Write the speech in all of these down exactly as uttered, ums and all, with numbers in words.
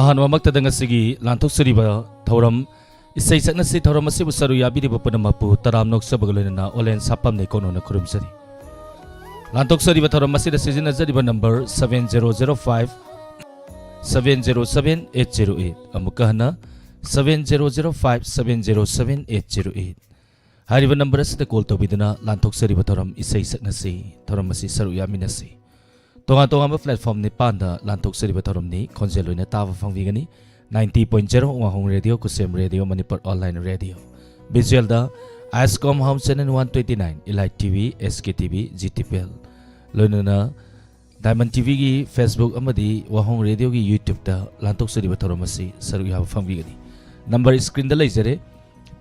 ꯑꯍꯥꯟꯕꯃꯛꯇꯗ ꯉꯁꯤꯒꯤ ꯂꯥꯟꯊꯣꯛꯆꯔꯤꯕ ꯊꯧꯔꯝ ꯏꯁꯩ ꯁꯛꯅꯁꯤ ꯊꯧꯔꯝ ꯑꯁꯤꯕꯨ ꯁꯔꯨꯛ ꯌꯥꯕꯤꯔꯤꯕ ꯄꯨꯝꯅꯃꯛꯄꯨ ꯇꯔꯥꯝꯅ ꯑꯣꯛꯆꯕꯒ ꯂꯣꯏꯅꯅ ꯑꯣꯂꯦꯟ ꯁꯥꯄꯝ ꯂꯩꯀꯣꯟꯅꯣꯅ ꯈꯨꯔꯨꯝꯖꯔꯤ꯫ ꯂꯥꯟꯊꯣꯛꯆꯔꯤꯕ ꯊꯧꯔꯝ ꯑꯁꯤꯗ ꯁꯤꯖꯤꯟꯅꯖꯔꯤꯕ number seven zero zero five seven zero seven eight zero eight꯫ ꯑꯃꯨꯛꯀ ꯍꯟꯅ, seven zero zero five seven zero seven eight zero eight꯫ ꯍꯥꯏꯔꯤꯕ ꯅꯝꯕꯔ ꯑꯁꯤꯗ ꯀꯣꯜ ꯇꯧꯕꯤꯗꯨꯅ ꯂꯥꯟꯊꯣꯛꯆꯔꯤꯕ ꯊꯧꯔꯝ ꯏꯁꯩ ꯁꯛꯅꯁꯤ, ꯊꯧꯔꯝ ꯑꯁꯤ ꯁꯔꯨꯛ ꯌꯥꯃꯤꯟꯅꯁꯤ꯫ ꯇꯣꯉꯥꯟ ꯇꯣꯉꯥꯟꯕ ꯄ꯭ꯂꯦꯠꯐꯣꯝ ꯅꯤꯄꯥꯟꯗ ꯂꯥꯟꯊꯣꯛꯆꯔꯤꯕ ꯊꯧꯔꯝꯅꯤ꯫ ꯈꯣꯟꯖꯦꯜ ꯑꯣꯏꯅ ꯇꯥꯕ ꯐꯪꯕꯤꯒꯅꯤ ninety point zero ꯋꯥꯍꯣꯡ ꯔꯦꯗꯤꯑꯣ, ꯈꯨꯁꯦꯝ ꯔꯦꯗꯤꯑꯣ, ꯃꯅꯤꯄꯨꯔ ꯑꯣꯟꯂꯥꯏꯟ ꯔꯦꯗꯤꯑꯣ꯫ ꯚꯤꯖꯨꯑꯦꯜꯗ ꯑꯥꯏꯁꯀꯣꯝ home channel one twenty nine, Elite T V, S K T V, G T P L. ꯂꯣꯏꯅꯅ ꯗꯥꯏꯃꯟ ꯇꯤ ꯚꯤꯒꯤ Facebook ꯑꯃꯗꯤ ꯋꯥꯍꯣꯡ ꯔꯦꯗꯤꯑꯣꯒꯤ YouTubeꯇ ꯂꯥꯟꯊꯣꯛꯆꯔꯤꯕ ꯊꯧꯔꯝ ꯑꯁꯤ ꯁꯔꯨꯛ ꯌꯥꯕ ꯐꯪꯕꯤꯒꯅꯤ꯫ ꯅꯝꯕꯔ ꯁ꯭ꯀ꯭ꯔꯤꯟꯗ ꯂꯩꯖꯔꯦ꯫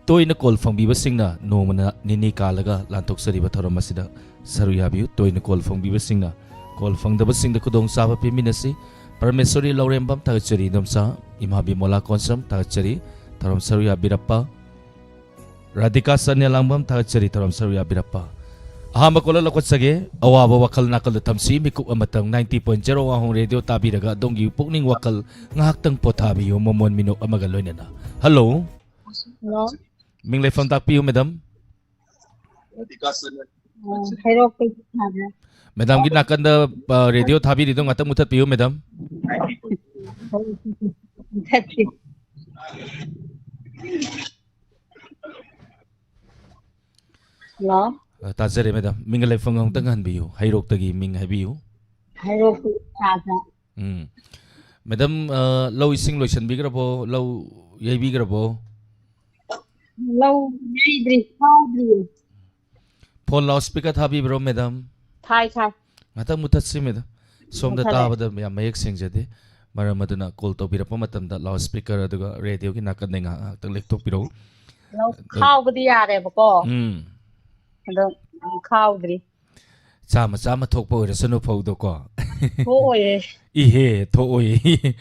ꯇꯣꯏꯅ ꯀꯣꯜ ꯐꯪꯕꯤꯕꯁꯤꯡꯅ ꯅꯣꯡꯃꯅ ꯅꯤꯅꯤ ꯀꯥꯜꯂꯒ ꯂꯥꯟꯊꯣꯛꯆꯔꯤꯕ ꯊꯧꯔꯝ ꯑꯁꯤꯗ ꯁꯔꯨꯛ ꯌꯥꯕꯤꯌꯨ꯫ ꯇꯣꯏꯅ ꯀꯣꯜ ꯐꯪꯕꯤꯕꯁꯤꯡꯅ ꯀꯣꯜ ꯐꯪꯗꯕꯁꯤꯡꯗ ꯈꯨꯗꯣꯡꯆꯥꯕ ꯄꯤꯃꯤꯟꯅꯁꯤ꯫ ꯄꯔꯃꯦꯁꯣꯔꯤ ꯂꯧꯔꯦꯝꯕꯝ ꯊꯥꯒꯠꯆꯔꯤ ꯏꯟꯗꯣꯝꯆꯥ, ꯏꯃꯥ ꯕꯤꯃꯣꯂꯥ ꯀꯣꯟꯁꯝ ꯊꯥꯒꯠꯆꯔꯤ ꯊꯧꯔꯝ ꯁꯔꯨꯛ ꯌꯥꯕꯤꯔꯛꯄ꯫ ꯔꯥꯙꯤꯀꯥ ꯁꯅ꯭ꯌꯥ ꯂꯥꯡꯕꯝ ꯊꯥꯒꯠꯆꯔꯤ ꯊꯧꯔꯝ ꯁꯔꯨꯛ ꯌꯥꯕꯤꯔꯛꯄ꯫ ꯑꯍꯥꯟꯕ ꯀꯣꯂꯔ ꯂꯧꯈꯠꯆꯒꯦ꯫ ꯑꯋꯥꯕ ꯋꯥꯈꯜ ꯅꯥꯀꯜꯗ ꯊꯝꯁꯤ, ꯃꯤꯀꯨꯞ ꯑꯃꯇꯪ ninety point zero ꯋꯥꯍꯣꯡ ꯔꯦꯗꯤꯑꯣ ꯇꯥꯕꯤꯔꯒ ꯑꯗꯣꯝꯒꯤ ꯄꯨꯛꯅꯤꯡ ꯋꯥꯈꯜ ꯉꯥꯏꯍꯥꯛꯇꯪ ꯄꯣꯊꯥꯕꯤꯌꯨ, ꯃꯃꯣꯟ ꯃꯤꯅꯣꯛ ꯑꯃꯒ ꯂꯣꯏꯅꯅ꯫ ꯍꯜꯂꯣ꯫ ꯍꯜꯂꯣ꯫ ꯃꯤꯡ ꯂꯩꯐꯝ ꯇꯥꯛꯄꯤꯌꯨ, ꯃꯦꯗꯥꯝ꯫ ꯑ, ꯍꯩꯔꯣꯛꯇꯒꯤ ꯁꯥꯔꯦ꯫ ꯃꯦꯗꯥꯝꯒꯤ ꯅꯥꯀꯟꯗ, ꯑ, ꯔꯦꯗꯤꯑꯣ ꯊꯥꯕꯤꯔꯤꯗꯣ ꯉꯥꯛꯇꯪ ꯃꯨꯊꯠꯄꯤꯌꯨ, ꯃꯦꯗꯥꯝ꯫ ꯃꯨꯊꯠꯄꯤ꯫ ꯍꯜꯂꯣ꯫ ꯑ, ꯇꯥꯖꯔꯦ, ꯃꯦꯗꯥꯝ꯫ ꯃꯤꯡꯒ ꯂꯩꯐꯝꯒ ꯑꯃꯨꯛꯇꯪ ꯍꯟꯕꯤꯌꯨ꯫ ꯍꯩꯔꯣꯛꯇꯒꯤ ꯃꯤꯡ ꯍꯥꯏꯕꯤꯌꯨ꯫ ꯍꯩꯔꯣꯛꯇꯒꯤ ꯁꯥꯔꯦ꯫ ꯎꯝ꯫ ꯃꯦꯗꯥꯝ, ꯑ, ꯂꯧ ꯏꯁꯤꯡ ꯂꯣꯏꯁꯤꯟꯕꯤꯈ꯭ꯔꯕꯣ? ꯂꯧ ꯌꯩꯕꯤꯈ꯭ꯔꯕꯣ? ꯂꯧ ꯌꯩꯗ꯭ꯔꯤ, ꯈꯥꯎꯗ꯭ꯔꯤꯌꯦ꯫ ꯐꯣꯟ ꯂꯥꯎꯠ ꯁ꯭ꯄꯤꯀꯔ ꯊꯥꯕꯤꯕ꯭ꯔꯣ, ꯃꯦꯗꯥꯝ? ꯊꯥꯏ, ꯊꯥꯏ꯫ ꯉꯥꯛꯇꯪ ꯃꯨꯊꯠꯁꯤ, ꯃꯦꯗꯥꯝ꯫ ꯁꯣꯝꯗ ꯃꯨꯊꯠꯂꯦ꯫ ꯇꯥꯕꯗ ꯌꯥꯝ ꯃꯌꯦꯛ ꯁꯦꯡꯖꯗꯦ꯫ ꯃꯔꯝ ꯑꯗꯨꯅ ꯀꯣꯜ ꯇꯧꯕꯤꯔꯛꯄ ꯃꯇꯝꯗ ꯂꯥꯎꯠ ꯁ꯭ꯄꯤꯀꯔ ꯑꯗꯨꯒ ꯔꯦꯗꯤꯑꯣꯒꯤ ꯅꯥꯀꯟꯗ ꯉꯥꯏꯍꯥꯛ, ꯉꯥꯏꯍꯥꯛꯇꯪ ꯂꯦꯞꯊꯣꯛꯄꯤꯔꯛꯎ꯫ ꯂꯧ ꯑꯗꯣ ꯈꯥꯎꯕꯗꯤ ꯌꯥꯔꯦꯕꯀꯣ꯫ ꯎꯝ꯫ ꯑꯗꯣ, ꯎꯝ, ꯈꯥꯎꯗ꯭ꯔꯤ꯫ ꯆꯥꯝꯃ ꯆꯥꯝꯃ ꯊꯣꯛꯄ ꯑꯣꯏꯔꯁꯅꯨ ꯐꯧꯗꯣꯀꯣ꯫ ꯊꯣꯛꯑꯣꯏꯌꯦ꯫ ꯏꯍꯦ, ꯊꯣꯛꯑꯣꯏꯌꯦ꯫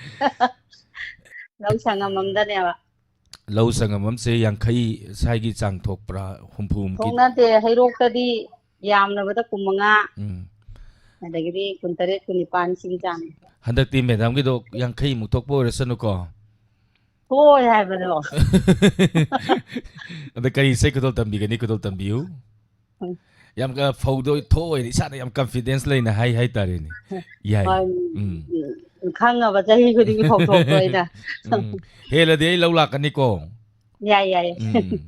ꯂꯧ ꯁꯪꯉꯝ ꯑꯝꯗꯅꯦꯕ꯫ ꯂꯧ ꯁꯪꯉꯝ ꯑꯃꯁꯦ ꯌꯥꯡꯈꯩ ꯁ꯭ꯋꯥꯏꯒꯤ ꯆꯥꯡ ꯊꯣꯛꯄ꯭ꯔꯥ? ꯍꯨꯝꯐꯨ ꯃꯨꯛꯀꯤ? ꯊꯣꯛꯅꯗꯦ, ꯍꯩꯔꯣꯛꯇꯗꯤ ꯌꯥꯝꯂꯕꯗ ꯀꯨꯟꯃꯉꯥ꯫ ꯎꯝ꯫ ꯑꯗꯒꯤꯗꯤ ꯀꯨꯟꯇꯔꯦꯠ, ꯀꯨꯟꯅꯤꯄꯥꯟ ꯁꯤꯒꯤ ꯆꯥꯡ꯫ ꯍꯟꯗꯛꯇꯤ ꯃꯦꯗꯥꯝꯒꯤꯗꯣ ꯌꯥꯡꯈꯩꯃꯨꯛ ꯊꯣꯛꯄ ꯑꯣꯏꯔꯁꯅꯨꯀꯣ꯫ ꯍꯣꯏ ꯍꯥꯏꯕꯗꯣ꯫ ꯑꯗ ꯀꯔꯤ ꯏꯁꯩ ꯈꯨꯗꯣꯜ ꯇꯝꯕꯤꯒꯅꯤ? ꯈꯨꯗꯣꯜ ꯇꯝꯕꯤꯌꯨ꯫ ꯎꯝ꯫ ꯌꯥꯝ ꯀ-, ꯐꯧꯗꯣ ꯊꯣꯛꯑꯣꯏꯅꯦ, ꯏꯁꯥꯗ ꯌꯥꯝ ꯀꯟꯐꯤꯗꯦꯟꯁ ꯂꯩꯅ ꯍꯥꯏ ꯍꯥꯏꯇꯥꯔꯦꯅꯦ꯫ ꯌꯥꯏ꯫ ꯍꯣꯏ, ꯎꯝ꯫ ꯎꯝ, ꯈꯪꯉꯕ ꯆꯍꯤ ꯈꯨꯗꯤꯡꯒꯤ ꯐꯧꯊꯣꯛꯄ ꯑꯣꯏꯅ꯫ ꯎꯝ꯫ ꯍꯦꯜꯂꯗꯤ ꯑꯩ ꯂꯧ ꯂꯥꯛꯀꯅꯤꯀꯣ꯫ ꯌꯥꯏ, ꯌꯥꯏ꯫ ꯎꯝ꯫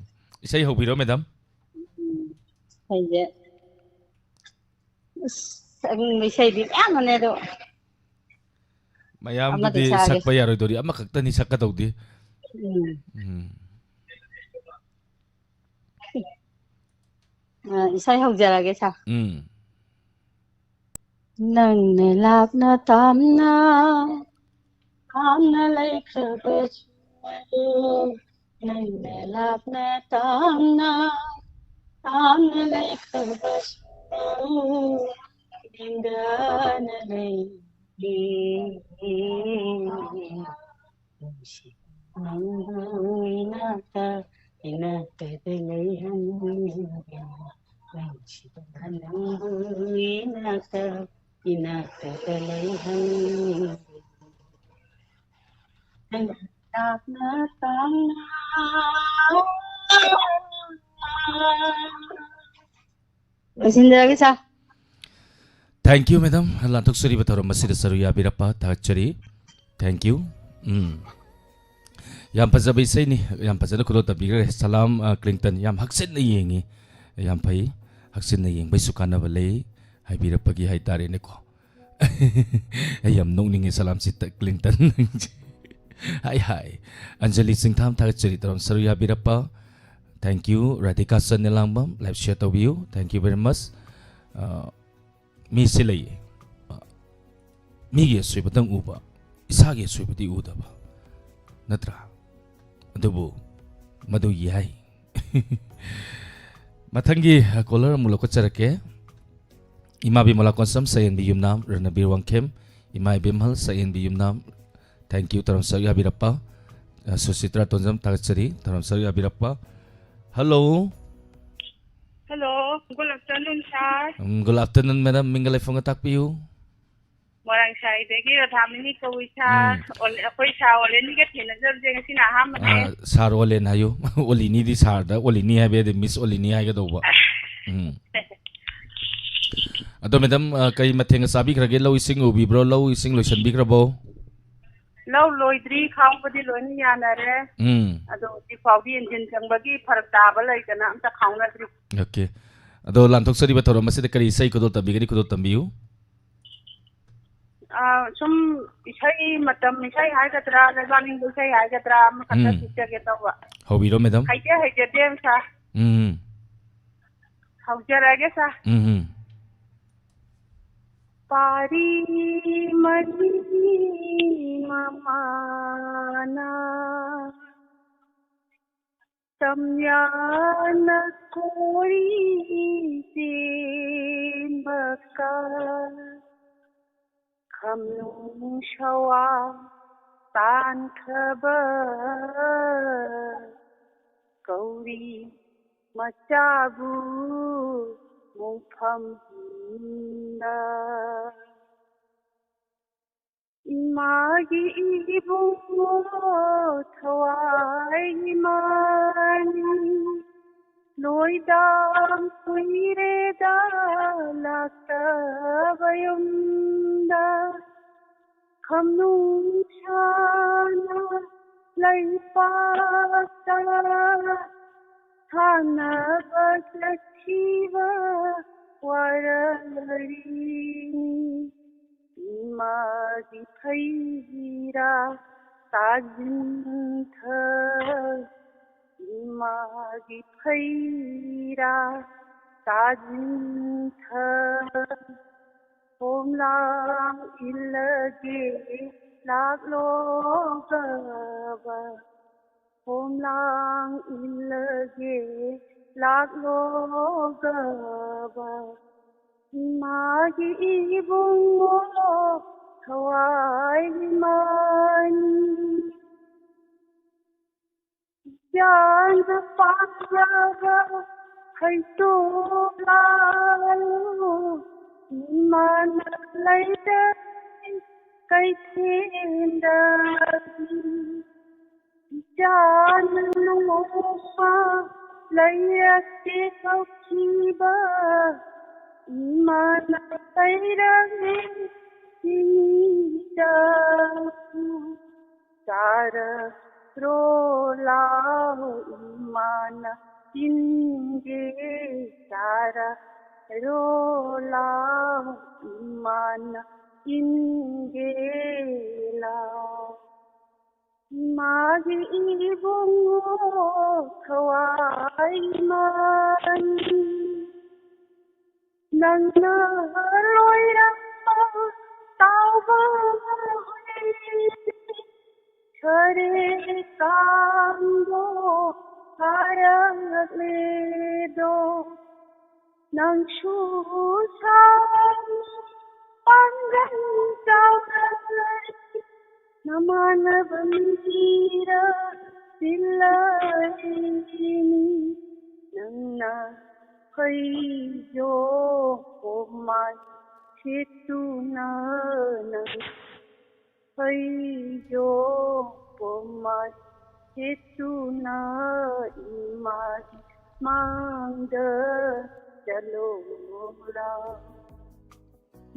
ꯏꯁꯩ ꯍꯧꯕꯤꯔꯣ, ꯃꯦꯗꯥꯝ꯫ ꯎꯝ, ꯏꯁꯩꯁꯦ꯫ ꯑꯁ, ꯑꯗꯨꯝ ꯏꯁꯩꯗꯤ ꯃꯌꯥꯝ ꯑꯃꯅꯦ ꯑꯗꯣ꯫ ꯃꯌꯥꯝꯗꯨꯗꯤ ꯑꯃꯗꯤ ꯁꯥꯒꯦ꯫ ꯁꯛꯄ ꯌꯥꯔꯣꯏꯗꯧꯔꯤ, ꯑꯃꯈꯛꯇꯅꯤ ꯁꯛꯀꯗꯧꯗꯤ꯫ ꯎꯝ꯫ ꯎꯝ꯫ ꯑ, ꯏꯁꯩ ꯍꯧꯖꯔꯒꯦ, ꯁꯥ꯫ ꯎꯝ꯫ ꯅꯪꯅ ꯂꯥꯞꯅ ꯇꯥꯝꯅ, ꯇꯥꯝꯅ ꯂꯩꯈ꯭ꯔꯕꯁꯨ, ꯅꯪꯅ ꯂꯥꯞꯅ ꯇꯥꯝꯅ, ꯇꯥꯝꯅ ꯂꯩꯈ꯭ꯔꯕꯁꯨ, ꯅꯤꯡꯗꯅ ꯂꯩꯔꯤ꯫ ꯅꯪꯕꯨ ꯏꯅꯥꯛꯇ, ꯏꯅꯥꯛꯇꯗ ꯂꯩꯍꯟꯅꯤꯡꯉꯦ꯫ ꯅꯪꯁꯤꯗ ꯅꯪꯕꯨ ꯏꯅꯥꯛꯇ, ꯏꯅꯥꯛꯇꯗ ꯂꯩꯍꯟꯅꯤꯡꯉꯦ꯫ ꯅꯪ ꯂꯥꯞꯅ ꯇꯥꯝꯅ꯫ ꯂꯣꯏꯁꯤꯟꯖꯔꯒꯦ, ꯁꯥ꯫ Thank you, madam꯫ ꯂꯥꯟꯊꯣꯛꯆꯔꯤꯕ ꯊꯧꯔꯝ ꯑꯁꯤꯗ ꯁꯔꯨꯛ ꯌꯥꯕꯤꯔꯛꯄ ꯊꯥꯒꯠꯆꯔꯤ꯫ Thank you꯫ ꯎꯝ꯫ ꯌꯥꯝ ꯐꯖꯕ ꯏꯁꯩꯅꯤ, ꯌꯥꯝ ꯐꯖꯅ ꯈꯨꯗꯣꯜ ꯇꯝꯕꯤꯈ꯭ꯔꯦ꯫ ꯁꯂꯥꯝ, ꯑ, ꯀ꯭ꯂꯤꯟꯇꯟ, ꯌꯥꯝ ꯍꯛꯆꯤꯟꯅ ꯌꯦꯡꯉꯤ꯫ ꯌꯥꯝ ꯐꯩ꯫ ꯍꯛꯆꯤꯟꯅ ꯌꯦꯡꯕꯩꯁꯨ ꯀꯥꯟꯅꯕ ꯂꯩ ꯍꯥꯏꯕꯤꯔꯛꯄꯒꯤ ꯍꯥꯏꯇꯥꯔꯦꯅꯦꯀꯣ꯫ ꯑꯩ ꯌꯥꯝ ꯅꯣꯛꯅꯤꯡꯉꯦ, ꯁꯂꯥꯝꯁꯤ ꯇ-, ꯀ꯭ꯂꯤꯟꯇꯟ꯫ ꯍꯥꯏ, ꯍꯥꯏ꯫ ꯑꯟꯖꯂꯤ ꯆꯤꯡꯊꯥꯝ, ꯊꯥꯒꯠꯆꯔꯤ ꯇꯧꯔꯝ ꯁꯔꯨꯛ ꯌꯥꯕꯤꯔꯛꯄ꯫ Thank you꯫ ꯔꯥꯙꯤꯀꯥ ꯆꯟ ꯅꯤꯂꯥꯡꯕꯝ, live share ꯇꯧꯕꯤꯌꯨ꯫ Thank you very much꯫ ꯑ, ꯃꯤꯁꯤ ꯂꯩꯌꯦ꯫ ꯑ, ꯃꯤꯒꯤ ꯑꯁꯣꯏꯕꯇꯪ ꯎꯕ, ꯏꯁꯥꯒꯤ ꯑꯁꯣꯏꯕꯗꯤ ꯎꯗꯕ꯫ ꯅꯠꯇ꯭ꯔꯥ? ꯑꯗꯨꯕꯨ ꯃꯗꯨ ꯌꯥꯏ꯫ ꯃꯊꯪꯒꯤ, ꯑ, caller ꯑꯃꯨꯛ ꯂꯧꯈꯠꯆꯔꯛꯀꯦ꯫ ꯏꯃꯥ ꯕꯤꯃꯂꯥ ꯀꯣꯟꯁꯝ, ꯁꯛꯍꯦꯟꯕꯤ ꯌꯨꯝꯅꯥꯝ, ꯔꯅꯕꯤꯔ ꯋꯥꯡꯈꯦꯝ, ꯏꯃꯥ ꯏꯕꯦꯝꯍꯜ, ꯁꯛꯍꯦꯟꯕꯤ ꯌꯨꯝꯅꯥꯝ, thank you, ꯊꯧꯔꯝ ꯁꯔꯨꯛ ꯌꯥꯕꯤꯔꯛꯄ꯫ ꯑ, ꯁꯨꯁꯤꯇ꯭ꯔꯥ ꯇꯣꯟꯖꯝ, ꯊꯥꯒꯠꯆꯔꯤ, ꯊꯧꯔꯝ ꯁꯔꯨꯛ ꯌꯥꯕꯤꯔꯛꯄ꯫ Hello꯫ Hello, good afternoon, sir. ꯎꯝ, good afternoon, madam. ꯃꯤꯡꯒ ꯂꯩꯐꯝꯒ ꯇꯥꯛꯄꯤꯌꯨ꯫ ꯃꯣꯏꯔꯥꯡꯁꯥꯏꯗꯒꯤ ꯔꯥꯙꯥꯃꯅꯤ ꯀꯧꯏ, sir. ꯎꯝ꯫ ꯑꯣꯂꯦ-, ꯑꯩꯈꯣꯏ sir ꯑꯣꯂꯦꯟꯒ ꯊꯦꯡꯅꯖꯕꯁꯦ ꯉꯁꯤꯅ ꯑꯍꯥꯟꯕꯅꯦ꯫ ꯑꯥ, sir ꯑꯣꯂꯦꯟ ꯍꯥꯏꯌꯨ꯫ ꯑꯣꯂꯤꯅꯤꯗꯤ sirꯗ ꯑꯣꯂꯤꯅꯤ ꯍꯥꯏꯕ ꯌꯥꯗꯦ, Miss ꯑꯣꯂꯤꯅꯤ ꯍꯥꯏꯒꯗꯧꯕ꯫ ꯎꯝ꯫ ꯑꯗꯣ madam, ꯑꯥ, ꯀꯔꯤ ꯃꯊꯦꯜꯒ ꯆꯥꯕꯤꯈ꯭ꯔꯒꯦ? ꯂꯧ ꯏꯁꯤꯡ ꯎꯕꯤꯕ꯭ꯔꯣ? ꯂꯧ ꯏꯁꯤꯡ ꯂꯣꯏꯁꯤꯟꯕꯤꯈ꯭ꯔꯕꯣ? ꯂꯧ ꯂꯣꯏꯗ꯭ꯔꯤ, ꯈꯥꯎꯕꯗꯤ ꯂꯣꯏꯅ ꯌꯥꯅꯔꯦ꯫ ꯎꯝ꯫ ꯑꯗꯣ ꯍꯧꯖꯤꯛ ꯐꯥꯎꯗꯤ engine ꯆꯪꯕꯒꯤ ꯐꯔꯛ ꯇꯥꯕ ꯂꯩꯗꯅ ꯑꯝꯇ ꯈꯥꯎꯅꯗ꯭ꯔꯤ꯫ Okay. ꯑꯗꯣ ꯂꯥꯟꯊꯣꯛꯆꯔꯤꯕ ꯊꯧꯔꯝ ꯑꯁꯤꯗ ꯀꯔꯤ ꯏꯁꯩ ꯈꯨꯗꯣꯜ ꯇꯝꯕꯤꯒꯅꯤ? ꯈꯨꯗꯣꯜ ꯇꯝꯕꯤꯌꯨ꯫ ꯑꯥ, ꯁꯨꯝ ꯏꯁꯩ ꯃꯇꯝ, ꯏꯁꯩ ꯍꯥꯏꯒꯗ꯭ꯔꯥ, ꯂꯩꯕꯥꯛ ꯅꯤꯡꯕ ꯏꯁꯩ ꯍꯥꯏꯒꯗ꯭ꯔꯥ, ꯑꯃꯈꯛꯇ ꯎꯝ꯫ ꯁꯤꯟꯖꯒꯦ ꯇꯧꯕ꯫ ꯍꯧꯕꯤꯔꯣ, madam꯫ ꯍꯩꯖ ꯍꯩꯖꯗꯦ, sir꯫ ꯎꯝ꯫ ꯍꯧꯖꯔꯒꯦ, sir꯫ ꯎꯝ, ꯎꯝ꯫ ꯄꯥꯔꯤ ꯃꯅꯤ ꯃꯃꯥꯅ ꯇꯝꯌꯥꯅ ꯀꯣꯔꯤ ꯆꯦꯟꯕ ꯀ ꯈꯝꯅꯨꯡ ꯁꯋꯥ ꯇꯥꯟꯈꯕ ꯀꯧꯔꯤ ꯃꯆꯥꯕꯨ ꯃꯣꯡꯐꯝꯗ꯫ ꯏꯃꯥꯒꯤ ꯏꯕꯨꯡꯉꯣ ꯊꯋꯥꯏ ꯏꯃꯥꯅꯤ, ꯂꯣꯏꯗꯥꯝ ꯀꯨꯏꯔꯦꯗ ꯂꯥꯛꯇꯕ ꯌꯨꯝꯗ꯫ ꯈꯝꯅꯨꯡ ꯁꯥꯅ ꯂꯩꯄꯥꯛꯇ ꯁꯥꯟꯅꯕ ꯆꯠꯈꯤꯕ ꯋꯥꯔꯤꯅꯤ꯫ ꯏꯃꯥꯒꯤ ꯐꯩꯔꯥ ꯇꯥꯁꯤꯟꯊ, ꯏꯃꯥꯒꯤ ꯐꯩꯔꯥ ꯇꯥꯁꯤꯟꯊ꯫ ꯍꯣꯝꯂꯥꯡ ꯏꯜꯂꯒꯦ ꯂꯥꯛꯂꯣ ꯒꯕ, ꯍꯣꯝꯂꯥꯡ ꯏꯜꯂꯒꯦ ꯂꯥꯛꯂꯣ ꯒꯕ꯫ ꯏꯃꯥꯒꯤ ꯏꯕꯨꯡꯉꯣ ꯊꯋꯥꯏ ꯏꯃꯥꯅꯤ꯫ ꯌꯥꯅ ꯄꯥꯝꯖꯕ ꯍꯩꯇꯣ ꯂꯥꯜꯂꯨ ꯏꯃꯥꯅ ꯂꯩꯔꯦ ꯀꯩꯊꯦꯜꯗ꯫ ꯏꯆꯥꯅ ꯅꯣꯡꯃ ꯂꯩꯔꯛꯇꯦ ꯍꯧꯈꯤꯕ ꯏꯃꯥꯅ ꯂꯩꯔꯝꯃꯦ ꯏꯆꯥꯕꯨ ꯆꯥꯔꯔꯣ ꯂꯥꯎ ꯏꯃꯥꯅ ꯏꯟꯒꯦ ꯆꯥꯔꯔꯣ ꯂꯥꯎ ꯏꯃꯥꯅ ꯏꯟꯒꯦ ꯂꯥꯎ ꯏꯃꯥꯒꯤ ꯏꯕꯨꯡꯉꯣ ꯊꯋꯥꯏ ꯃꯥꯅꯤ ꯅꯪꯅ ꯂꯣꯏꯔꯝꯕ ꯇꯥꯎꯕ ꯍꯨꯏ ꯈꯔꯦ ꯀꯥꯡꯗꯣ ꯐꯥꯔꯛꯂꯦꯗꯣ ꯅꯪꯁꯨ ꯁꯥꯎꯅꯤ ꯄꯥꯡꯒꯜ ꯆꯥꯎꯔꯛꯂꯗꯤ ꯅꯃꯥꯟꯅꯕ ꯃꯤꯔ ꯇꯤꯜꯂꯛꯏꯅꯤ ꯅꯪꯅ ꯐꯩꯖꯣꯝ ꯄꯣꯝꯃꯥꯏ ꯁꯦꯠꯇꯨꯅ ꯅꯪ ꯐꯩꯖꯣꯝ ꯄꯣꯝꯃꯥꯏ ꯁꯦꯠꯇꯨꯅ ꯏꯃꯥꯒꯤ ꯃꯥꯡꯗ ꯆꯠꯂꯣꯔꯥ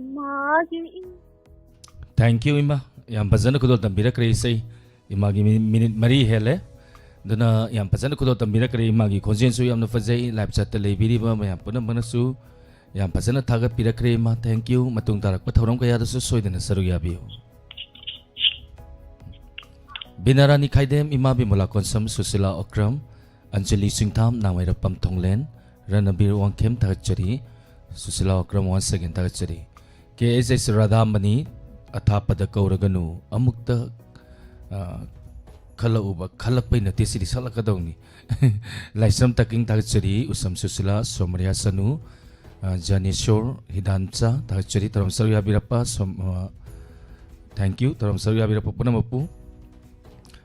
ꯏꯃꯥꯒꯤ Thank you ꯏꯃꯥ, ꯌꯥꯝ ꯐꯖꯅ ꯈꯨꯗꯣꯜ ꯇꯝꯕꯤꯔꯛꯈ꯭ꯔꯦ ꯏꯁꯩ꯫ ꯏꯃꯥꯒꯤ ꯃꯤ- ꯃꯤꯅꯤꯠ ꯃꯔꯤ ꯍꯦꯜꯂꯦ꯫ ꯑꯗꯨꯅ ꯌꯥꯝ ꯐꯖꯅ ꯈꯨꯗꯣꯜ ꯇꯝꯕꯤꯔꯛꯈ꯭ꯔꯦ꯫ ꯏꯃꯥꯒꯤ ꯈꯣꯟꯖꯦꯜꯁꯨ ꯌꯥꯝꯅ ꯐꯖꯩ꯫ ꯂꯥꯏꯞ ꯆꯠꯇ ꯂꯩꯕꯤꯔꯤꯕ ꯃꯌꯥꯝ ꯄꯨꯝꯅꯃꯛꯅꯁꯨ ꯌꯥꯝ ꯐꯖꯅ ꯊꯥꯒꯠꯄꯤꯔꯛꯈ꯭ꯔꯦ ꯏꯃꯥ꯫ Thank you꯫ ꯃꯇꯨꯡ ꯇꯥꯔꯛꯄ ꯊꯧꯔꯝ ꯀꯌꯥꯗꯁꯨ ꯁꯣꯏꯗꯅ ꯁꯔꯨꯛ ꯌꯥꯕꯤꯌꯨ꯫ ꯕꯤꯅꯥꯔꯥꯅꯤ ꯈꯥꯏꯗꯦꯝ, ꯏꯃꯥ ꯕꯤꯃꯣꯂꯥ ꯀꯣꯟꯁꯝ, ꯁꯨꯁꯤꯂꯥ ꯑꯣꯀ꯭ꯔꯝ, ꯑꯟꯖꯂꯤ ꯆꯤꯡꯊꯥꯝ, ꯅꯥꯡꯃꯩꯔꯥꯛꯄꯝ ꯊꯣꯡꯂꯦꯟ, ꯔꯅꯕꯤꯔ ꯋꯥꯡꯈꯦꯝ ꯊꯥꯒꯠꯆꯔꯤ꯫ ꯁꯨꯁꯤꯂꯥ ꯑꯣꯀ꯭ꯔꯝ once again ꯊꯥꯒꯠꯆꯔꯤ꯫ ꯀꯦ ꯑꯦꯁ ꯑꯦꯁ ꯔꯥꯙꯥꯃꯅꯤ, ꯑꯊꯥꯞꯄꯗ ꯀꯧꯔꯒꯅꯨ, ꯑꯃꯨꯛꯇ, ꯑ, ꯈꯜꯂꯛꯎꯕ, ꯈꯜꯂꯛꯄꯩ ꯅꯠꯇꯦ, ꯁꯤꯗꯤ ꯁꯛꯂꯛꯀꯗꯧꯅꯤ꯫ ꯂꯥꯏꯁ꯭ꯔꯝ ꯇꯥꯀꯤꯡ ꯊꯥꯒꯠꯆꯔꯤ, ꯎꯁꯝ ꯁꯨꯁꯤꯂꯥ, ꯁꯣꯃꯔꯤꯌꯥ ꯁꯅꯨ, ꯑ, ꯖꯥꯅꯦꯁꯣꯔ ꯍꯤꯗꯥꯟꯆꯥ ꯊꯥꯒꯠꯆꯔꯤ, ꯊꯧꯔꯝ ꯁꯔꯨꯛ ꯌꯥꯕꯤꯔꯛꯄ ꯁꯣꯝ-, ꯑ, thank you, ꯊꯧꯔꯝ ꯁꯔꯨꯛ ꯌꯥꯕꯤꯔꯛꯄ ꯄꯨꯝꯅꯃꯛꯄꯨ꯫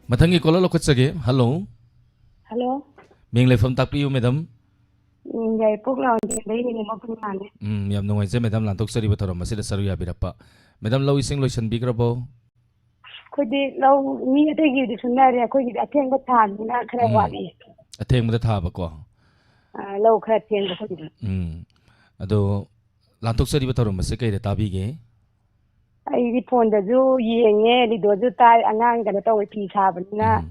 ꯃꯊꯪꯒꯤ ꯀꯣꯂꯔ ꯂꯧꯈꯠꯆꯒꯦ꯫ ꯍꯜꯂꯣ꯫ ꯍꯜꯂꯣ꯫ ꯃꯤꯡ ꯂꯩꯐꯝ ꯇꯥꯛꯄꯤꯌꯨ ꯃꯦꯗꯝ꯫ ꯎꯝ, ꯌꯥꯏꯔꯤꯄꯣꯛ ꯂꯥꯡꯗꯦꯟꯗꯩꯅꯦ, ꯃꯄꯨꯡ ꯃꯥꯜꯂꯦ꯫ ꯎꯝ, ꯌꯥꯝ ꯅꯨꯡꯉꯥꯏꯖꯩ ꯃꯦꯗꯥꯝ, ꯂꯥꯟꯊꯣꯛꯆꯔꯤꯕ ꯊꯧꯔꯝ ꯑꯁꯤꯗ ꯁꯔꯨꯛ ꯌꯥꯕꯤꯔꯛꯄ꯫ ꯃꯦꯗꯥꯝ, ꯂꯧ ꯏꯁꯤꯡ ꯂꯣꯏꯁꯤꯟꯕꯤꯈ꯭ꯔꯕꯣ? ꯑꯩꯈꯣꯏꯗꯤ ꯂꯧ ꯃꯤ ꯑꯇꯩꯒꯤꯗꯤ ꯁꯨꯅꯔꯦ, ꯑꯩꯈꯣꯏꯒꯤꯗꯤ ꯑꯊꯦꯡꯕ ꯊꯥꯕꯅꯤꯅ ꯈꯔ ꯎꯝ꯫ ꯋꯥꯠꯂꯤ꯫ ꯑꯊꯦꯡꯕꯗ ꯊꯥꯕꯀꯣ? ꯑꯥ, ꯂꯧ ꯈꯔ ꯊꯦꯡꯕ ꯑꯩꯈꯣꯏꯒꯤꯗꯤ꯫ ꯎꯝ꯫ ꯑꯗꯣ ꯂꯥꯟꯊꯣꯛꯆꯔꯤꯕ ꯊꯧꯔꯝ ꯑꯁꯤ ꯀꯩꯗ ꯇꯥꯕꯤꯒꯦ? ꯑꯩꯗꯤ ꯐꯣꯟꯗꯁꯨ ꯌꯦꯡꯉꯦ, ꯔꯦꯗꯤꯑꯣꯁꯨ ꯇꯥꯏ, ꯑꯉꯥꯡ ꯀꯩꯅꯣ ꯇꯧꯋꯦ, ꯐꯤ ꯁꯥꯕꯅꯤꯅ ꯎꯝ꯫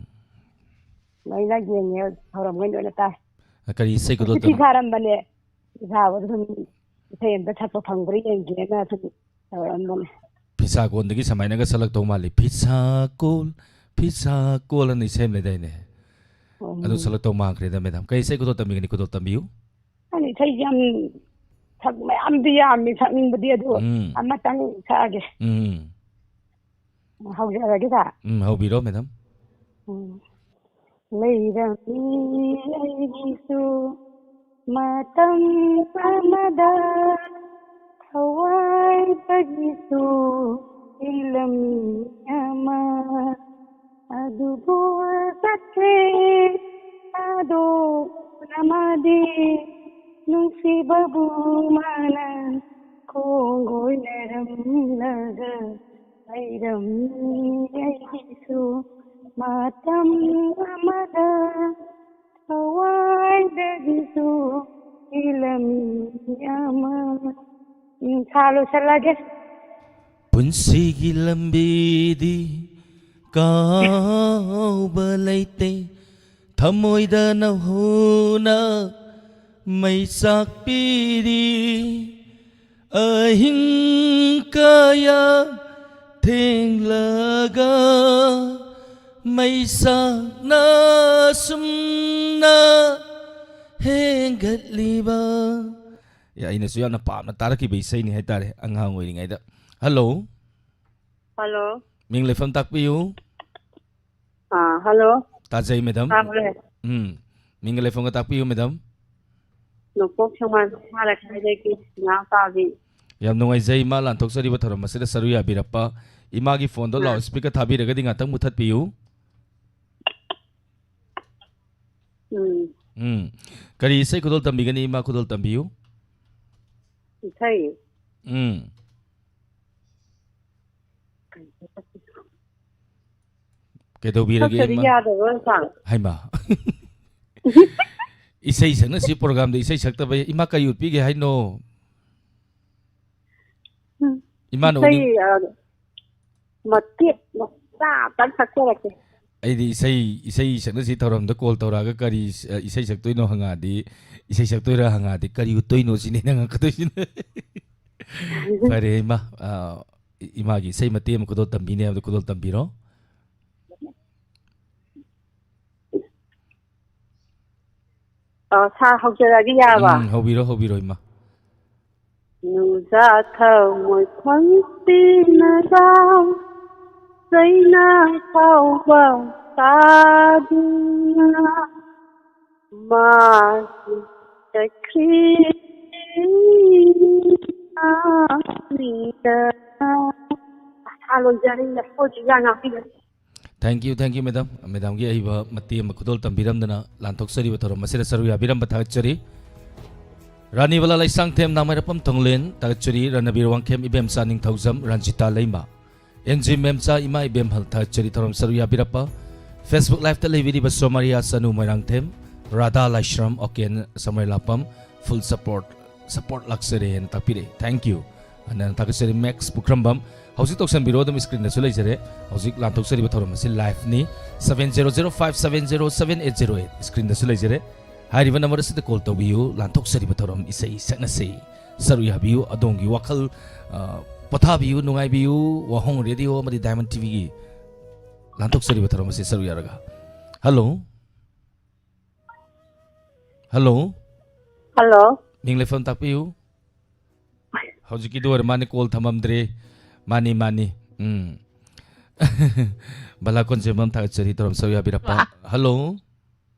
ꯂꯣꯏꯅ ꯌꯦꯡꯉꯦ, ꯊꯧꯔꯝꯈꯩ ꯂꯣꯏꯅ ꯇꯥꯏ꯫ ꯀꯔꯤ ꯏꯁꯩ ꯈꯨꯗꯣꯜ ꯍꯧꯖꯤꯛꯇꯤ ꯐꯤ ꯇꯝ- ꯁꯥꯔꯝꯕꯅꯦ, ꯐꯤ ꯁꯥꯕꯗ ꯁꯨꯝ ꯏꯁꯩ ꯑꯝꯇ ꯁꯛꯄ ꯐꯪꯕ꯭ꯔꯥ ꯌꯦꯡꯒꯦꯅ ꯁꯨꯝ ꯇꯧꯔꯛꯑꯝꯕꯅꯦ꯫ ꯐꯤꯁꯥ ꯀꯣꯟꯗꯒꯤ ꯁꯨꯃꯥꯏꯅꯒ ꯁꯛꯂꯛꯇꯧ ꯃꯥꯜꯂꯤ, "ꯐꯤꯁꯥ ꯀꯣꯜ, ꯐꯤꯁꯥ ꯀꯣꯜ" ꯑꯅ ꯏꯁꯩ ꯑꯃ ꯂꯩꯗꯥꯏꯅꯦ? ꯎꯝ꯫ ꯑꯗꯨ ꯁꯛꯂꯛꯇꯧ ꯃꯥꯟꯈ꯭ꯔꯦꯗ ꯃꯦꯗꯥꯝ꯫ ꯀꯩ ꯏꯁꯩ ꯈꯨꯗꯣꯜ ꯇꯝꯕꯤꯒꯅꯤ? ꯈꯨꯗꯣꯜ ꯇꯝꯕꯤꯌꯨ꯫ ꯑꯩꯅ ꯏꯁꯩꯁꯦ ꯌꯥꯝ ꯁꯛ-, ꯃꯌꯥꯝꯗꯤ ꯌꯥꯝꯃꯤ ꯁꯛꯅꯤꯡꯕꯗꯤ, ꯑꯗꯨ ꯎꯝ꯫ ꯑꯃꯇꯪ ꯁꯛꯑꯒꯦ꯫ ꯎꯝ꯫ ꯍꯧꯖꯔꯒꯦꯗ꯫ ꯎꯝ, ꯍꯧꯕꯤꯔꯣ ꯃꯦꯗꯥꯝ꯫ ꯎꯝ꯫ ꯂꯩꯔꯝꯃꯤ ꯑꯩꯒꯤꯁꯨ ꯃꯇꯝ ꯑꯃꯗ ꯊꯋꯥꯏꯗꯒꯤꯁꯨ ꯍꯦꯜꯂꯝꯃꯤ ꯑꯃ, ꯑꯗꯨꯕꯨ ꯆꯠꯈ꯭ꯔꯦ ꯊꯥꯗꯣꯛꯅ ꯃꯥꯗꯤ, ꯅꯨꯡꯁꯤꯕꯕꯨ ꯃꯥꯅ ꯈꯣꯡꯒꯣꯏꯅꯔꯝꯂꯒ ꯂꯩꯔꯝꯃꯤ ꯑꯩꯒꯤꯁꯨ ꯃꯇꯝ ꯑꯃꯗ ꯊꯋꯥꯏꯗꯒꯤꯁꯨ ꯍꯦꯜꯂꯝꯃꯤ ꯑꯃ꯫ ꯎꯝ, ꯁꯥ ꯂꯣꯏꯁꯜꯂꯒꯦ꯫ ꯄꯨꯟꯁꯤꯒꯤ ꯂꯝꯕꯤꯗꯤ ꯀꯥꯎꯕ ꯂꯩꯇꯦ, ꯊꯃꯣꯏꯗ ꯅꯧꯍꯧꯅ ꯃꯩ ꯆꯥꯛꯄꯤꯔꯤ꯫ ꯑꯍꯤꯡ ꯀꯌꯥ ꯊꯦꯡꯂꯒ ꯃꯩꯁꯥꯅ ꯁꯨꯝꯅ ꯍꯦꯟꯒꯠꯂꯤꯕ꯫ ꯑꯦ, ꯑꯩꯅꯁꯨ ꯌꯥꯝꯅ ꯄꯥꯝꯅ ꯇꯥꯔꯛꯈꯤꯕ ꯏꯁꯩꯅꯤ ꯍꯥꯏꯇꯥꯔꯦ ꯑꯉꯥꯡ ꯑꯣꯏꯔꯤꯉꯩꯗ꯫ ꯍꯜꯂꯣ꯫ ꯍꯜꯂꯣ꯫ ꯃꯤꯡ ꯂꯩꯐꯝ ꯇꯥꯛꯄꯤꯌꯨ꯫ ꯑꯥ, ꯍꯜꯂꯣ꯫ ꯇꯥꯖꯩ ꯃꯦꯗꯥꯝ꯫ ꯇꯥꯕ꯭ꯔꯦ? ꯎꯝ꯫ ꯃꯤꯡꯒ ꯂꯩꯐꯝꯒ ꯇꯥꯛꯄꯤꯌꯨ ꯃꯦꯗꯥꯝ꯫ ꯅꯣꯡꯄꯣꯛ ꯁꯪꯉꯥꯏ ꯃꯈꯥ ꯂꯩꯀꯥꯏꯗꯒꯤ ꯏꯅꯥꯎꯆꯥꯕꯤ꯫ ꯌꯥꯝ ꯅꯨꯡꯉꯥꯏꯖꯩ ꯏꯃꯥ, ꯂꯥꯟꯊꯣꯛꯆꯔꯤꯕ ꯊꯧꯔꯝ ꯑꯁꯤꯗ ꯁꯔꯨꯛ ꯌꯥꯕꯤꯔꯛꯄ꯫ ꯏꯃꯥꯒꯤ ꯐꯣꯟꯗꯣ ꯎꯝ꯫ ꯂꯥꯎꯠ ꯁ꯭ꯄꯤꯀꯔ ꯊꯥꯕꯤꯔꯒꯗꯤ ꯉꯥꯛꯇꯪ ꯃꯨꯊꯠꯄꯤꯌꯨ꯫ ꯎꯝ꯫ ꯎꯝ꯫ ꯀꯔꯤ ꯏꯁꯩ ꯈꯨꯗꯣꯜ ꯇꯝꯕꯤꯒꯅꯤ? ꯏꯃꯥ ꯈꯨꯗꯣꯜ ꯇꯝꯕꯤꯌꯨ꯫ ꯏꯁꯩ? ꯎꯝ꯫ ꯀꯩꯗꯧꯕꯤꯔꯒꯦ, ꯁꯛꯇꯗꯤ ꯏꯃꯥ? ꯌꯥꯗꯕ꯭ꯔꯣ, ꯁꯥꯔ? ꯍꯩꯃꯥ꯫ ꯏꯁꯩ ꯁꯛꯅꯁꯤ ꯄ꯭ꯔꯣꯒ꯭ꯔꯥꯝꯗ ꯏꯁꯩ ꯁꯛꯇꯕ ꯏꯃꯥ ꯀꯔꯤ ꯎꯠꯄꯤꯒꯦ ꯍꯥꯏꯅꯣ? ꯎꯝ꯫ ꯏꯃꯥꯅ ꯏꯁꯩ, ꯎꯅꯤꯡ- ꯑ, ꯃꯇꯦꯛ ꯃꯆꯥ ꯑꯝꯇꯪ ꯁꯛꯆꯔꯛꯀꯦ꯫ ꯑꯩꯗꯤ ꯏꯁꯩ, ꯏꯁꯩ ꯁꯛꯅꯁꯤ ꯊꯧꯔꯝꯗ ꯀꯣꯜ ꯇꯧꯔꯛꯑꯒ ꯀꯔꯤ, ꯑ, ꯏꯁꯩ ꯁꯛꯇꯣꯏꯅꯣ ꯍꯪꯉꯛꯑꯗꯤ, ꯏꯁꯩ ꯁꯛꯇꯣꯏꯔꯥ ꯍꯪꯉꯛꯑꯗꯤ ꯀꯔꯤ ꯎꯠꯇꯣꯏꯅꯣ ꯁꯤꯅꯦ ꯑꯩꯅ ꯍꯪꯉꯛꯀꯗꯣꯏꯁꯤꯅ꯫ ꯐꯔꯦ, ꯏꯃꯥ, ꯑ, ꯏꯃꯥꯒꯤ ꯏꯁꯩ ꯃꯇꯦꯛ ꯑꯃ ꯈꯨꯗꯣꯜ ꯇꯝꯕꯤꯅꯦ ꯍꯥꯏꯕꯗꯣ ꯈꯨꯗꯣꯜ ꯇꯝꯕꯤꯔꯣ꯫ ꯑ, ꯁꯥꯔ, ꯍꯧꯖꯔꯛꯑꯒꯦ, ꯌꯥꯔꯕ? ꯎꯝ, ꯍꯧꯕꯤꯔꯣ, ꯍꯧꯕꯤꯔꯣ, ꯏꯃꯥ꯫ ꯅꯨꯡꯖꯥ ꯊꯃꯣꯏ ꯈꯪꯁꯤꯟꯅꯕ, ꯆꯩꯅꯥ ꯐꯥꯎꯕ ꯁꯥꯗꯨꯅ, ꯃꯥꯁꯨ ꯆꯠꯈ꯭ꯔꯦ꯫ ꯁꯥꯔ, ꯂꯣꯏꯖꯔꯦ, ꯂꯐꯣꯏꯁꯨ ꯌꯥꯝ ꯉꯥꯛꯄꯤꯔꯦ꯫ Thank you, thank you, madam꯫ Madamꯒꯤ ꯑꯍꯩꯕ ꯃꯇꯦꯡ ꯑꯃ ꯈꯨꯗꯣꯜ ꯇꯝꯕꯤꯔꯝꯗꯅ ꯂꯥꯟꯊꯣꯛꯆꯔꯤꯕ ꯊꯧꯔꯝ ꯑꯁꯤꯗ ꯁꯔꯨꯛ ꯌꯥꯕꯤꯔꯝꯕ ꯊꯥꯒꯠꯆꯔꯤ꯫ ꯔꯥꯅꯤꯕꯂꯥ ꯂꯩꯁꯥꯡꯊꯦꯝ, ꯅꯥꯃꯩꯔꯥꯛꯄꯝ ꯊꯣꯡꯂꯦꯟ ꯊꯥꯒꯠꯆꯔꯤ꯫ ꯔꯅꯕꯤꯔ ꯋꯥꯡꯈꯦꯝ, ꯏꯕꯦꯝꯆꯥ ꯅꯤꯡꯊꯧꯖꯝ, ꯔꯟꯖꯤꯇꯥ ꯂꯩꯃ, ꯑꯦꯟꯖꯤ ꯃꯦꯝꯆꯥ, ꯏꯃꯥ ꯏꯕꯦꯝꯍꯜ ꯊꯥꯒꯠꯆꯔꯤ ꯊꯧꯔꯝ ꯁꯔꯨꯛ ꯌꯥꯕꯤꯔꯛꯄ꯫ Facebook Liveꯇ ꯂꯩꯕꯤꯔꯤꯕ ꯁꯣꯃꯥꯔꯤꯌꯥ ꯆꯅꯨ ꯃꯣꯏꯔꯥꯡꯊꯦꯝ, ꯔꯥꯙꯥ ꯂꯥꯏꯁ꯭ꯔꯝ, ꯑꯣꯀꯦꯟ ꯁꯃꯔꯂꯥꯄꯝ, full support, support ꯂꯥꯛꯆꯔꯦꯅ ꯇꯥꯛꯄꯤꯔꯛꯏ꯫ Thank you꯫ ꯑꯅ ꯊꯥꯒꯠꯆꯔꯤ꯫ ꯃꯦꯛꯁ ꯄꯨꯈ꯭ꯔꯝꯕꯝ, ꯍꯧꯖꯤꯛ ꯇꯧꯁꯟꯕꯤꯔꯣ, ꯑꯗꯨꯝ screenꯗꯁꯨ ꯂꯩꯖꯔꯦ꯫ ꯍꯧꯖꯤꯛ ꯂꯥꯟꯊꯣꯛꯆꯔꯤꯕ ꯊꯧꯔꯝ ꯑꯁꯤ liveꯅꯤ꯫ Seven zero zero five seven zero seven eight zero eight screenꯗꯁꯨ ꯂꯩꯖꯔꯦ꯫ ꯍꯥꯏꯔꯤꯕ number ꯑꯁꯤꯗ call ꯇꯧꯕꯤꯌꯨ꯫ ꯂꯥꯟꯊꯣꯛꯆꯔꯤꯕ ꯊꯧꯔꯝ ꯏꯁꯩ ꯁꯛꯅꯁꯤ꯫ ꯁꯔꯨꯛ ꯌꯥꯕꯤꯌꯨ꯫ ꯑꯗꯣꯝꯒꯤ ꯋꯥꯈꯜ, ꯑ, ꯄꯣꯊꯥꯕꯤꯌꯨ, ꯅꯨꯡꯉꯥꯏꯕꯤꯌꯨ꯫ ꯋꯥꯍꯣꯡ ꯔꯦꯗꯤꯑꯣ ꯑꯃꯗꯤ ꯗꯥꯏꯃꯟ ꯇꯤꯚꯤꯒꯤ ꯂꯥꯟꯊꯣꯛꯆꯔꯤꯕ ꯊꯧꯔꯝ ꯑꯁꯤ ꯁꯔꯨꯛ ꯌꯥꯔꯒ꯫ ꯍꯜꯂꯣ꯫ ꯍꯜꯂꯣ꯫ ꯍꯜꯂꯣ꯫ ꯃꯤꯡ ꯂꯩꯐꯝ ꯇꯥꯛꯄꯤꯌꯨ꯫ ꯍꯧꯖꯤꯛꯀꯤꯗꯨ ꯑꯣꯏꯔ ꯃꯥꯅꯤ, call ꯊꯝꯃꯝꯗ꯭ꯔꯦ꯫ ꯃꯥꯅꯤ, ꯃꯥꯅꯤ꯫ ꯎꯝ꯫ ꯕꯂꯥ ꯀꯣꯟꯖꯦꯝꯕꯝ ꯊꯥꯒꯠꯆꯔꯤ, ꯊꯧꯔꯝ ꯁꯔꯨꯛ ꯌꯥꯕꯤꯔꯛꯄ꯫ ꯋꯥ꯫ ꯍꯜꯂꯣ꯫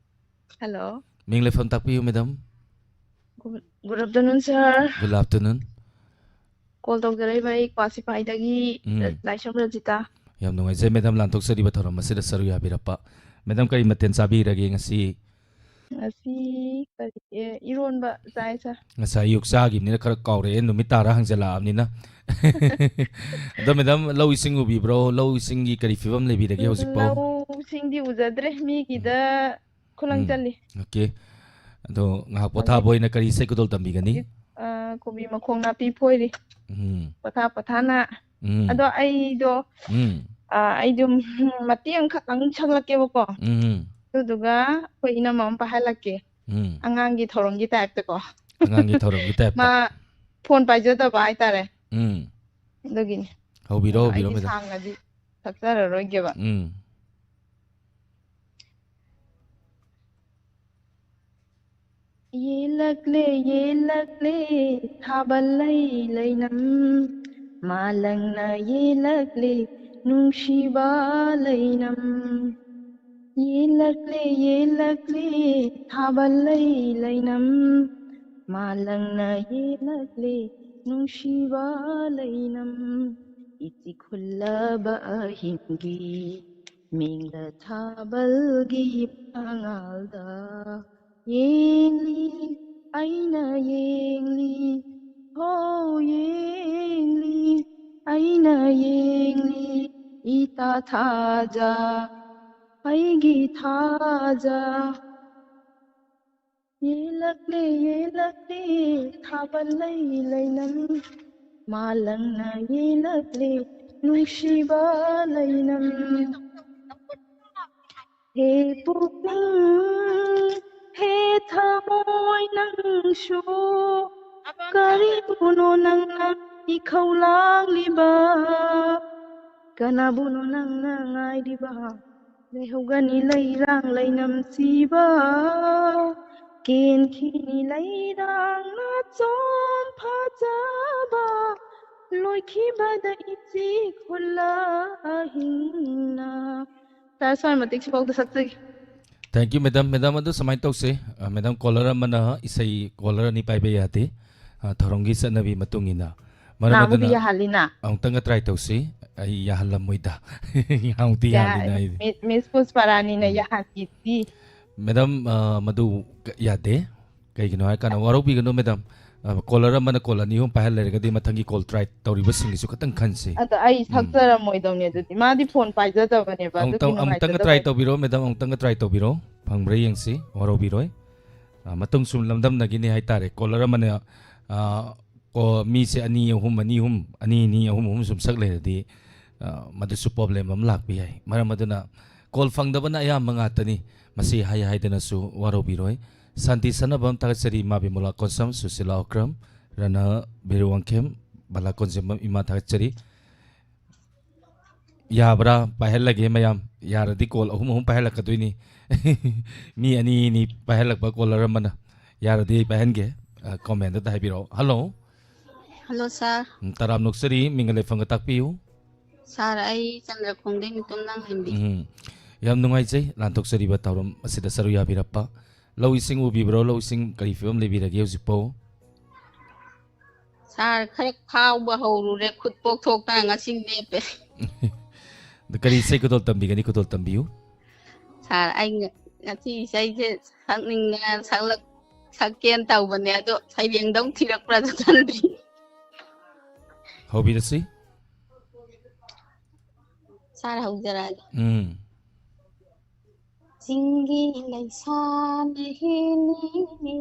ꯍꯜꯂꯣ꯫ ꯃꯤꯡ ꯂꯩꯐꯝ ꯇꯥꯛꯄꯤꯌꯨ, madam꯫ Good, good afternoon, sir꯫ Good afternoon꯫ Call ꯇꯧꯖꯔꯛꯏꯕ ꯑꯩ ꯀ꯭ꯋꯥ ꯁꯤꯐꯥꯏꯗꯒꯤ ꯎꯝ꯫ ꯂꯥꯏꯁ꯭ꯔꯝ ꯔꯖꯤꯇꯥ꯫ ꯌꯥꯝ ꯅꯨꯡꯉꯥꯏꯖꯩ, madam, ꯂꯥꯟꯊꯣꯛꯆꯔꯤꯕ ꯊꯧꯔꯝ ꯑꯁꯤꯗ ꯁꯔꯨꯛ ꯌꯥꯕꯤꯔꯛꯄ꯫ Madam, ꯀꯔꯤ ꯃꯊꯦꯜ ꯆꯥꯕꯤꯔꯒꯦ ꯉꯁꯤ? ꯉꯁꯤ ꯀꯔꯤ, ꯑꯦ, ꯏꯔꯣꯟꯕ ꯆꯥꯏ, ꯁꯥꯔ꯫ ꯉꯁꯥꯏ ꯑꯌꯨꯛ ꯆꯥꯈꯤꯕꯅꯤꯅ ꯈꯔ ꯀꯥꯎꯔꯛꯑꯦ, ꯅꯨꯃꯤꯠ ꯇꯥꯔ ꯍꯪꯖꯜꯂꯛꯑꯕꯅꯤꯅ꯫ ꯑꯗꯣ ꯃꯦꯗꯥꯝ, ꯂꯧ ꯏꯁꯤꯡ ꯎꯕꯤꯕ꯭ꯔꯣ? ꯂꯧ ꯏꯁꯤꯡꯒꯤ ꯀꯔꯤ ꯐꯤꯕꯝ ꯂꯩꯕꯤꯔꯒꯦ ꯍꯧꯖꯤꯛꯐꯥꯎ? ꯂꯧꯁꯤꯡꯗꯤ ꯎꯖꯗ꯭ꯔꯦ, ꯃꯤꯒꯤꯗ ꯈꯨꯂꯪ ꯎꯝ꯫ ꯆꯠꯂꯤ꯫ ꯑꯣꯀꯦ꯫ ꯑꯗꯣ ꯉꯥꯏꯍꯥꯛ ꯄꯣꯊꯥꯕ ꯑꯣꯏꯅ ꯀꯔꯤ ꯏꯁꯩ ꯈꯨꯗꯣꯜ ꯇꯝꯕꯤꯒꯅꯤ? ꯑ, ꯀꯣꯕꯤ ꯃꯈꯣꯡ ꯅꯥꯄꯤ ꯐꯣꯏꯔꯤ꯫ ꯎꯝ꯫ ꯄꯣꯊꯥ ꯄꯣꯊꯥꯅ꯫ ꯎꯝ꯫ ꯑꯗꯣ ꯑꯩꯗꯣ, ꯎꯝ꯫ ꯑ, ꯑꯩꯗꯣ ꯃꯇꯦꯛ ꯑꯃꯈꯛꯇꯪ ꯁꯛꯂꯛꯀꯦꯕꯀꯣ꯫ ꯎꯝ꯫ ꯑꯗꯨꯗꯨꯒ ꯑꯩꯈꯣꯏ ꯏꯅꯝꯃ ꯑꯃ ꯄꯥꯏꯍꯜꯂꯛꯀꯦ꯫ ꯎꯝ꯫ ꯑꯉꯥꯡꯒꯤ ꯊꯧꯔꯝꯒꯤ ꯇꯥꯏꯞꯇꯀꯣ꯫ ꯑꯉꯥꯡꯒꯤ ꯊꯧꯔꯝꯒꯤ ꯇꯥꯏꯞꯇ꯫ ꯃꯥ ꯐꯣꯟ ꯄꯥꯏꯖꯗꯕ ꯍꯥꯏꯇꯥꯔꯦ꯫ ꯎꯝ꯫ ꯑꯗꯨꯒꯤꯅꯤ꯫ ꯍꯧꯕꯤꯔꯣ, ꯑꯗꯣ ꯍꯧꯕꯤꯔꯣ, ꯑꯩꯗꯤ ꯃꯦꯗꯥꯝ꯫ ꯁꯥꯡꯅꯗꯤ ꯁꯛꯆꯔꯔꯣꯏꯒꯦꯕ꯫ ꯎꯝ꯫ ꯌꯦꯜꯂꯛꯂꯦ, ꯌꯦꯜꯂꯛꯂꯦ, ꯊꯥꯕꯜ ꯂꯩ ꯂꯩꯅꯝ, ꯃꯥꯂꯪꯅ ꯌꯦꯜꯂꯛꯂꯦ, ꯅꯨꯡꯁꯤꯕ ꯂꯩꯅꯝ꯫ ꯌꯦꯜꯂꯛꯂꯦ, ꯌꯦꯜꯂꯛꯂꯦ, ꯊꯥꯕꯜ ꯂꯩ ꯂꯩꯅꯝ, ꯃꯥꯂꯪꯅ ꯌꯦꯜꯂꯛꯂꯦ, ꯅꯨꯡꯁꯤꯕ ꯂꯩꯅꯝ꯫ ꯏꯆꯤ ꯈꯨꯜꯂꯕ ꯑꯍꯤꯡꯒꯤ ꯃꯤꯡꯂ ꯊꯥꯕꯜꯒꯤ ꯃꯉꯥꯜꯗ ꯌꯦꯡꯂꯤ, ꯑꯩꯅ ꯌꯦꯡꯂꯤ, ꯍꯣ ꯌꯦꯡꯂꯤ, ꯑꯩꯅ ꯌꯦꯡꯂꯤ, ꯏꯇꯥ ꯊꯥꯖ, ꯑꯩꯒꯤ ꯊꯥꯖ꯫ ꯌꯦꯜꯂꯛꯂꯦ, ꯌꯦꯜꯂꯛꯂꯦ, ꯊꯥꯕꯜ ꯂꯩ ꯂꯩꯅꯝ, ꯃꯥꯂꯪꯅ ꯌꯦꯜꯂꯛꯂꯦ, ꯅꯨꯡꯁꯤꯕ ꯂꯩꯅꯝ꯫ ꯍꯦ ꯄꯨꯛꯅꯤꯡ, ꯍꯦ ꯊꯃꯣꯏ ꯅꯪꯁꯨ, ꯀꯔꯤꯕꯨꯅꯣ ꯅꯪꯅ ꯏꯈꯧ ꯂꯥꯡꯂꯤꯕ? ꯀꯅꯥꯕꯨꯅꯣ ꯅꯪꯅ ꯉꯥꯏꯔꯤꯕ? ꯂꯩꯍꯧꯒꯅꯤ ꯂꯩꯔꯥꯡ ꯂꯩꯅꯝ ꯁꯤꯕ, ꯀꯦꯟꯈꯤꯅꯤ ꯂꯩꯔꯥꯡ ꯅꯥꯆꯣꯝ ꯐꯖꯕ, ꯂꯣꯏꯈꯤꯕꯗ ꯏꯆꯤ ꯈꯨꯜꯂ ꯑꯍꯤꯡꯅ꯫ ꯁꯥꯔ, ꯁ꯭ꯋꯥꯏ ꯃꯇꯤꯛ ꯁꯤꯐꯥꯎꯗ ꯁꯛꯆꯒꯦ꯫ Thank you, madam. ꯃꯦꯗꯥꯝ, ꯑꯗꯨ ꯁꯨꯃꯥꯏꯅ ꯇꯧꯁꯦ꯫ ꯑ, ꯃꯦꯗꯥꯝ, ꯀꯣꯂꯔ ꯑꯃꯅ ꯏꯁꯩ ꯀꯣꯂꯔ ꯑꯅꯤ ꯄꯥꯏꯕ ꯌꯥꯗꯦ꯫ ꯑ, ꯊꯧꯔꯝꯒꯤ ꯆꯠꯅꯕꯤ ꯃꯇꯨꯡ ꯏꯟꯅ꯫ ꯃꯔꯝ ꯅꯍꯥꯟꯃꯨꯛꯇꯤ ꯑꯗꯨꯅ ꯌꯥꯍꯜꯂꯤꯅ꯫ ꯑꯃꯨꯛꯇꯪꯒ try ꯇꯧꯁꯤ꯫ ꯑꯩ ꯌꯥꯍꯜꯂꯝꯃꯣꯏꯗ꯫ ꯅꯍꯥꯟꯃꯨꯛꯇꯤ ꯌꯥꯍꯜꯂꯤꯅ ꯑꯩꯗꯤ꯫ ꯃꯤ-, ꯃꯤꯁ ꯄꯨꯁꯄꯥꯔꯥꯅꯤꯅ ꯎꯝ꯫ ꯌꯥꯍꯟꯈꯤꯗꯤ꯫ ꯃꯦꯗꯥꯝ, ꯑ, ꯃꯗꯨ ꯀ-, ꯌꯥꯗꯦ꯫ ꯀꯩꯒꯤꯅꯣ ꯍꯥꯏ ꯀꯥꯟꯗ, ꯋꯥꯔꯧꯕꯤꯒꯅꯨ ꯃꯦꯗꯥꯝ꯫ ꯑ, ꯀꯣꯂꯔ ꯑꯃꯅ ꯀꯣꯜ ꯑꯅꯤ ꯑꯍꯨꯝ ꯄꯥꯏꯍꯜ ꯂꯩꯔꯒꯗꯤ ꯃꯊꯪꯒꯤ ꯀꯣꯜ ꯇ꯭ꯔꯥꯏ ꯇꯧꯔꯤꯕꯁꯤꯡꯒꯤꯁꯨ ꯈꯇꯪ ꯈꯟꯁꯤ꯫ ꯑꯗꯣ ꯑꯩ ꯎꯝ꯫ ꯁꯛꯆꯔꯝꯃꯣꯏꯗꯧꯅꯦ ꯑꯗꯨꯗꯤ꯫ ꯃꯥꯗꯤ ꯐꯣꯟ ꯄꯥꯏꯖꯗꯕꯅꯦꯕ, ꯑꯗꯨꯒꯤ ꯑꯃꯨꯛꯇꯪ, ꯑꯃꯨꯛꯇꯪꯒ ꯅꯨꯡꯉꯥꯏꯖꯗꯕ ꯇ꯭ꯔꯥꯏ ꯍꯥꯏ-, ꯇꯧꯕꯤꯔꯣ ꯃꯦꯗꯥꯝ, ꯑꯃꯨꯛꯇꯪꯒ ꯇ꯭ꯔꯥꯏ ꯇꯧꯕꯤꯔꯣ꯫ ꯐꯪꯕ꯭ꯔꯥ ꯌꯦꯡꯁꯤ, ꯋꯥꯔꯧꯕꯤꯔꯣꯏ꯫ ꯑ, ꯃꯇꯨꯡ ꯁꯨꯝ ꯂꯝꯗꯝꯅꯒꯤꯅꯤ ꯍꯥꯏꯇꯥꯔꯦ꯫ ꯀꯣꯂꯔ ꯑꯃꯅ, ꯑ, ꯀꯣ-, ꯃꯤꯁꯦ ꯑꯅꯤ, ꯑꯍꯨꯝ, ꯑꯅꯤ, ꯑꯍꯨꯝ, ꯑꯅꯤ, ꯑꯅꯤ, ꯑꯍꯨꯝ, ꯑꯍꯨꯝ ꯁꯨꯝ ꯁꯛ ꯂꯩꯔꯗꯤ, ꯑ, ꯃꯗꯨꯁꯨ ꯄ꯭ꯔꯣꯕ꯭ꯂꯦꯝ ꯑꯃ ꯂꯥꯛꯄ ꯌꯥꯏ꯫ ꯃꯔꯝ ꯑꯗꯨꯅ ꯀꯣꯜ ꯐꯪꯗꯕꯅ ꯑꯌꯥꯝꯕ ꯉꯥꯛꯇꯅꯤ꯫ ꯃꯁꯤ ꯍꯥꯏ ꯍꯥꯏꯗꯅꯁꯨ ꯋꯥꯔꯧꯕꯤꯔꯣꯏ꯫ ꯁꯥꯟꯇꯤ ꯁꯅꯥꯕꯝ ꯊꯥꯒꯠꯆꯔꯤ, ꯏꯃꯥ ꯕꯤꯃꯣꯂꯥ ꯀꯣꯟꯁꯝ, ꯁꯨꯁꯤꯂꯥ ꯑꯣꯀ꯭ꯔꯝ, ꯔꯅ ꯕꯤꯔꯨꯋꯥꯡꯈꯦꯝ, ꯕꯂꯥ ꯀꯣꯟꯖꯦꯝꯕꯝ, ꯏꯃꯥ ꯊꯥꯒꯠꯆꯔꯤ꯫ ꯌꯥꯕ꯭ꯔꯥ? ꯄꯥꯏꯍꯜꯂꯒꯦ ꯃꯌꯥꯝ꯫ ꯌꯥꯔꯗꯤ ꯀꯣꯜ ꯑꯍꯨꯝ ꯑꯍꯨꯝ ꯄꯥꯏꯍꯜꯂꯛꯀꯗꯣꯏꯅꯤ꯫ ꯃꯤ ꯑꯅꯤ ꯑꯅꯤ ꯄꯥꯏꯍꯜꯂꯛꯄ ꯀꯣꯂꯔ ꯑꯃꯅ꯫ ꯌꯥꯔꯗꯤ ꯑꯩ ꯄꯥꯏꯍꯟꯒꯦ꯫ ꯑ, ꯀꯣꯃꯦꯟꯗ ꯑꯝꯇ ꯍꯥꯏꯕꯤꯔꯛꯑꯣ꯫ ꯍꯜꯂꯣ꯫ ꯍꯜꯂꯣ, ꯁꯥꯔ꯫ ꯎꯝ, ꯇꯔꯥꯝ ꯅꯣꯛꯆꯔꯤ, ꯃꯤꯡꯒ ꯂꯩꯐꯝꯒ ꯇꯥꯛꯄꯤꯌꯨ꯫ ꯁꯥꯔ, ꯑꯩ ꯆꯟꯗ꯭ꯔꯈꯣꯡꯗꯩ ꯃꯤꯇꯣꯝ ꯂꯥꯡꯂꯦꯝꯕꯤ꯫ ꯎꯝ, ꯌꯥꯝ ꯅꯨꯡꯉꯥꯏꯖꯩ ꯂꯥꯟꯊꯣꯛꯆꯔꯤꯕ ꯊꯧꯔꯝ ꯑꯁꯤꯗ ꯁꯔꯨꯛ ꯌꯥꯕꯤꯔꯛꯄ꯫ ꯂꯧ ꯏꯁꯤꯡ ꯎꯕꯤꯕ꯭ꯔꯣ? ꯂꯧ ꯏꯁꯤꯡ ꯀꯔꯤ ꯐꯤꯕꯝ ꯂꯩꯕꯤꯔꯒꯦ ꯍꯧꯖꯤꯛꯄꯨ? ꯁꯥꯔ, ꯈꯔ ꯈꯥꯎꯕ ꯍꯧꯔꯨꯔꯦ, ꯈꯨꯠ ꯄꯣꯛꯊꯣꯛꯇꯅ ꯉꯁꯤ ꯂꯦꯞꯄꯦ꯫ ꯑꯗꯨ ꯀꯔꯤ ꯏꯁꯩ ꯈꯨꯗꯣꯜ ꯇꯝꯕꯤꯒꯅꯤ? ꯈꯨꯗꯣꯜ ꯇꯝꯕꯤꯌꯨ꯫ ꯁꯥꯔ, ꯑꯩ ꯉ-, ꯉꯁꯤ ꯏꯁꯩꯁꯦ ꯁꯛꯅꯤꯡꯗꯅ ꯁꯛꯂꯛ-, ꯁꯛꯀꯦꯅ ꯇꯧꯕꯅꯦ, ꯑꯗꯣ ꯁꯩꯔꯦꯡꯗꯧ ꯊꯤꯔꯛꯄ꯭ꯔꯥꯁꯨ ꯈꯪꯗꯦ꯫ ꯍꯧꯕꯤꯔꯁꯤ꯫ ꯁꯥꯔ, ꯍꯧꯖꯔꯛꯑꯒꯦ꯫ ꯎꯝ꯫ ꯆꯤꯡꯒꯤ ꯂꯩꯁꯥꯅ ꯍꯦꯜꯂꯤ,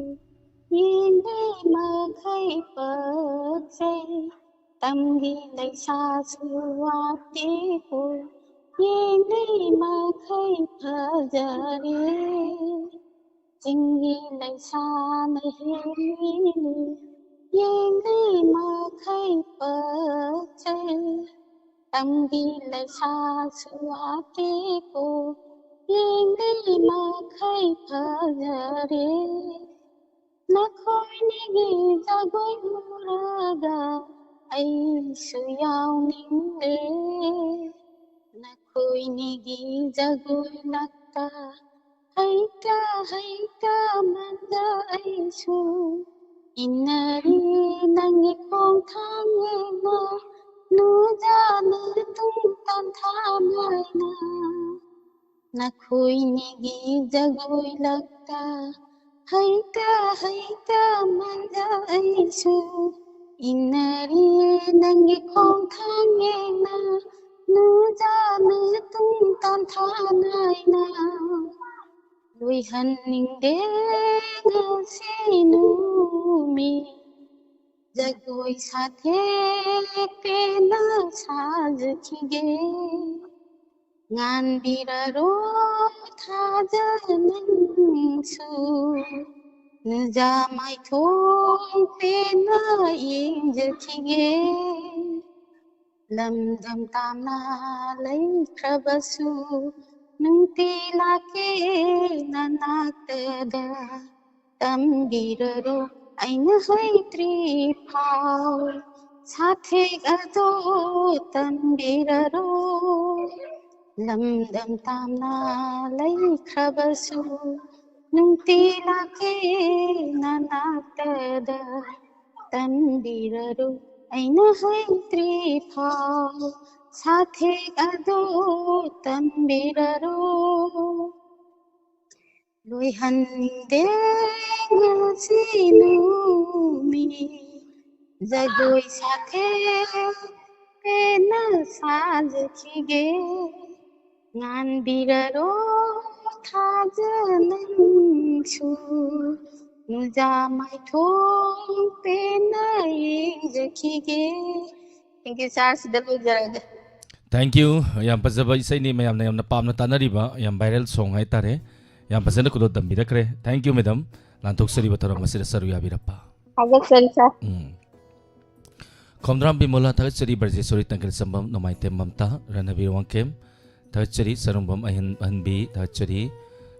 ꯌꯦꯡꯂꯤ ꯃꯈꯩ ꯄꯛꯆꯩ꯫ ꯇꯝꯒꯤ ꯂꯩꯁꯥꯁꯨ ꯋꯥꯠꯇꯦꯀꯣ, ꯌꯦꯡꯂꯤ ꯃꯈꯩ ꯐꯖꯔꯦ꯫ ꯆꯤꯡꯒꯤ ꯂꯩꯁꯥꯅ ꯍꯦꯜꯂꯤ, ꯌꯦꯡꯂꯤ ꯃꯈꯩ ꯄꯛꯆꯩ꯫ ꯇꯝꯒꯤ ꯂꯩꯁꯥꯁꯨ ꯋꯥꯠꯇꯦꯀꯣ, ꯌꯦꯡꯂꯤ ꯃꯈꯩ ꯐꯖꯔꯦ꯫ ꯅꯈꯣꯏꯅꯤꯒꯤ ꯖꯒꯣꯏ ꯎꯔꯒ ꯑꯩꯁꯨ ꯌꯥꯎꯅꯤꯡꯂꯦ꯫ ꯅꯈꯣꯏꯅꯤꯒꯤ ꯖꯒꯣꯏ ꯂꯛꯇ ꯍꯩꯇ ꯍꯩꯇ ꯃꯟꯗ ꯑꯩꯁꯨ ꯏꯟꯅꯔꯤ ꯅꯪꯒꯤ ꯈꯣꯡꯊꯥꯡ ꯌꯦꯡꯅ, ꯅꯨꯖꯥꯅ ꯇꯨꯡ ꯇꯥꯟꯊꯥ ꯅꯥꯏꯅ꯫ ꯅꯈꯣꯏꯅꯤꯒꯤ ꯖꯒꯣꯏ ꯂꯛꯇ ꯍꯩꯇ ꯍꯩꯇ ꯃꯥꯡꯖ ꯑꯩꯁꯨ ꯏꯟꯅꯔꯤ ꯅꯪꯒꯤ ꯈꯣꯡꯊꯥꯡ ꯌꯦꯡꯅ ꯅꯨꯖꯥꯅ ꯇꯨꯡ ꯇꯥꯟꯊꯥ ꯅꯥꯏꯅ ꯂꯣꯏꯍꯟꯅꯤꯡꯗꯦ ꯉꯁꯤ ꯅꯨꯃꯤꯠ ꯖꯒꯣꯏ ꯁꯥꯊꯦꯛ ꯄꯦꯟꯅ ꯁꯥꯖꯈꯤꯒꯦ ꯉꯥꯟꯕꯤꯔꯔꯣ ꯊꯥꯖ ꯅꯪꯁꯨ ꯅꯨꯖꯥ ꯃꯥꯏꯊꯣꯡ ꯄꯦꯟꯅ ꯌꯦꯡꯖꯈꯤꯒꯦ ꯂꯝꯗꯝ ꯇꯥꯝꯅ ꯂꯩꯈ꯭ꯔꯕꯁꯨ ꯅꯨꯡꯇꯤ ꯂꯥꯛꯀꯦ ꯅꯅꯥꯛꯇꯗ ꯇꯝꯕꯤꯔꯔꯣ ꯑꯩꯅ ꯍꯩꯇ꯭ꯔꯤ ꯐꯥꯎ ꯁꯥꯊꯦꯛ ꯑꯗꯣ ꯇꯝꯕꯤꯔꯔꯣ ꯂꯝꯗꯝ ꯇꯥꯝꯅ ꯂꯩꯈ꯭ꯔꯕꯁꯨ ꯅꯨꯡꯇꯤ ꯂꯥꯛꯀꯦ ꯅꯅꯥꯛꯇꯗ ꯇꯝꯕꯤꯔꯔꯣ ꯑꯩꯅ ꯍꯩꯇ꯭ꯔꯤ ꯐꯥꯎ ꯁꯥꯊꯦꯛ ꯑꯗꯣ ꯇꯝꯕꯤꯔꯔꯣ ꯂꯣꯏꯍꯟꯅꯤꯡꯗꯦ ꯉꯁꯤ ꯅꯨꯃꯤꯠ ꯖꯒꯣꯏ ꯁꯥꯊꯦꯛ ꯄꯦꯟꯅ ꯁꯥꯖꯈꯤꯒꯦ ꯉꯥꯟꯕꯤꯔꯔꯣ ꯊꯥꯖ ꯅꯪꯁꯨ ꯅꯨꯖꯥ ꯃꯥꯏꯊꯣꯡ ꯄꯦꯟꯅ ꯌꯦꯡꯖꯈꯤꯒꯦ Thank you sir ꯁꯤꯗ ꯂꯣꯏꯖꯔꯒꯦ Thank you. ꯌꯥꯝ ꯐꯖꯕ ꯏꯁꯩꯅꯤ, ꯃꯌꯥꯝꯅ ꯌꯥꯝꯅ ꯄꯥꯝꯅ ꯇꯥꯅꯔꯤꯕ, ꯌꯥꯝ viral song ꯍꯥꯏꯇꯥꯔꯦ. ꯌꯥꯝ ꯐꯖꯅ ꯈꯨꯗꯣꯜ ꯇꯝꯕꯤꯔꯛꯈ꯭ꯔꯦ. Thank you madam. ꯂꯥꯟꯊꯣꯛꯆꯔꯤꯕ ꯊꯧꯔꯝ ꯑꯁꯤꯗ ꯁꯔꯨꯛ ꯌꯥꯕꯤꯔꯛꯄ꯫ ꯊꯥꯒꯠꯆꯔꯤ sir꯫ ꯎꯝ꯫ ꯈꯣꯝꯗ꯭ꯔꯥꯝ ꯕꯤꯃꯣꯂꯥ ꯊꯥꯒꯠꯆꯔꯤ, ꯕ꯭ꯔꯖꯦꯁꯣꯔꯤ ꯇꯪꯈꯦꯜ ꯆꯝꯕꯝ, ꯅꯣꯡꯃꯥꯏꯊꯦꯝ ꯃꯝꯇꯥ, ꯔꯥꯅꯕꯤꯔ ꯋꯥꯡꯈꯦꯝ ꯊꯥꯒꯠꯆꯔꯤ, ꯁꯔꯨꯡꯕꯝ ꯑꯍꯟ ꯑꯍꯟꯕꯤ ꯊꯥꯒꯠꯆꯔꯤ,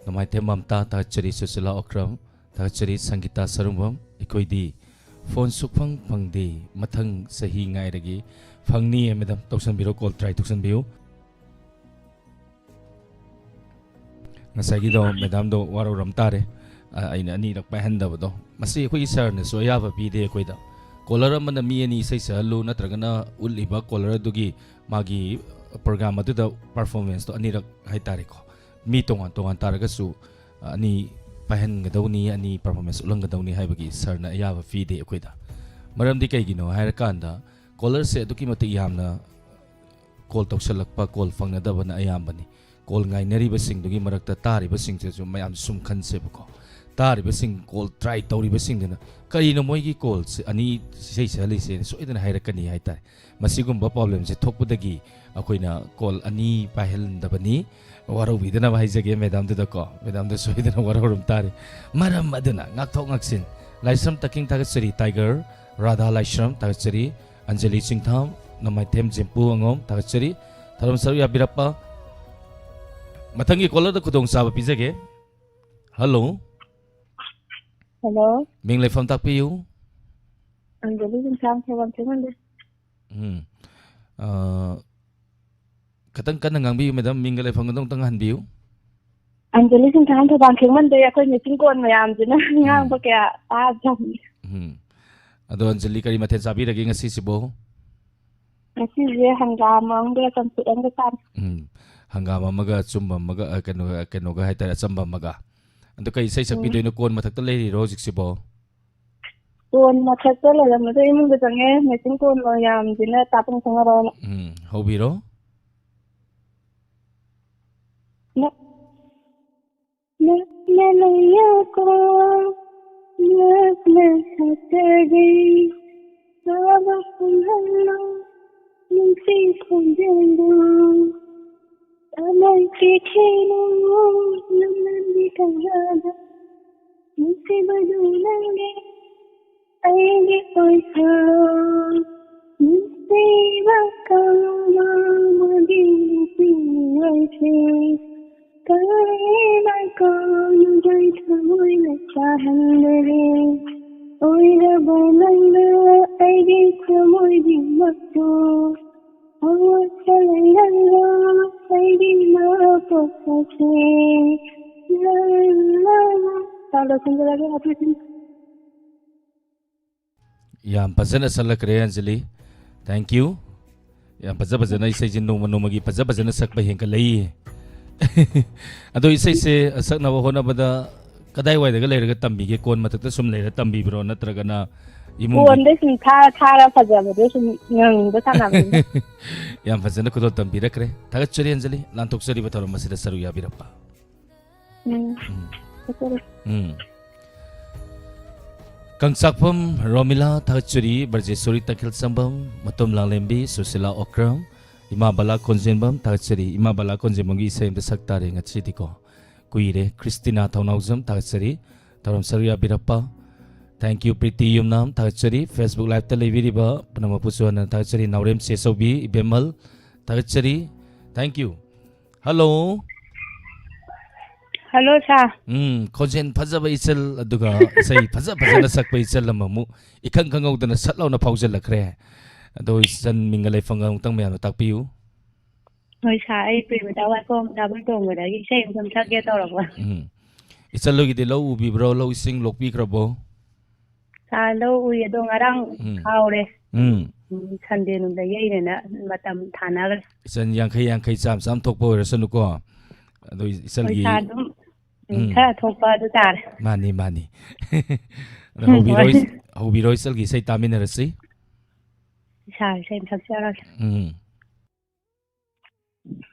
ꯅꯣꯡꯃꯥꯏꯊꯦꯝ ꯃꯝꯇꯥ ꯊꯥꯒꯠꯆꯔꯤ, ꯁꯨꯁꯤꯂꯥ ꯑꯣꯀ꯭ꯔꯝ ꯊꯥꯒꯠꯆꯔꯤ, ꯁꯪꯒꯤꯇꯥ ꯁꯔꯨꯡꯕꯝ꯫ ꯑꯩꯈꯣꯏꯗꯤ phone ꯁꯨꯛꯐꯪ ꯐꯪꯗꯦ, ꯃꯊꯪ ꯆꯍꯤ ꯉꯥꯏꯔꯒꯦ꯫ ꯐꯪꯅꯤꯌꯦ madam, ꯇꯧꯁꯟꯕꯤꯔꯣ, call try ꯇꯧꯁꯟꯕꯤꯌꯨ꯫ ꯉꯁꯥꯏꯒꯤꯗꯣ madamꯗꯣ ꯋꯥꯔꯧꯔꯝ ꯇꯥꯔꯦ꯫ ꯑ, ꯑꯩꯅ ꯑꯅꯤꯔꯛ ꯄꯥꯏꯍꯟꯗꯕꯗꯣ꯫ ꯃꯁꯤ ꯑꯩꯈꯣꯏꯒꯤ sirꯅꯁꯨ ꯑꯌꯥꯕ ꯄꯤꯗꯦ ꯑꯩꯈꯣꯏꯗ꯫ Caller ꯑꯃꯅ ꯃꯤ ꯑꯅꯤ ꯏꯁꯩ ꯁꯛꯍꯜꯂꯨ ꯅꯠꯇ꯭ꯔꯒꯅ ꯎꯠꯂꯤꯕ caller ꯑꯗꯨꯒꯤ ꯃꯥꯒꯤ program ꯑꯗꯨꯗ performanceꯇꯣ ꯑꯅꯤꯔꯛ ꯍꯥꯏꯇꯥꯔꯦꯀꯣ꯫ ꯃꯤ ꯇꯣꯉꯥꯟ ꯇꯣꯉꯥꯟ ꯇꯥꯔꯒꯁꯨ, ꯑ, ꯑꯅꯤ ꯄꯥꯏꯍꯟꯒꯗꯧꯅꯤ, ꯑꯅꯤ performance ꯎꯠꯍꯟꯒꯗꯧꯅꯤ ꯍꯥꯏꯕꯒꯤ ꯁꯥꯔꯅ ꯑꯌꯥꯕ ꯄꯤꯗꯦ ꯑꯩꯈꯣꯏꯗ꯫ ꯃꯔꯝꯗꯤ ꯀꯩꯒꯤꯅꯣ ꯍꯥꯏꯔꯀꯥꯟꯗ, caller ꯁꯦ ꯑꯗꯨꯛꯀꯤ ꯃꯇꯤꯛ ꯌꯥꯝꯅ call ꯇꯧꯁꯜꯂꯛꯄ, call ꯐꯪꯅꯗꯕꯅ ꯑꯌꯥꯝꯕꯅꯤ꯫ Call ꯉꯥꯏꯅꯔꯤꯕꯁꯤꯡꯗꯨꯒꯤ ꯃꯔꯛꯇ ꯇꯥꯔꯤꯕꯁꯤꯡꯁꯤꯁꯨ ꯃꯌꯥꯝ ꯁꯨꯝ ꯈꯟꯁꯦꯕꯀꯣ꯫ ꯇꯥꯔꯤꯕꯁꯤꯡ, call try ꯇꯧꯔꯤꯕꯁꯤꯡꯗꯨꯅ "ꯀꯔꯤꯅꯣ ꯃꯣꯏꯒꯤ call ꯁꯦ ꯑꯅꯤ ꯏꯁꯩ ꯁꯛꯍꯜꯂꯤꯁꯦ?" ꯁꯣꯏꯗꯅ ꯍꯥꯏꯔꯛꯀꯅꯤ ꯍꯥꯏꯇꯥꯔꯦ꯫ ꯃꯁꯤꯒꯨꯝꯕ problem ꯁꯦ ꯊꯣꯛꯄꯗꯒꯤ ꯑꯩꯈꯣꯏꯅ call ꯑꯅꯤ ꯄꯥꯏꯍꯟꯗꯕꯅꯤ꯫ ꯋꯥꯔꯧꯕꯤꯗꯅꯕ ꯍꯥꯏꯖꯒꯦ madam ꯗꯨꯗꯀꯣ꯫ Madam ꯗꯨ ꯁꯣꯏꯗꯅ ꯋꯥꯔꯧꯔꯝ ꯇꯥꯔꯦ꯫ ꯃꯔꯝ ꯑꯗꯨꯅ ꯉꯥꯛꯊꯣꯛ ꯉꯥꯛꯁꯤꯟ꯫ ꯂꯥꯏꯁ꯭ꯔꯝ ꯇꯥꯀꯤꯡ ꯊꯥꯒꯠꯆꯔꯤ꯫ Tiger, ꯔꯥꯙꯥ ꯂꯥꯏꯁ꯭ꯔꯝ ꯊꯥꯒꯠꯆꯔꯤ꯫ ꯑꯟꯖꯂꯤ ꯆꯤꯡꯊꯥꯝ, ꯅꯃꯥꯏꯊꯦꯝ ꯖꯦꯝꯄꯨ ꯑꯉꯣꯝ ꯊꯥꯒꯠꯆꯔꯤ꯫ ꯊꯧꯔꯝ ꯁꯔꯨꯛ ꯌꯥꯕꯤꯔꯛꯄ꯫ ꯃꯊꯪꯒꯤ caller ꯗ ꯈꯨꯗꯣꯡꯆꯥꯕ ꯄꯤꯖꯒꯦ꯫ Hello꯫ Hello꯫ ꯃꯤꯡ ꯂꯩꯐꯝ ꯇꯥꯛꯄꯤꯌꯨ꯫ ꯑꯟꯖꯂꯤ ꯆꯤꯡꯊꯥꯝ, ꯊꯧꯕꯥꯜ ꯈꯦꯛꯃꯟꯗꯩ꯫ ꯎꯝ꯫ ꯑ, ꯈꯤꯇꯪ ꯀꯟꯅ ꯉꯥꯡꯕꯤꯌꯨ madam, ꯃꯤꯡꯒ ꯂꯩꯐꯝꯒꯗꯣ ꯑꯃꯨꯛꯇꯪ ꯍꯟꯕꯤꯌꯨ꯫ ꯑꯟꯖꯂꯤ ꯆꯤꯡꯊꯥꯝ, ꯊꯧꯕꯥꯜ ꯈꯦꯛꯃꯟꯗꯩ꯫ ꯑꯩꯈꯣꯏ ꯃꯦꯆꯤꯟ ꯀꯣꯟ ꯃꯌꯥꯝꯁꯤꯅ ꯎꯝ꯫ ꯉꯥꯡꯕ ꯀꯌꯥ ꯇꯥꯗ꯭ꯔꯕꯅꯤ꯫ ꯎꯝ꯫ ꯑꯗꯣ ꯑꯟꯖꯂꯤ, ꯀꯔꯤ ꯃꯊꯦꯜ ꯆꯥꯕꯤꯔꯒꯦ ꯉꯁꯤꯁꯤꯕꯣ? ꯉꯁꯤꯁꯦ ꯍꯪꯒꯥꯝ ꯑꯃꯒ ꯆꯝꯐꯨꯠ ꯑꯃꯒ ꯆꯥꯔꯦ꯫ ꯎꯝ꯫ ꯍꯪꯒꯥꯝ ꯑꯃꯒ ꯑꯆꯨꯝꯕ ꯑꯃꯒ, ꯑ, ꯀꯩꯅꯣ, ꯀꯩꯅꯣꯒ ꯍꯥꯏꯇꯥꯔꯦ, ꯑꯆꯝꯕ ꯑꯃꯒ꯫ ꯑꯗꯣ ꯀꯩ ꯏꯁꯩ ꯎꯝ꯫ ꯁꯛꯄꯤꯗꯣꯏꯅꯣ? ꯀꯣꯟ ꯃꯊꯛꯇ ꯂꯩꯔꯤꯔꯣ ꯍꯧꯖꯤꯛꯁꯤꯕꯣ? ꯀꯣꯟ ꯃꯊꯛꯇ ꯂꯩꯔꯝꯕꯗꯣ ꯏꯃꯨꯡꯗ ꯆꯪꯉꯦ, ꯃꯦꯆꯤꯟ ꯀꯣꯟ ꯃꯌꯥꯝꯁꯤꯅ ꯇꯥꯐꯝ ꯈꯪꯉꯔꯣꯏꯅ꯫ ꯎꯝ, ꯍꯧꯕꯤꯔꯣ꯫ ꯅ-, ꯅꯛꯅ ꯂꯩꯌꯣꯀꯣ, ꯅꯛꯅ ꯁꯥꯠꯆꯒꯦ, ꯁꯥꯕ ꯐꯪꯍꯜꯂꯣ, ꯅꯨꯡꯁꯤ ꯈꯣꯟꯖꯦꯜꯗꯣ꯫ ꯊꯃꯣꯏ ꯆꯦꯛꯁꯤꯟꯅ ꯅꯪꯅꯗꯤ ꯀꯧꯔꯕ ꯅꯨꯡꯁꯤꯕꯗꯨ ꯅꯪꯒꯤ ꯑꯩꯒꯤ ꯑꯣꯏꯁꯅꯨ꯫ ꯅꯨꯡꯁꯤꯕ ꯀꯧꯕ ꯑꯃꯒꯤ ꯅꯨꯄꯤ ꯑꯣꯏꯁꯦ꯫ ꯀꯔꯤꯅ ꯀꯧꯅꯨꯡꯒꯤ ꯊꯃꯣꯏꯅ ꯆꯥꯍꯟꯗꯔꯦ꯫ ꯑꯣꯏꯔꯕ ꯅꯪꯅ ꯑꯩꯒꯤ ꯊꯃꯣꯏꯒꯤ ꯃꯆꯨ꯫ ꯌꯥꯝ ꯐꯖꯅ ꯁꯛꯂꯛꯈ꯭ꯔꯦ ꯑꯟꯖꯂꯤ꯫ Thank you꯫ ꯌꯥꯝ ꯐꯖ ꯐꯖꯅ ꯏꯁꯩꯁꯦ ꯅꯣꯡꯃ ꯅꯣꯡꯃꯒꯤ ꯐꯖ ꯐꯖꯅ ꯁꯛꯄ ꯍꯦꯟꯒꯠꯂꯛꯏ꯫ ꯑꯗꯣ ꯏꯁꯩꯁꯦ ꯁꯛꯅꯕ ꯍꯣꯠꯅꯕꯗ ꯀꯗꯥꯏꯋꯥꯏꯗꯒ ꯂꯩꯔꯒ ꯇꯝꯕꯤꯒꯦ? ꯀꯣꯟ ꯃꯊꯛꯇ ꯁꯨꯝ ꯂꯩꯔ ꯇꯝꯕꯤꯕ꯭ꯔꯣ, ꯅꯠꯇ꯭ꯔꯒꯅ ꯏꯃꯨꯡꯒꯤ? ꯀꯣꯟꯗ ꯁꯨꯝ ꯊꯥꯔ ꯊꯥꯔ ꯐꯖꯕꯗꯣ ꯁꯨꯝ ꯉꯪꯕ ꯁꯥꯟꯅꯕꯅꯤ꯫ ꯌꯥꯝ ꯐꯖꯅ ꯈꯨꯗꯣꯜ ꯇꯝꯕꯤꯔꯛꯈ꯭ꯔꯦ꯫ ꯊꯥꯒꯠꯆꯔꯤ ꯑꯟꯖꯂꯤ, ꯂꯥꯟꯊꯣꯛꯆꯔꯤꯕ ꯊꯧꯔꯝ ꯑꯁꯤꯗ ꯁꯔꯨꯛ ꯌꯥꯕꯤꯔꯛꯄ꯫ ꯎꯝ꯫ ꯊꯥꯒꯠꯆꯔꯤ꯫ ꯎꯝ꯫ ꯀꯪꯆꯥꯛꯐꯝ ꯔꯣꯃꯤꯂꯥ ꯊꯥꯒꯠꯆꯔꯤ, ꯕ꯭ꯔꯖꯦꯁꯣꯔꯤ ꯇꯈꯦꯜ ꯁꯝꯕꯝ, ꯃꯇꯣꯝ ꯂꯥꯡꯂꯦꯝꯕꯤ, ꯁꯨꯁꯤꯂꯥ ꯑꯣꯀ꯭ꯔꯝ, ꯏꯃꯥ ꯕꯂꯥ ꯀꯣꯟꯖꯦꯟꯕꯝ ꯊꯥꯒꯠꯆꯔꯤ꯫ ꯏꯃꯥ ꯕꯂꯥ ꯀꯣꯟꯖꯦꯟꯕꯝꯒꯤ ꯏꯁꯩ ꯑꯃꯇ ꯁꯛ ꯇꯥꯔꯦ ꯉꯁꯤꯗꯤꯀꯣ꯫ ꯀꯨꯏꯔꯦ꯫ ꯈ꯭ꯔꯤꯁꯇꯤꯅꯥ ꯊꯧꯅꯥꯎꯖꯝ ꯊꯥꯒꯠꯆꯔꯤ꯫ ꯊꯧꯔꯝ ꯁꯔꯨꯛ ꯌꯥꯕꯤꯔꯛꯄ꯫ Thank you, ꯄ꯭ꯔꯤꯇꯤ ꯌꯨꯝꯅꯥꯝ ꯊꯥꯒꯠꯆꯔꯤ꯫ Facebook Live-ꯇ ꯂꯩꯕꯤꯔꯤꯕ ꯄꯨꯝꯅꯃꯛꯄꯨꯁꯨ ꯍꯟꯅ ꯊꯥꯒꯠꯆꯔꯤ꯫ ꯅꯥꯎꯔꯦꯝ ꯆꯦꯆꯧꯕꯤ, ꯏꯕꯦꯝꯃꯜ ꯊꯥꯒꯠꯆꯔꯤ꯫ Thank you꯫ ꯍꯜꯂꯣ꯫ ꯍꯜꯂꯣ ꯁꯥꯔ꯫ ꯎꯝ, ꯈꯣꯟꯖꯦꯜ ꯐꯖꯕ ꯏꯆꯜ, ꯑꯗꯨꯒ ꯏꯁꯩ ꯐꯖ ꯐꯖꯅ ꯁꯛꯄ ꯏꯆꯜ ꯑꯃꯃꯨꯛ ꯏꯈꯪ ꯈꯪꯍꯧꯗꯅ ꯁꯠ ꯂꯥꯎꯅ ꯐꯥꯎꯖꯜꯂꯛꯈ꯭ꯔꯦ꯫ ꯑꯗꯣ ꯏꯆꯟ ꯃꯤꯡꯒ ꯂꯩꯐꯝꯒ ꯑꯃꯨꯛꯇꯪ ꯃꯌꯥꯝꯗ ꯇꯥꯛꯄꯤꯌꯨ꯫ ꯍꯣꯏ ꯁꯥꯔ, ꯑꯩ ꯄ꯭ꯔꯦꯃꯤꯇꯥ ꯋꯥꯏꯈꯣꯝ, ꯗꯥꯕꯜ ꯇꯣꯡꯕꯗꯒꯤ ꯏꯁꯩ ꯑꯃꯈꯛ ꯁꯛꯀꯦ ꯇꯧꯔꯛꯄ꯫ ꯎꯝ꯫ ꯏꯆꯜ ꯍꯣꯏꯒꯤꯗꯤ ꯂꯧ ꯎꯕꯤꯕ꯭ꯔꯣ? ꯂꯧ ꯏꯁꯤꯡ ꯂꯣꯛꯄꯤꯈ꯭ꯔꯕꯣ? ꯁꯥꯔ, ꯂꯧ ꯎꯏ, ꯑꯗꯣ ꯉꯔꯥꯡ ꯎꯝ꯫ ꯈꯥꯎꯔꯦ꯫ ꯎꯝ꯫ ꯎꯝ, ꯁꯟꯗꯦ ꯅꯨꯃꯤꯠꯇ ꯌꯩꯔꯦꯅ ꯃꯇꯝ ꯊꯥꯅꯈ꯭ꯔꯦ꯫ ꯏꯆꯟ ꯌꯥꯡꯈꯩ ꯌꯥꯡꯈꯩ, ꯆꯥꯝꯃ ꯆꯥꯝꯃ ꯊꯣꯛꯄ ꯑꯣꯏꯔꯁꯅꯨꯀꯣ꯫ ꯑꯗꯣ ꯍꯣꯏ ꯏꯆꯜꯒꯤ ꯁꯥꯔ, ꯑꯗꯨꯝ ꯎꯝ, ꯎꯝ꯫ ꯈꯔ ꯊꯣꯛꯄ ꯑꯗꯨ ꯇꯥꯔꯦ꯫ ꯃꯥꯅꯤ, ꯃꯥꯅꯤ꯫ ꯑꯗꯣ ꯎꯝ, ꯍꯧꯕꯤꯔꯣ, ꯍꯣꯏ꯫ ꯍꯧꯕꯤꯔꯣ ꯏꯆꯜꯒꯤ ꯏꯁꯩ ꯇꯥꯃꯤꯟꯅꯔꯁꯤ꯫ ꯁꯥꯔ, ꯏꯁꯩ ꯑꯃ ꯁꯛꯆꯔꯒꯦ꯫ ꯎꯝ꯫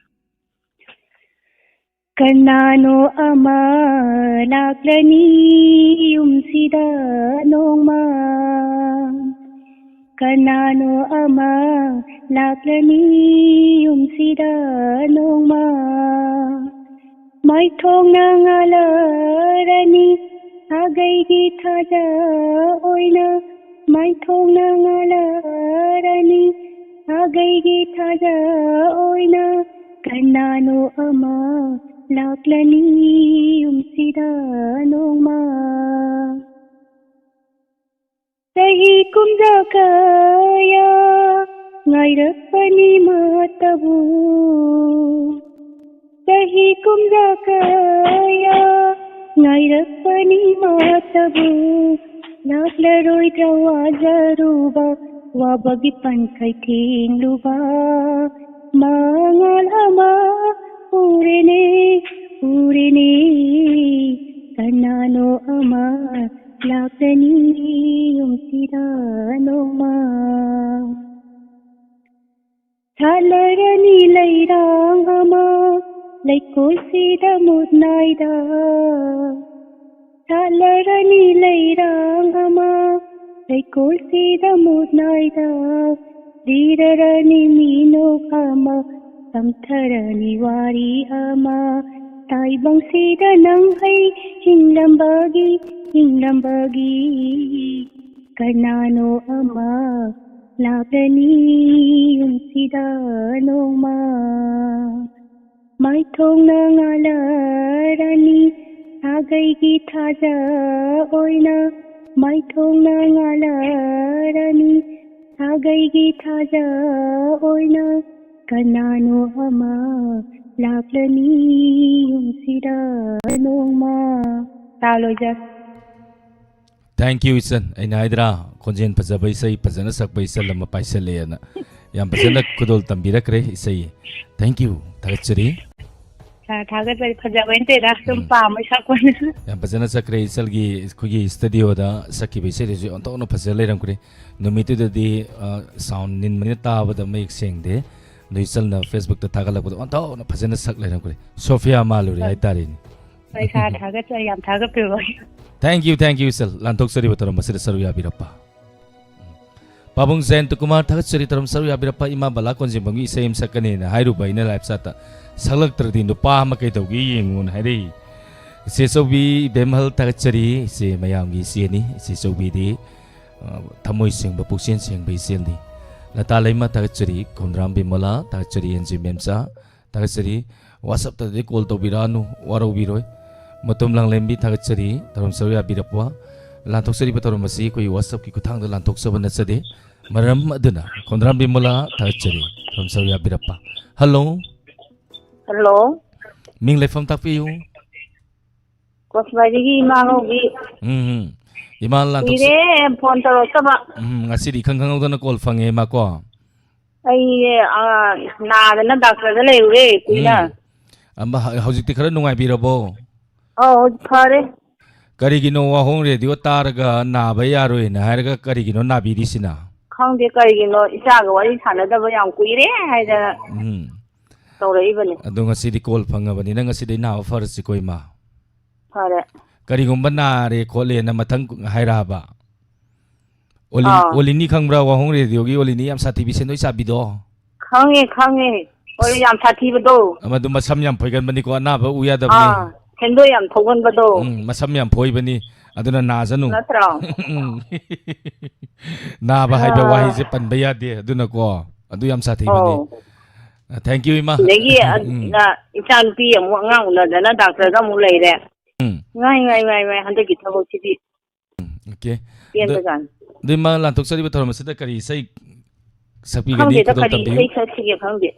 ꯀꯅꯥꯅꯣ ꯑꯃ ꯂꯥꯛꯂꯅꯤ ꯌꯨꯝꯁꯤꯗ ꯅꯣꯡꯃ, ꯀꯅꯥꯅꯣ ꯑꯃ ꯂꯥꯛꯂꯅꯤ ꯌꯨꯝꯁꯤꯗ ꯅꯣꯡꯃ, ꯃꯥꯏꯊꯣꯡꯅ ꯉꯥꯜꯂꯔꯅꯤ ꯁꯥꯒꯩꯒꯤ ꯊꯥꯖ ꯑꯣꯏꯅ, ꯃꯥꯏꯊꯣꯡꯅ ꯉꯥꯜꯂꯔꯅꯤ ꯁꯥꯒꯩꯒꯤ ꯊꯥꯖ ꯑꯣꯏꯅ, ꯀꯅꯥꯅꯣ ꯑꯃ ꯂꯥꯛꯂꯅꯤ ꯌꯨꯝꯁꯤꯗ ꯅꯣꯡꯃ꯫ ꯆꯍꯤ ꯀꯨꯝꯖꯥ ꯀꯌꯥ ꯉꯥꯏꯔꯛꯄꯅꯤ ꯃꯥꯇꯕꯨ, ꯆꯍꯤ ꯀꯨꯝꯖꯥ ꯀꯌꯥ ꯉꯥꯏꯔꯛꯄꯅꯤ ꯃꯥꯇꯕꯨ, ꯂꯥꯛꯂꯔꯣꯏꯗ꯭ꯔꯥ ꯋꯥꯖꯔꯨꯕ, ꯋꯥꯕꯒꯤ ꯄꯟꯈꯩ ꯊꯦꯡꯂꯨꯕ, ꯃꯉꯥꯜ ꯑꯃ ꯎꯔꯦꯅꯦ꯫ ꯂꯩꯀꯣꯜꯁꯤꯗ ꯃꯨꯠ ꯅꯥꯏꯗ ꯁꯥꯠꯂꯔꯅꯤ ꯂꯩꯔꯥꯡ ꯑꯃ, ꯂꯩꯀꯣꯜꯁꯤꯗ ꯃꯨꯠ ꯅꯥꯏꯗ ꯂꯤꯔꯔꯅꯤ ꯃꯤꯅꯣꯛ ꯑꯃ, ꯇꯝꯊꯔꯅꯤ ꯋꯥꯔꯤ ꯑꯃ꯫ ꯇꯥꯏꯕꯪꯁꯤꯗ ꯅꯪ ꯑꯩ ꯍꯤꯡꯂꯝꯕꯒꯤ, ꯍꯤꯡꯂꯝꯕꯒꯤ ꯀꯅꯥꯅꯣ ꯑꯃ ꯂꯥꯛꯂꯅꯤ ꯌꯨꯝꯁꯤꯗ ꯅꯣꯡꯃ꯫ ꯃꯥꯏꯊꯣꯡꯅ ꯉꯥꯜꯂꯔꯅꯤ ꯁꯥꯒꯩꯒꯤ ꯊꯥꯖ ꯑꯣꯏꯅ, ꯃꯥꯏꯊꯣꯡꯅ ꯉꯥꯜꯂꯔꯅꯤ ꯁꯥꯒꯩꯒꯤ ꯊꯥꯖ ꯑꯣꯏꯅ꯫ ꯀꯅꯥꯅꯣ ꯑꯃ ꯂꯥꯛꯂꯅꯤ ꯌꯨꯝꯁꯤꯗ ꯅꯣꯡꯃ꯫ ꯇꯥ ꯂꯣꯏꯖꯔꯦ꯫ Thank you, ꯏꯆꯟ꯫ ꯑꯩꯅ ꯍꯥꯏꯗ꯭ꯔꯥ, ꯈꯣꯟꯖꯦꯜ ꯐꯖꯕ ꯏꯁꯩ ꯐꯖꯅ ꯁꯛꯄ ꯏꯆꯜ ꯑꯃ ꯄꯥꯏꯁꯜꯂꯦꯅ꯫ ꯌꯥꯝ ꯐꯖꯅ ꯈꯨꯗꯣꯜ ꯇꯝꯕꯤꯔꯛꯈ꯭ꯔꯦ ꯏꯁꯩ꯫ Thank you, ꯊꯥꯒꯠꯆꯔꯤ꯫ ꯁꯥꯔ, ꯊꯥꯒꯠꯆꯔꯤ꯫ ꯐꯖꯕ ꯅꯠꯇꯦꯗ, ꯁꯨꯝ ꯎꯝ꯫ ꯄꯥꯝꯕꯩ ꯁꯛꯄꯅꯤ꯫ ꯌꯥꯝ ꯐꯖꯅ ꯆꯠꯈ꯭ꯔꯦ ꯏꯆꯜꯒꯤ, ꯑꯩꯈꯣꯏꯒꯤ ꯁ꯭ꯇꯨꯗꯤꯑꯣꯗ ꯁꯛꯈꯤꯕ ꯏꯁꯩꯗꯨꯁꯨ ꯑꯣꯟꯊꯣꯛꯅ ꯐꯖ ꯂꯩꯔꯝꯈ꯭ꯔꯦ꯫ ꯅꯨꯃꯤꯠꯇꯨꯗꯗꯤ, ꯑ, ꯁꯥꯎꯟ ꯅꯤꯟꯕꯅꯤꯅ ꯇꯥꯕꯗ ꯃꯌꯦꯛ ꯁꯦꯡꯗꯦ꯫ ꯑꯗꯨ ꯏꯆꯜꯅ ꯐꯦꯁꯕꯨꯛꯇ ꯊꯥꯒꯠꯂꯛꯄꯗ ꯑꯣꯟꯊꯣꯛꯅ ꯐꯖꯅ ꯁꯛ ꯂꯩꯔꯝꯈ꯭ꯔꯦ꯫ ꯁꯣꯐꯤꯌꯥ ꯃꯥꯜꯂꯨꯔꯦ ꯍꯣꯏ꯫ ꯍꯥꯏꯇꯥꯔꯦꯅꯦ꯫ ꯍꯣꯏ, ꯁꯥꯔ, ꯊꯥꯒꯠꯆꯔꯤ꯫ ꯌꯥꯝ ꯊꯥꯒꯠꯄꯤꯕ꯫ Thank you, thank you, ꯏꯆꯜ꯫ ꯂꯥꯟꯊꯣꯛꯆꯔꯤꯕ ꯊꯧꯔꯝ ꯑꯁꯤꯗ ꯁꯔꯨꯛ ꯌꯥꯕꯤꯔꯛꯄ꯫ ꯄꯥꯕꯨꯡ ꯖꯌꯟꯇ ꯀꯨꯃꯥꯔ, ꯊꯥꯒꯠꯆꯔꯤ꯫ ꯊꯧꯔꯝ ꯁꯔꯨꯛ ꯌꯥꯕꯤꯔꯛꯄ꯫ ꯏꯃꯥ ꯕꯂꯥ ꯀꯣꯟꯖꯦꯡꯕꯝꯒꯤ ꯏꯁꯩ ꯑꯃ ꯁꯛꯀꯅꯦꯅ ꯍꯥꯏꯔꯨꯕ ꯑꯩꯅ ꯂꯥꯏꯞ ꯆꯥꯠꯇ꯫ ꯁꯛꯂꯛꯇ꯭ꯔꯗꯤ ꯅꯨꯄꯥ ꯑꯃ ꯀꯩꯗꯧꯒꯦ ꯌꯦꯡꯉꯨꯅ ꯍꯥꯏꯔꯛꯏ꯫ ꯏꯆꯦ ꯆꯧꯕꯤ ꯏꯕꯦꯝꯍꯜ, ꯊꯥꯒꯠꯆꯔꯤ꯫ ꯏꯆꯦ ꯃꯌꯥꯝꯒꯤ ꯏꯆꯦꯅꯤ꯫ ꯏꯆꯦ ꯆꯧꯕꯤꯗꯤ, ꯑ, ꯊꯃꯣꯏ ꯁꯦꯡꯕ, ꯄꯨꯛꯆꯦꯜ ꯁꯦꯡꯕ ꯏꯆꯦꯜꯅꯤ꯫ ꯂꯇꯥ ꯂꯩꯃ, ꯊꯥꯒꯠꯆꯔꯤ꯫ ꯈꯣꯝꯗ꯭ꯔꯥꯝ ꯕꯤꯃꯣꯂꯥ, ꯊꯥꯒꯠꯆꯔꯤ꯫ ꯑꯦꯟ ꯖꯤ ꯃꯦꯝꯆꯥ, ꯊꯥꯒꯠꯆꯔꯤ꯫ WhatsApp-ꯇꯗꯤ ꯀꯣꯜ ꯇꯧꯕꯤꯔꯛꯑꯅꯨ, ꯋꯥꯔꯧꯕꯤꯔꯣꯏ꯫ ꯃꯇꯣꯝ ꯂꯥꯡꯂꯦꯝꯕꯤ, ꯊꯥꯒꯠꯆꯔꯤ꯫ ꯊꯧꯔꯝ ꯁꯔꯨꯛ ꯌꯥꯕꯤꯔꯛꯄ꯫ ꯂꯥꯟꯊꯣꯛꯆꯔꯤꯕ ꯊꯧꯔꯝ ꯑꯁꯤ ꯑꯩꯈꯣꯏꯒꯤ WhatsApp-ꯀꯤ ꯈꯨꯠꯊꯥꯡꯗ ꯂꯥꯟꯊꯣꯛꯆꯕ ꯅꯠꯆꯗꯦ꯫ ꯃꯔꯝ ꯑꯗꯨꯅ ꯈꯣꯝꯗ꯭ꯔꯥꯝ ꯕꯤꯃꯣꯂꯥ, ꯊꯥꯒꯠꯆꯔꯤ꯫ ꯊꯧꯔꯝ ꯁꯔꯨꯛ ꯌꯥꯕꯤꯔꯛꯄ꯫ ꯍꯜꯂꯣ꯫ ꯍꯜꯂꯣ꯫ ꯃꯤꯡ ꯂꯩꯐꯝ ꯇꯥꯛꯄꯤꯌꯨ꯫ ꯀꯣꯁꯕꯥꯏꯗꯒꯤ ꯏꯃꯥ ꯉꯧꯕꯤ꯫ ꯎꯝ, ꯎꯝ꯫ ꯏꯃꯥ ꯂꯥꯟꯊꯣꯛꯆ- ꯀꯨꯏꯔꯦ ꯐꯣꯟ ꯇꯧꯔꯛꯇꯕ꯫ ꯎꯝ, ꯉꯁꯤꯗꯤ ꯏꯈꯪ ꯈꯪꯍꯧꯗꯅ ꯀꯣꯜ ꯐꯪꯉꯦ, ꯏꯃꯥ ꯀꯣ꯫ ꯑꯩ, ꯑ, ꯅꯥꯗꯅ ꯗꯥꯛꯇꯔꯗ ꯂꯩꯔꯨꯔꯦ ꯀꯨꯏꯅ꯫ ꯎꯝ꯫ ꯑꯃ, ꯍ-, ꯍꯧꯖꯤꯛꯇꯤ ꯈꯔ ꯅꯨꯡꯉꯥꯏꯕꯤꯔꯕꯣ? ꯑꯧ, ꯍꯧꯖꯤꯛ ꯐꯔꯦ꯫ ꯀꯔꯤꯒꯤꯅꯣ ꯋꯥꯍꯣꯡ ꯔꯦꯗꯤꯑꯣ ꯇꯥꯔꯒ ꯅꯥꯕ ꯌꯥꯔꯣꯏꯅ ꯍꯥꯏꯔꯒ ꯀꯔꯤꯒꯤꯅꯣ ꯅꯥꯕꯤꯔꯤꯁꯤꯅ? ꯈꯪꯗꯦ ꯀꯔꯤꯒꯤꯅꯣ, ꯏꯆꯥꯒ ꯋꯥꯔꯤ ꯁꯥꯟꯅꯗꯕ ꯌꯥꯝ ꯀꯨꯏꯔꯦ ꯍꯥꯏꯗꯅ꯫ ꯎꯝ꯫ ꯇꯧꯔꯛꯏꯕꯅꯤ꯫ ꯑꯗꯣ ꯉꯁꯤꯗꯤ ꯀꯣꯜ ꯐꯪꯉꯕꯅꯤꯅ ꯉꯁꯤꯗꯩ ꯅꯥꯕ ꯐꯔꯁꯤꯀꯣ, ꯏꯃꯥ꯫ ꯐꯔꯦ꯫ ꯀꯔꯤꯒꯨꯝꯕ ꯅꯥꯔꯦ ꯈꯣꯠꯂꯦꯅ ꯃꯊꯪ ꯍꯥꯏꯔꯛꯑꯕ? ꯑꯣꯂꯤ-, ꯑꯥ꯫ ꯑꯣꯂꯤꯅꯤ ꯈꯪꯕ꯭ꯔꯥ? ꯋꯥꯍꯣꯡ ꯔꯦꯗꯤꯑꯣꯒꯤ ꯑꯣꯂꯤꯅꯤ ꯌꯥꯝ ꯁꯥꯊꯤꯕꯤ ꯁꯦꯟꯗꯣꯏ ꯆꯥꯕꯤꯗꯣ? ꯈꯪꯉꯦ, ꯈꯪꯉꯦ꯫ ꯍꯣꯏ, ꯌꯥꯝ ꯁꯥꯊꯤꯕꯗꯣ꯫ ꯃꯗꯨ ꯃꯁꯝ ꯌꯥꯝ ꯐꯣꯏꯒꯟꯕꯅꯤꯀꯣ, ꯑꯅꯥꯕ ꯎ ꯌꯥꯗꯕꯅꯤ꯫ ꯑꯥ, ꯁꯦꯟꯗꯣꯏ ꯌꯥꯝ ꯊꯧꯒꯟꯕꯗꯣ꯫ ꯎꯝ, ꯃꯁꯝ ꯌꯥꯝ ꯐꯣꯏꯕꯅꯤ꯫ ꯑꯗꯨꯅ ꯅꯥꯖꯅꯨ꯫ ꯅꯠꯇ꯭ꯔꯣ? ꯎꯝ꯫ ꯅꯥꯕ ꯍꯥꯏꯕ ꯑꯥ꯫ ꯋꯥꯍꯩꯁꯦ ꯄꯟꯕ ꯌꯥꯗꯦ꯫ ꯑꯗꯨꯅꯀꯣ, ꯑꯗꯨ ꯌꯥꯝ ꯁꯥꯊꯤꯕꯅꯤ꯫ ꯑꯧ꯫ ꯑ, thank you, ꯏꯃꯥ꯫ ꯑꯗꯒꯤ, ꯑ, ꯎꯝ꯫ ꯏꯆꯥꯅꯨꯄꯤ ꯑꯃꯨꯛ ꯑꯉꯥꯡ ꯎꯅꯗꯅ ꯗꯥꯛꯇꯔꯗ ꯑꯃꯨꯛ ꯂꯩꯔꯦ꯫ ꯎꯝ꯫ ꯉꯥꯏ, ꯉꯥꯏ, ꯉꯥꯏ, ꯉꯥꯏ, ꯍꯟꯗꯛꯀꯤ ꯊꯕꯛꯁꯤꯗꯤ꯫ ꯎꯝ, okay꯫ ꯑꯗꯨ, ꯄꯦꯟꯕꯖꯥꯠꯅꯤ꯫ ꯑꯗꯨ ꯏꯃꯥ, ꯂꯥꯟꯊꯣꯛꯆꯔꯤꯕ ꯊꯧꯔꯝ ꯑꯁꯤꯗ ꯀꯔꯤ ꯏꯁꯩ ꯁꯛꯄꯤꯒꯅꯤ? ꯈꯪꯗꯦꯗ, ꯈꯨꯗꯣꯜ ꯀꯔꯤ ꯇꯝꯕꯤꯌꯨ꯫ ꯏꯁꯩ ꯁꯛꯁꯤꯒꯦ ꯈꯪꯗꯦ꯫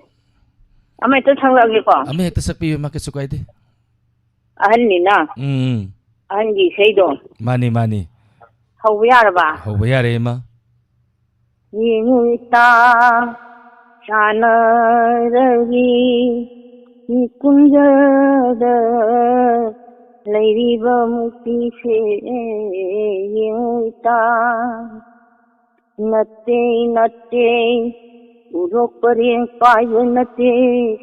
ꯑꯃ ꯍꯦꯛꯇ ꯁꯛꯂꯛꯑꯒꯦꯀꯣ꯫ ꯑꯃ ꯍꯦꯛꯇ ꯁꯛꯄꯤꯌꯨ ꯏꯃꯥ, ꯀꯩꯁꯨ ꯀꯥꯏꯗꯦ꯫ ꯑꯍꯟꯅꯤꯅ꯫ ꯎꯝ, ꯎꯝ꯫ ꯑꯍꯟꯒꯤ ꯏꯁꯩꯗꯣ꯫ ꯃꯥꯅꯤ, ꯃꯥꯅꯤ꯫ ꯍꯧꯕ ꯌꯥꯔꯕ? ꯍꯧꯕ ꯌꯥꯔꯦ ꯏꯃꯥ꯫ ꯌꯦꯡꯉꯨ ꯏꯇꯥ, ꯆꯥꯟꯅꯔꯕꯤ ꯃꯤꯀꯨꯟꯖꯗ ꯂꯩꯔꯤꯕ ꯃꯨꯛꯇꯤꯁꯦ ꯌꯦꯡꯉꯨ ꯏꯇꯥ꯫ ꯅꯠꯇꯦ, ꯅꯠꯇꯦ, ꯎꯔꯣꯛ ꯄꯔꯦꯡ ꯄꯥꯏꯕ ꯅꯠꯇꯦ,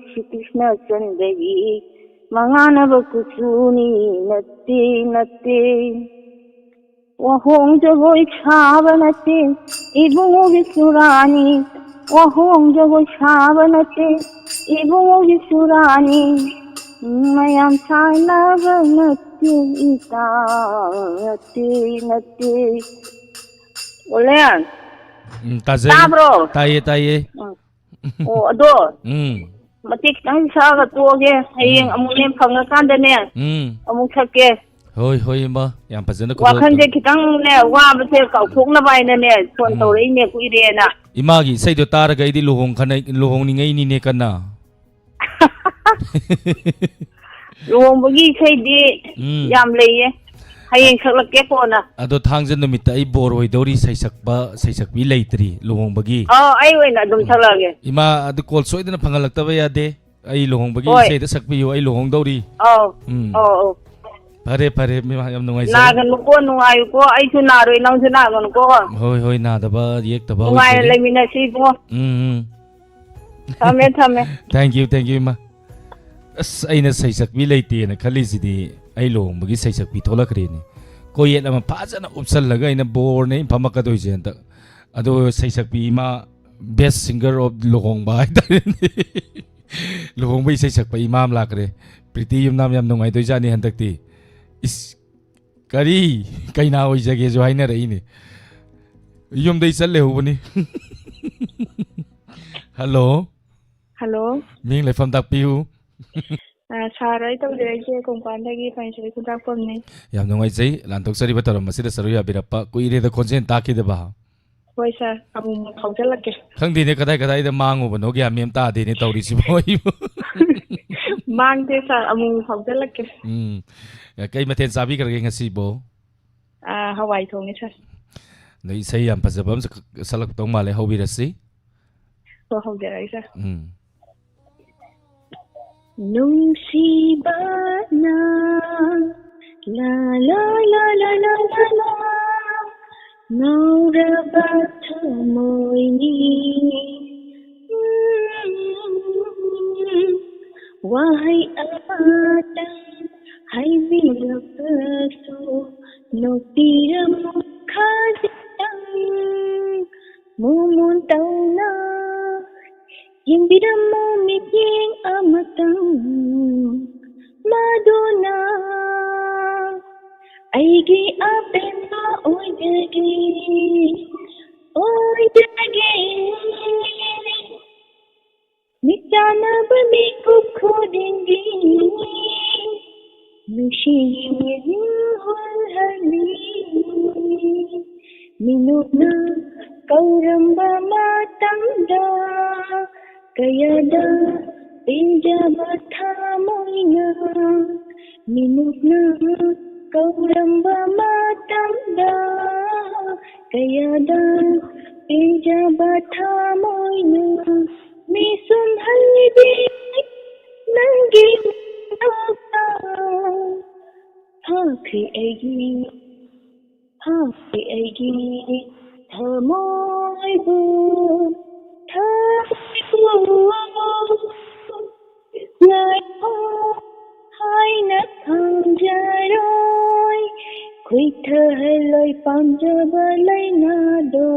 ꯁ꯭ꯔꯤ ꯀ꯭ꯔꯤꯁꯅ ꯆꯟꯗꯒꯤ ꯃꯉꯥꯅꯕ ꯀꯨꯆꯨꯅꯤ꯫ ꯅꯠꯇꯦ, ꯅꯠꯇꯦ, ꯋꯥꯍꯣꯡ ꯖꯒꯣꯏ ꯁꯥꯕ ꯅꯠꯇꯦ, ꯏꯕꯨꯡꯉꯣꯒꯤ ꯆꯨꯔꯥꯅꯤ꯫ ꯋꯥꯍꯣꯡ ꯖꯒꯣꯏ ꯁꯥꯕ ꯅꯠꯇꯦ, ꯏꯕꯨꯡꯉꯣꯒꯤ ꯆꯨꯔꯥꯅꯤ꯫ ꯃꯌꯥꯝ ꯁꯥꯟꯅꯕ ꯅꯠꯇꯦ, ꯏꯇꯥ, ꯅꯠꯇꯦ, ꯅꯠꯇꯦ꯫ ꯑꯣꯂꯦ꯫ ꯎꯝ, ꯇꯥꯖꯩ꯫ ꯇꯥꯕ꯭ꯔꯣ? ꯇꯥꯏꯌꯦ, ꯇꯥꯏꯌꯦ꯫ ꯎꯝ꯫ ꯑꯣ, ꯑꯗꯣ ꯎꯝ꯫ ꯃꯇꯦꯛ ꯈꯤꯇꯪ ꯁꯛꯑꯒ ꯇꯣꯛꯑꯒꯦ꯫ ꯍꯌꯦꯡ ꯎꯝ꯫ ꯑꯃꯨꯛꯅꯦ ꯐꯪꯉꯀꯥꯟꯗꯅꯦ ꯎꯝ꯫ ꯑꯃꯨꯛ ꯁꯛꯀꯦ꯫ ꯍꯣꯏ, ꯍꯣꯏ, ꯏꯃꯥ꯫ ꯌꯥꯝ ꯐꯖꯅ ꯈꯨꯗꯣꯜ ꯋꯥꯈꯜꯁꯦ ꯇꯝ-, ꯈꯤꯇꯪꯅꯦ, ꯋꯥꯕꯁꯦ ꯀꯥꯎꯊꯣꯛꯅꯕ ꯍꯥꯏꯅꯅꯦ ꯐꯣꯟ ꯎꯝ꯫ ꯇꯧꯔꯛꯏꯅꯦ, ꯀꯨꯏꯔꯦꯅ꯫ ꯏꯃꯥꯒꯤ ꯏꯁꯩꯗꯣ ꯇꯥꯔꯒ ꯑꯩꯗꯤ ꯂꯨꯍꯣꯡ ꯈꯟꯅꯩ-, ꯂꯨꯍꯣꯡꯅꯤꯡꯉꯩꯅꯤꯅꯦ ꯀꯟꯅ꯫ ꯂꯨꯍꯣꯡꯕꯒꯤ ꯏꯁꯩꯗꯤ ꯎꯝ꯫ ꯌꯥꯝ ꯂꯩꯌꯦ꯫ ꯍꯌꯦꯡ ꯁꯛꯂꯛꯀꯦ ꯀꯣꯟꯅ꯫ ꯑꯗꯣ ꯊꯥꯡꯖ ꯅꯨꯃꯤꯠꯇ ꯑꯩ ꯕꯣꯔ ꯑꯣꯏꯗꯧꯔꯤ, ꯁꯩꯁꯛꯄ, ꯁꯩꯁꯛꯄꯤ ꯂꯩꯇ꯭ꯔꯤ ꯂꯨꯍꯣꯡꯕꯒꯤ꯫ ꯑꯧ, ꯑꯩ ꯑꯣꯏꯅ ꯑꯗꯨꯝ ꯎꯝ꯫ ꯁꯛꯂꯛꯑꯒꯦ꯫ ꯏꯃꯥ, ꯑꯗꯨ ꯀꯣꯜ ꯁꯣꯏꯗꯅ ꯐꯪꯍꯜꯂꯛꯇꯕ ꯌꯥꯗꯦ꯫ ꯑꯩ ꯂꯨꯍꯣꯡꯕꯒꯤ ꯍꯣꯏ꯫ ꯏꯁꯩꯗ ꯁꯛꯄꯤꯌꯨ, ꯑꯩ ꯂꯨꯍꯣꯡꯗꯧꯔꯤ꯫ ꯑꯧ, ꯎꯝ꯫ ꯑꯧ, ꯑꯧ꯫ ꯐꯔꯦ, ꯐꯔꯦ, ꯏꯃꯥ, ꯌꯥꯝ ꯅꯨꯡꯉꯥꯏꯖꯔꯦ꯫ ꯅꯥꯒꯅꯨꯀꯣ, ꯅꯨꯡꯉꯥꯏꯌꯨꯀꯣ, ꯑꯩꯁꯨ ꯅꯥꯔꯣꯏ, ꯅꯪꯁꯨ ꯅꯥꯒꯅꯨꯀꯣ꯫ ꯍꯣꯏ, ꯍꯣꯏ, ꯅꯥꯗꯕ ꯌꯦꯛꯇꯕ ꯅꯨꯡꯉꯥꯏꯅ ꯑꯣꯏꯖꯒꯦ꯫ ꯂꯩꯃꯤꯟꯅꯁꯤ ꯏꯕꯨꯡꯉꯣ꯫ ꯎꯝ, ꯎꯝ꯫ ꯊꯝꯃꯦ, ꯊꯝꯃꯦ꯫ Thank you, thank you, ꯏꯃꯥ꯫ ꯑꯁ, ꯑꯩꯅ ꯁꯩꯁꯛꯄꯤ ꯂꯩꯇꯦꯅ ꯈꯜꯂꯤꯁꯤꯗꯤ, ꯑꯩ ꯂꯨꯍꯣꯡꯕꯒꯤ ꯁꯩꯁꯛꯄꯤ ꯊꯣꯛꯂꯛꯈ꯭ꯔꯦꯅꯦ꯫ ꯀꯣꯌꯦꯠ ꯑꯃ ꯐꯖꯅ ꯎꯞꯁꯜꯂꯒ ꯑꯩꯅ ꯕꯣꯔꯅꯦ ꯑꯩꯅ ꯐꯝꯃꯛꯀꯗꯣꯏꯁꯦ ꯍꯟꯗꯛ꯫ ꯑꯗꯣ ꯁꯩꯁꯛꯄꯤ ꯏꯃꯥ, best singer of ꯂꯨꯍꯣꯡꯕ ꯍꯥꯏꯇꯥꯔꯦꯅꯦ꯫ ꯂꯨꯍꯣꯡꯕ ꯏꯁꯩ ꯁꯛꯄ ꯏꯃꯥ ꯑꯃ ꯂꯥꯛꯈ꯭ꯔꯦ꯫ ꯄ꯭ꯔꯤꯇꯤ ꯌꯨꯝꯅꯥꯝ, ꯌꯥꯝ ꯅꯨꯡꯉꯥꯏꯗꯣꯏꯖꯥꯠꯅꯤ ꯍꯟꯗꯛꯇꯤ꯫ ꯏꯁ, ꯀꯔꯤ? ꯀꯩꯅꯥ ꯑꯣꯏꯖꯒꯦꯁꯨ ꯍꯥꯏꯅꯔꯛꯏꯅꯦ꯫ ꯌꯨꯝꯗꯩ ꯆꯠ ꯂꯩꯍꯧꯕꯅꯤ꯫ ꯍꯜꯂꯣ꯫ ꯍꯜꯂꯣ꯫ ꯃꯤꯡ ꯂꯩꯐꯝ ꯇꯥꯛꯄꯤꯌꯨ꯫ ꯑ, ꯁꯥꯔ, ꯑꯩ ꯇꯧꯖꯔꯛꯏꯁꯦ ꯀꯣꯡꯄꯥꯟꯗꯒꯤ ꯄꯥꯏꯟꯁꯔꯤ ꯈꯨꯟꯗ꯭ꯔꯥꯛꯄꯝꯅꯤ꯫ ꯌꯥꯝ ꯅꯨꯡꯉꯥꯏꯖꯩ ꯂꯥꯟꯊꯣꯛꯆꯔꯤꯕ ꯊꯧꯔꯝ ꯑꯁꯤꯗ ꯁꯔꯨꯛ ꯌꯥꯕꯤꯔꯛꯄ꯫ ꯀꯨꯏꯔꯦꯗ ꯈꯣꯟꯖꯦꯜ ꯇꯥꯈꯤꯗꯕ꯫ ꯍꯣꯏ ꯁꯥꯔ, ꯑꯃꯨꯛ ꯑꯃꯨꯛ ꯐꯥꯎꯖꯜꯂꯛꯀꯦ꯫ ꯈꯪꯗꯦꯅꯦ ꯀꯗꯥꯏ ꯀꯗꯥꯏꯗ ꯃꯥꯡꯉꯨꯕꯅꯣ, ꯒ꯭ꯌꯥꯟ ꯃꯦꯟ ꯇꯥꯗꯦꯅꯦ ꯇꯧꯔꯤꯁꯤꯕꯣ ꯑꯩꯕꯨ꯫ ꯃꯥꯡꯗꯦ ꯁꯥꯔ, ꯑꯃꯨꯛ ꯑꯃꯨꯛ ꯐꯥꯎꯖꯜꯂꯛꯀꯦ꯫ ꯎꯝ꯫ ꯀꯩ ꯃꯊꯦꯜ ꯆꯥꯕꯤꯈ꯭ꯔꯒꯦ ꯉꯁꯤꯕꯣ? ꯑ, ꯍꯋꯥꯏ ꯊꯣꯡꯉꯦ ꯁꯥꯔ꯫ ꯑꯗꯣ ꯏꯁꯩ ꯌꯥꯝ ꯐꯖꯕ ꯑꯃ ꯁꯛ-, ꯁꯛꯂꯛꯇꯧ ꯃꯥꯜꯂꯦ, ꯍꯧꯕꯤꯔꯁꯤ꯫ ꯍꯣꯏ, ꯍꯧꯖꯔꯛꯑꯒꯦ ꯁꯥꯔ꯫ ꯎꯝ꯫ ꯅꯨꯡꯁꯤꯕꯅ ꯂꯥ ꯂꯥ ꯂꯥ ꯂꯥ ꯂꯥ ꯂꯥ ꯂꯥ ꯉꯥꯎꯔꯕ ꯊꯃꯣꯏꯅꯤ꯫ ꯋꯥꯍꯩ ꯑꯃꯇꯪ ꯍꯥꯏꯕꯤꯔꯛꯄꯁꯨ ꯅꯣꯛꯄꯤꯔꯝꯃꯨ ꯈꯖꯤꯛꯇꯪ꯫ ꯃꯣꯃꯣꯟ ꯇꯧꯅ ꯌꯦꯡꯕꯤꯔꯝꯃꯨ ꯃꯤꯠꯌꯦꯡ ꯑꯃꯇꯪ꯫ ꯃꯗꯨꯅ ꯑꯩꯒꯤ ꯑꯄꯦꯟꯕ ꯑꯣꯏꯖꯒꯦ, ꯑꯣꯏꯖꯒꯦ꯫ ꯃꯤꯠ ꯆꯥꯟꯅꯕ ꯃꯤꯀꯨꯞ ꯈꯨꯗꯤꯡꯒꯤ ꯅꯨꯡꯁꯤꯒꯤ ꯃꯤꯍꯨꯜ ꯍꯜꯂꯤ꯫ ꯃꯤꯅꯣꯛꯅ ꯀꯧꯔꯝꯕ ꯃꯇꯝꯗ ꯀꯌꯥꯗ ꯄꯦꯟꯖꯕ ꯊꯃꯣꯏꯅ꯫ ꯃꯤꯅꯣꯛꯅ ꯀꯧꯔꯝꯕ ꯃꯇꯝꯗ ꯀꯌꯥꯗ ꯄꯦꯟꯖꯕ ꯊꯃꯣꯏꯅ꯫ ꯃꯤꯁꯨꯝ ꯍꯜꯂꯤꯕꯤ ꯅꯪꯒꯤ ꯃꯤꯅꯣꯛꯇ ꯐꯥꯈ꯭ꯔꯦ ꯑꯩꯒꯤ, ꯐꯥꯈ꯭ꯔꯦ ꯑꯩꯒꯤ ꯊꯃꯣꯏꯕꯨ, ꯊꯃꯣꯏꯕꯨ꯫ ꯉꯥꯏꯈꯣ ꯍꯥꯏꯅ ꯈꯪꯖꯔꯣꯏ, ꯈꯨꯏꯊꯍꯜꯂꯣꯏ ꯄꯥꯝꯖꯕ ꯂꯩꯅꯥꯗꯣ,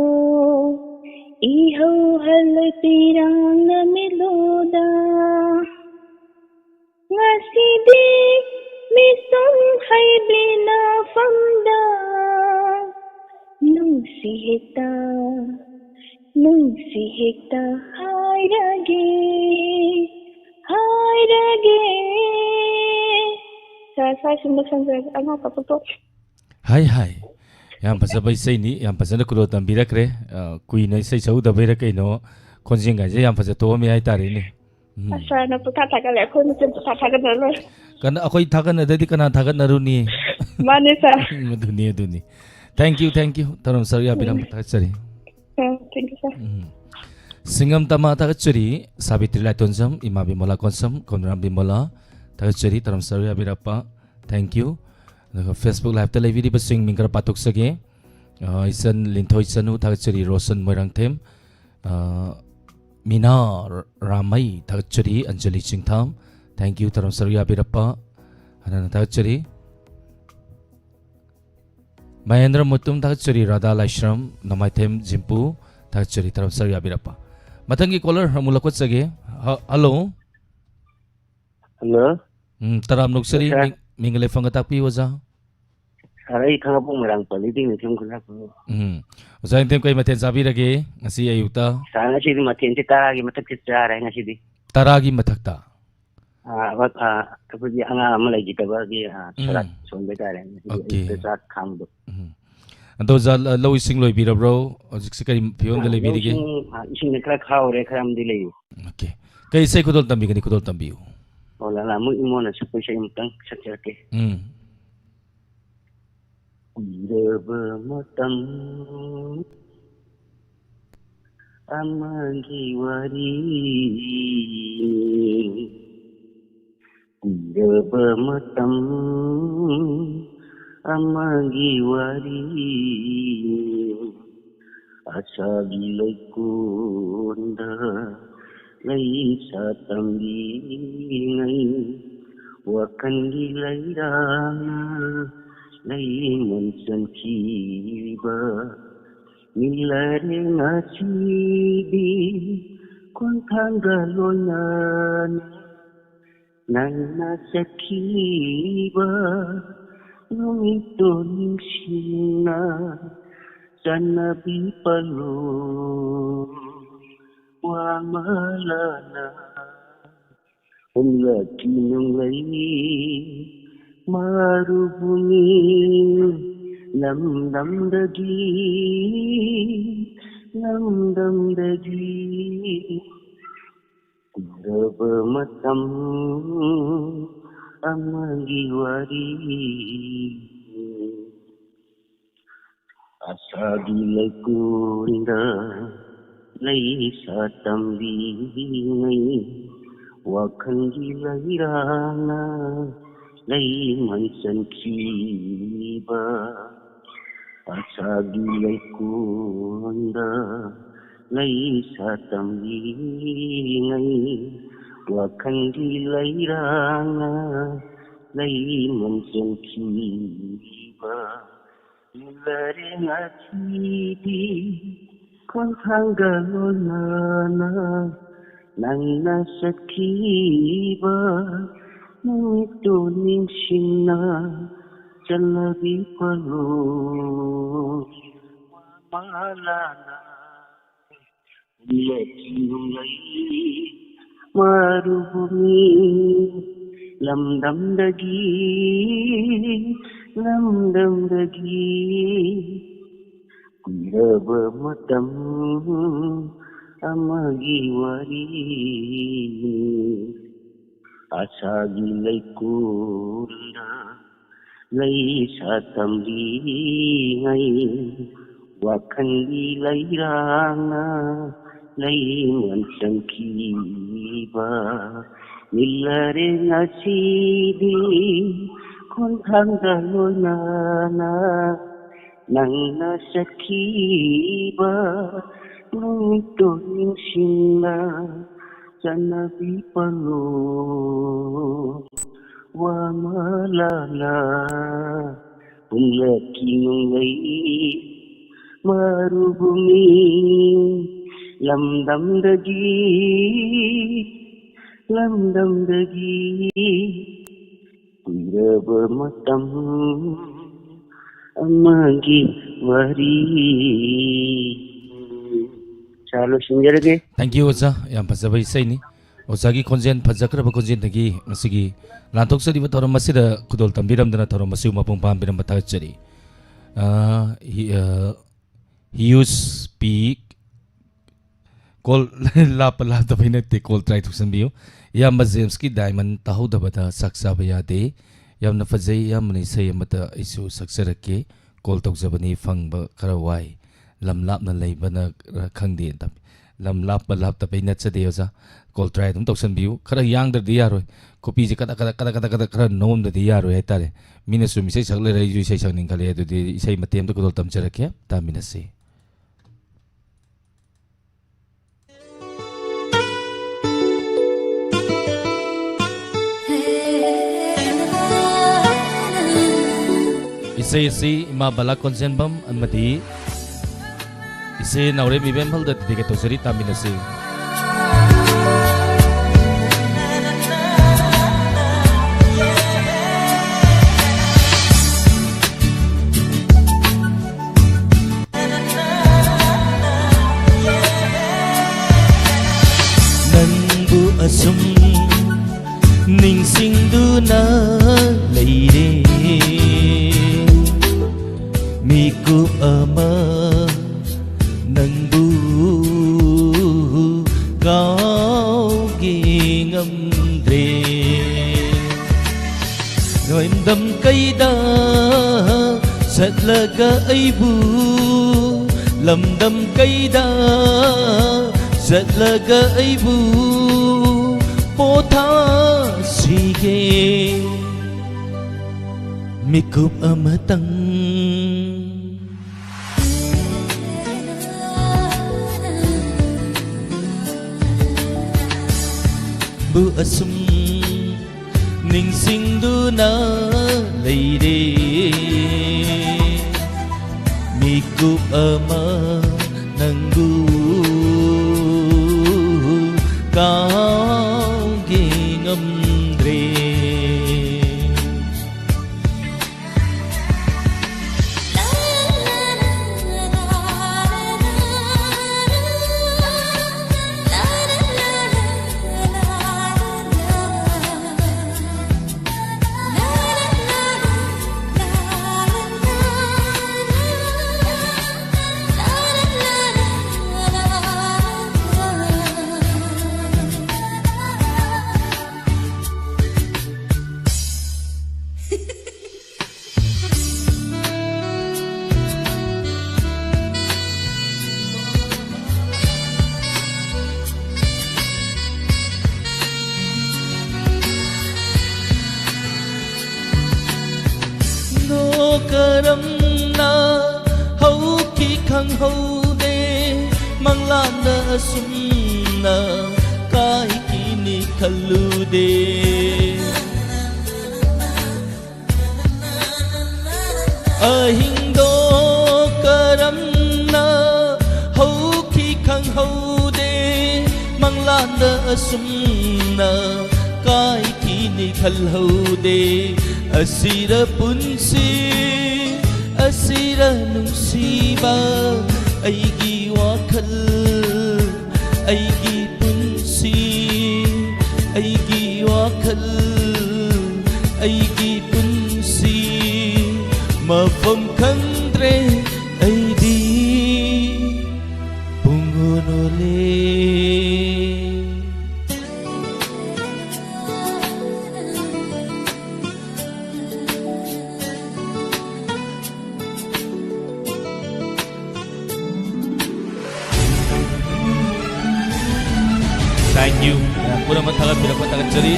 ꯏꯍꯧꯍꯜꯂꯣꯏ ꯄꯤꯔꯥꯡꯅ ꯃꯤꯠꯂꯨꯗ꯫ ꯉꯁꯤꯗꯤ ꯃꯤꯁꯨꯝ ꯍꯩꯕꯤ ꯅꯐꯝꯗ ꯅꯨꯡꯁꯤ ꯍꯦꯛꯇ, ꯅꯨꯡꯁꯤ ꯍꯦꯛꯇ ꯍꯥꯏꯔꯒꯦ, ꯍꯥꯏꯔꯒꯦ꯫ ꯁꯥꯔ, ꯁ꯭ꯋꯥꯏꯁꯤꯃ ꯂꯣꯏꯁꯟꯖꯔꯒꯦ, ꯑꯉꯥꯡ ꯀꯞꯄ ꯇꯣꯛꯑꯦ꯫ ꯍꯥꯏ, ꯍꯥꯏ꯫ ꯌꯥꯝ ꯐꯖꯕ ꯏꯁꯩꯅꯤ, ꯌꯥꯝ ꯐꯖꯅ ꯈꯨꯗꯣꯜ ꯇꯝꯕꯤꯔꯛꯈ꯭ꯔꯦ꯫ ꯑ, ꯀꯨꯏꯅ ꯏꯁꯩ ꯁꯛꯎꯗꯕꯩꯔ ꯀꯩꯅꯣ, ꯈꯣꯟꯖꯦꯜꯒꯥꯏꯁꯦ ꯌꯥꯝ ꯐꯖ ꯊꯣꯛꯑꯝꯃꯦ ꯍꯥꯏꯇꯥꯔꯦꯅꯦ꯫ ꯎꯝ꯫ ꯑꯁ, ꯁꯥꯔꯅ ꯄꯨꯡꯊꯥ ꯊꯥꯒꯠꯂꯦ, ꯑꯩꯈꯣꯏ ꯃꯁꯦꯟ ꯄꯨꯡꯊꯥ ꯊꯥꯒꯠꯅꯔ ꯂꯣꯏꯔꯦ꯫ ꯀꯅꯥ, ꯑꯩꯈꯣꯏ ꯊꯥꯒꯠꯅꯗ꯭ꯔꯗꯤ ꯀꯅꯥ ꯊꯥꯒꯠꯅꯔꯨꯅꯤ? ꯃꯥꯅꯦ, ꯁꯥꯔ꯫ ꯎꯝ, ꯑꯗꯨꯅꯤ, ꯑꯗꯨꯅꯤ꯫ Thank you, thank you꯫ ꯊꯧꯔꯝ ꯁꯔꯨꯛ ꯌꯥꯕꯤꯔꯝꯕ ꯎꯝ꯫ ꯊꯥꯒꯠꯆꯔꯤ꯫ ꯑ, thank you, ꯁꯥꯔ꯫ ꯎꯝ꯫ ꯁꯤꯡꯉꯝ ꯇꯃꯥ ꯊꯥꯒꯠꯆꯔꯤ, ꯁꯥꯕꯤꯇ꯭ꯔꯤ ꯂꯥꯏꯇꯣꯟꯖꯝ, ꯏꯃꯥ ꯕꯤꯃꯣꯂꯥ ꯀꯣꯟꯁꯝ, ꯀꯣꯝꯔꯥꯝ ꯕꯤꯃꯣꯂꯥ ꯊꯥꯒꯠꯆꯔꯤ, ꯊꯧꯔꯝ ꯁꯔꯨꯛ ꯌꯥꯕꯤꯔꯛꯄ꯫ Thank you꯫ ꯑꯗꯨꯒ Facebook Live-ꯇ ꯂꯩꯕꯤꯔꯤꯕꯁꯤꯡ ꯃꯤꯡ ꯈꯔ ꯄꯥꯊꯣꯛꯆꯒꯦ꯫ ꯑ, ꯏꯆꯟ ꯂꯤꯟꯊꯣꯏ ꯆꯅꯨ ꯊꯥꯒꯠꯆꯔꯤ, ꯔꯣꯁꯟ ꯃꯣꯏꯔꯥꯡꯊꯦꯝ꯫ ꯑ, ꯃꯤꯅꯥ ꯔꯥꯃꯩ ꯊꯥꯒꯠꯆꯔꯤ, ꯑꯟꯖꯂꯤ ꯆꯤꯡꯊꯥꯝ꯫ Thank you, ꯊꯧꯔꯝ ꯁꯔꯨꯛ ꯌꯥꯕꯤꯔꯛꯄ꯫ ꯍꯟꯅ ꯍꯟꯅ ꯊꯥꯒꯠꯆꯔꯤ꯫ ꯃꯍꯦꯟꯗ꯭ꯔ ꯃꯨꯇꯨꯝ ꯊꯥꯒꯠꯆꯔꯤ, ꯔꯥꯙꯥ ꯂꯥꯏꯁ꯭ꯔꯝ, ꯅꯣꯡꯃꯥꯏꯊꯦꯝ ꯖꯤꯝꯄꯨ ꯊꯥꯒꯠꯆꯔꯤ, ꯊꯧꯔꯝ ꯁꯔꯨꯛ ꯌꯥꯕꯤꯔꯛꯄ꯫ ꯃꯊꯪꯒꯤ caller ꯑꯃꯨꯛ ꯂꯧꯈꯠꯆꯒꯦ꯫ ꯍ-, hello꯫ Hello꯫ ꯎꯝ, ꯇꯔꯥꯝ ꯅꯣꯛꯆꯔꯤ꯫ Sir꯫ ꯃꯤꯡ, ꯃꯤꯡꯒ ꯂꯩꯐꯝꯒ ꯇꯥꯛꯄꯤꯌꯨ, ꯑꯣꯖꯥ꯫ Sir, ꯑꯩ ꯈꯥꯡꯉꯕꯣꯛ ꯃꯣꯏꯔꯥꯡ ꯄꯜꯂꯤꯗꯒꯤꯅꯤ, ꯊꯦꯝ ꯈꯨꯟꯗ꯭ꯔꯥꯛꯄꯝ꯫ ꯎꯝ꯫ ꯑꯣꯖꯥ ꯏꯟꯊꯦꯝ ꯀꯩ ꯃꯊꯦꯜ ꯆꯥꯕꯤꯔꯒꯦ ꯉꯁꯤ ꯑꯌꯨꯛꯇ? Sir, ꯉꯁꯤꯗꯤ ꯃꯊꯦꯜꯁꯦ ꯇꯔꯥꯒꯤ ꯃꯊꯛꯇ ꯆꯥꯔꯦ ꯉꯁꯤꯗꯤ꯫ ꯇꯔꯥꯒꯤ ꯃꯊꯛꯇ? ꯑꯥ, ꯑ, ꯑ, ꯑꯩꯈꯣꯏꯒꯤ ꯑꯉꯥꯡ ꯑꯃ ꯂꯩꯈꯤꯗꯕꯒꯤ, ꯑ, ꯎꯝ꯫ ꯁꯣꯔꯥꯠ ꯁꯣꯟꯕ ꯍꯥꯏꯇꯥꯔꯦ꯫ ꯉꯁꯤꯗꯤ OK꯫ ꯑꯌꯨꯛꯇ ꯆꯥꯛ ꯈꯥꯡꯕ꯫ ꯎꯝ꯫ ꯑꯗꯣ ꯑꯣꯖꯥ, ꯂ-, ꯂꯧ ꯏꯁꯤꯡ ꯂꯣꯏꯕꯤꯔꯕ꯭ꯔꯣ? ꯍꯧꯖꯤꯛꯁꯦ ꯀꯔꯤ ꯐꯤꯕꯝꯗ ꯑꯥ, ꯂꯧ ꯂꯩꯕꯤꯔꯤꯒꯦ? ꯏꯁꯤꯡ, ꯑꯥ, ꯏꯁꯤꯡꯅ ꯈꯔ ꯈꯥꯎꯔꯦ, ꯈꯔ ꯑꯃꯗꯤ ꯂꯩꯌꯦ꯫ OK꯫ ꯀꯩ ꯏꯁꯩ ꯈꯨꯗꯣꯜ ꯇꯝꯕꯤꯒꯅꯤ? ꯈꯨꯗꯣꯜ ꯇꯝꯕꯤꯌꯨ꯫ ꯑꯣ, ꯂꯥꯂꯥ ꯃꯣꯏ ꯏꯃꯣꯅ ꯁꯛꯄ ꯏꯁꯩ ꯑꯃꯇꯪ ꯁꯛꯆꯔꯛꯀꯦ꯫ ꯎꯝ꯫ ꯀꯨꯏꯔꯕ ꯃꯇꯝ ꯑꯃꯒꯤ ꯋꯥꯔꯤꯅꯤ꯫ ꯀꯨꯏꯔꯕ ꯃꯇꯝ ꯑꯃꯒꯤ ꯋꯥꯔꯤꯅꯤ꯫ ꯑꯁꯥꯒꯤ ꯂꯩꯀꯣꯜꯗ ꯂꯩꯁꯥ ꯇꯝꯕꯤꯉꯩ ꯋꯥꯈꯜꯒꯤ ꯂꯩꯔꯥꯡꯅ ꯂꯩꯃꯟ ꯆꯟꯈꯤꯕ ꯃꯤꯂꯔꯦ ꯉꯁꯤꯗꯤ ꯈꯣꯡꯊꯥꯡꯒ ꯂꯣꯏꯅꯅ ꯅꯪꯅ ꯆꯠꯈꯤꯕ ꯅꯨꯃꯤꯠꯇꯣ ꯅꯤꯡꯁꯤꯡꯅ ꯆꯠꯅꯕꯤ ꯄꯜꯂꯣ ꯋꯥꯃꯂꯥꯅ ꯍꯨꯝꯂꯛꯀꯤ ꯅꯨꯡꯂꯩ ꯃꯔꯨꯚꯨꯃꯤ ꯂꯝꯗꯝꯗꯒꯤ ꯂꯝꯗꯝꯗꯒꯤ ꯀꯨꯏꯔꯕ ꯃꯇꯝ ꯑꯃꯒꯤ ꯋꯥꯔꯤ ꯑꯁꯥꯒꯤ ꯂꯩꯀꯣꯜꯗ ꯂꯩꯁꯥ ꯇꯝꯕꯤꯉꯩ ꯋꯥꯈꯜꯒꯤ ꯂꯩꯔꯥꯡꯅ ꯂꯩꯃꯟ ꯆꯟꯈꯤꯕ ꯑꯁꯥꯒꯤ ꯂꯩꯀꯣꯜꯗ ꯂꯩꯁꯥ ꯇꯝꯕꯤꯉꯩ ꯋꯥꯈꯜꯒꯤ ꯂꯩꯔꯥꯡꯅ ꯂꯩꯃꯟ ꯆꯟꯈꯤꯕ ꯂꯩꯔꯦ ꯉꯁꯤꯗꯤ ꯈꯣꯡꯊꯥꯡꯒ ꯂꯣꯏꯅꯅ ꯅꯪꯅ ꯆꯠꯈꯤꯕ ꯅꯨꯃꯤꯠꯇꯨ ꯅꯤꯡꯁꯤꯡꯅ ꯆꯠꯅꯕꯤ ꯄꯜꯂꯣ ꯃꯥꯂꯥꯅ ꯍꯨꯝꯂꯛꯀꯤ ꯅꯨꯡꯂꯩ ꯃꯔꯨꯚꯨꯃꯤ ꯂꯝꯗꯝꯗꯒꯤ ꯂꯝꯗꯝꯗꯒꯤ ꯀꯨꯏꯔꯕ ꯃꯇꯝ ꯑꯃꯒꯤ ꯋꯥꯔꯤꯅꯤ ꯑꯁꯥꯒꯤ ꯂꯩꯀꯣꯜꯗ ꯂꯩꯁꯥ ꯇꯝꯕꯤꯉꯩ ꯋꯥꯈꯜꯒꯤ ꯂꯩꯔꯥꯡꯅ ꯂꯩꯃꯟ ꯆꯟꯈꯤꯕ ꯃꯤꯂꯔꯦ ꯉꯁꯤꯗꯤ ꯈꯣꯡꯊꯥꯡꯗ ꯂꯣꯏꯅꯅ ꯅꯪꯅ ꯆꯠꯈꯤꯕ ꯅꯨꯃꯤꯠꯇꯣ ꯅꯤꯡꯁꯤꯡꯅ ꯆꯠꯅꯕꯤ ꯄꯜꯂꯣ ꯋꯥ ꯃꯥꯂꯥꯂꯥ, ꯄꯨꯝꯂꯛꯀꯤ ꯅꯣꯡꯂꯩ ꯃꯔꯨꯚꯨꯃꯤ, ꯂꯝꯗꯝꯗꯒꯤ, ꯂꯝꯗꯝꯗꯒꯤ ꯀꯨꯏꯔꯕ ꯃꯇꯝ ꯑꯃꯒꯤ ꯋꯥꯔꯤ꯫ ꯁꯥꯔ, ꯂꯣꯏꯁꯤꯟꯖꯔꯒꯦ꯫ Thank you, ꯑꯣꯖꯥ꯫ ꯌꯥꯝ ꯐꯖꯕ ꯏꯁꯩꯅꯤ꯫ ꯑꯣꯖꯥꯒꯤ ꯈꯣꯟꯖꯦꯜ, ꯐꯖꯈ꯭ꯔꯕ ꯈꯣꯟꯖꯦꯜꯗꯒꯤ ꯉꯁꯤꯒꯤ ꯂꯥꯟꯊꯣꯛꯆꯔꯤꯕ ꯊꯧꯔꯝ ꯑꯁꯤꯗ ꯈꯨꯗꯣꯜ ꯇꯝꯕꯤꯔꯝꯗꯅ ꯊꯧꯔꯝ ꯑꯁꯤꯕꯨ ꯃꯄꯨꯡ ꯐꯥꯍꯟꯕꯤꯔꯝꯕ ꯊꯥꯒꯠꯆꯔꯤ꯫ ꯑ, ꯍꯤ-, ꯑ, ꯍꯤꯌꯨꯁ ꯄꯤ ꯀꯣꯜ ꯂꯥꯞꯄ ꯂꯥꯞꯇꯕꯩ ꯅꯠꯇꯦ, ꯀꯣꯜ ꯇ꯭ꯔꯥꯏ ꯇꯧꯁꯟꯕꯤꯌꯨ꯫ ꯏꯌꯥꯝꯕ ꯖꯦꯝꯁꯀꯤ ꯗꯥꯏꯃꯟ ꯇꯥꯍꯧꯗꯕꯗ ꯆꯥꯛ ꯆꯥꯕ ꯌꯥꯗꯦ꯫ ꯌꯥꯝꯅ ꯐꯖꯩ ꯏꯌꯥꯝꯕꯅ ꯏꯁꯩ ꯑꯃꯇ ꯑꯩꯁꯨ ꯁꯛꯆꯔꯛꯀꯦ꯫ ꯀꯣꯜ ꯇꯧꯖꯕꯅꯤ, ꯐꯪꯕ ꯈꯔ ꯋꯥꯏ꯫ ꯂꯝ ꯂꯥꯞꯅ ꯂꯩꯕꯅ ꯈꯔ ꯈꯪꯗꯦ꯫ ꯂꯝ ꯂꯥꯞꯄ ꯂꯥꯞꯇꯕꯩ ꯅꯠꯆꯗꯦ ꯑꯣꯖꯥ꯫ ꯀꯣꯜ ꯇ꯭ꯔꯥꯏ ꯑꯗꯨꯝ ꯇꯧꯁꯟꯕꯤꯌꯨ꯫ ꯈꯔ ꯌꯥꯡꯗ꯭ꯔꯗꯤ ꯌꯥꯔꯣꯏ꯫ ꯈꯨꯄꯤꯁꯦ ꯀꯗꯛ ꯀꯗꯛ ꯀꯗꯛ ꯀꯗꯛ ꯀꯗꯛ ꯈꯔ ꯅꯣꯝꯗ꯭ꯔꯗꯤ ꯌꯥꯔꯣꯏ ꯍꯥꯏꯇꯥꯔꯦ꯫ ꯃꯤꯅꯁꯨ ꯏꯁꯩ ꯁꯛ ꯂꯩꯔꯦ, ꯑꯩꯁꯨ ꯏꯁꯩ ꯁꯛꯅꯤꯡꯈꯠꯂꯛꯑꯦ꯫ ꯑꯗꯨꯗꯤ ꯏꯁꯩ ꯃꯇꯦꯛ ꯑꯃꯇ ꯈꯨꯗꯣꯜ ꯇꯝꯖꯔꯛꯀꯦ, ꯇꯥꯃꯤꯟꯅꯁꯤ꯫ ꯏꯁꯩ ꯑꯁꯤ ꯏꯃꯥ ꯕꯂꯥ ꯀꯣꯟꯖꯦꯟꯕꯝ ꯑꯃꯗꯤ ꯏꯆꯦ ꯅꯥꯎꯔꯦꯝ ꯏꯕꯦꯝꯍꯜꯗ dedicate ꯇꯧꯖꯔꯤ, ꯇꯥꯃꯤꯟꯅꯁꯤ꯫ ꯅꯪꯕꯨ ꯑꯁꯨꯝ ꯅꯤꯡꯁꯤꯡꯗꯨꯅ ꯂꯩꯔꯦ꯫ ꯃꯤꯀꯨꯞ ꯑꯃ ꯅꯪꯕꯨ ꯀꯥꯎꯒꯦ ꯉꯝꯗ꯭ꯔꯦ꯫ ꯂꯝꯗꯝ ꯀꯩꯗ ꯆꯠꯂꯒ ꯑꯩꯕꯨ, ꯂꯝꯗꯝ ꯀꯩꯗ ꯆꯠꯂꯒ ꯑꯩꯕꯨ ꯄꯣꯊꯥꯁꯤꯒꯦ꯫ ꯃꯤꯀꯨꯞ ꯑꯃꯇꯪ꯫ ꯑꯁꯨꯝ ꯅꯤꯡꯁꯤꯡꯗꯨꯅ ꯂꯩꯔꯦ꯫ ꯃꯤꯀꯨꯞ ꯑꯃ ꯅꯪꯕꯨ ꯀꯥꯎꯒꯦ ꯉꯝꯗ꯭ꯔꯦ꯫ ꯅꯣ ꯀꯔꯝꯅ ꯍꯧꯈꯤ ꯈꯪꯍꯧꯗꯦ, ꯃꯪꯂꯥꯟꯗ ꯑꯁꯨꯝꯅ ꯀꯥꯏꯈꯤꯅꯤ ꯈꯜꯂꯨꯗꯦ꯫ ꯑꯍꯤꯡꯗꯣ ꯀꯔꯝꯅ ꯍꯧꯈꯤ ꯈꯪꯍꯧꯗꯦ, ꯃꯪꯂꯥꯟꯗ ꯑꯁꯨꯝꯅ ꯀꯥꯏꯈꯤꯅꯤ ꯈꯜꯍꯧꯗꯦ꯫ ꯑꯁꯤꯔ ꯄꯨꯟꯁꯤ, ꯑꯁꯤꯔ ꯅꯨꯡꯁꯤꯕ, ꯑꯩꯒꯤ ꯋꯥꯈꯜ, ꯑꯩꯒꯤ ꯄꯨꯟꯁꯤ, ꯑꯩꯒꯤ ꯋꯥꯈꯜ, ꯑꯩꯒꯤ ꯄꯨꯟꯁꯤ ꯃꯐꯝ ꯈꯪꯗ꯭ꯔꯦ ꯑꯩꯗꯤ ꯄꯨꯡ ꯑꯣꯟ ꯑꯣꯜꯂꯦ꯫ Thank you. ꯃꯌꯥꯝ ꯄꯨꯝꯅꯃꯛ ꯊꯥꯒꯠꯄꯤꯔꯛꯄ ꯊꯥꯒꯠꯆꯔꯤ꯫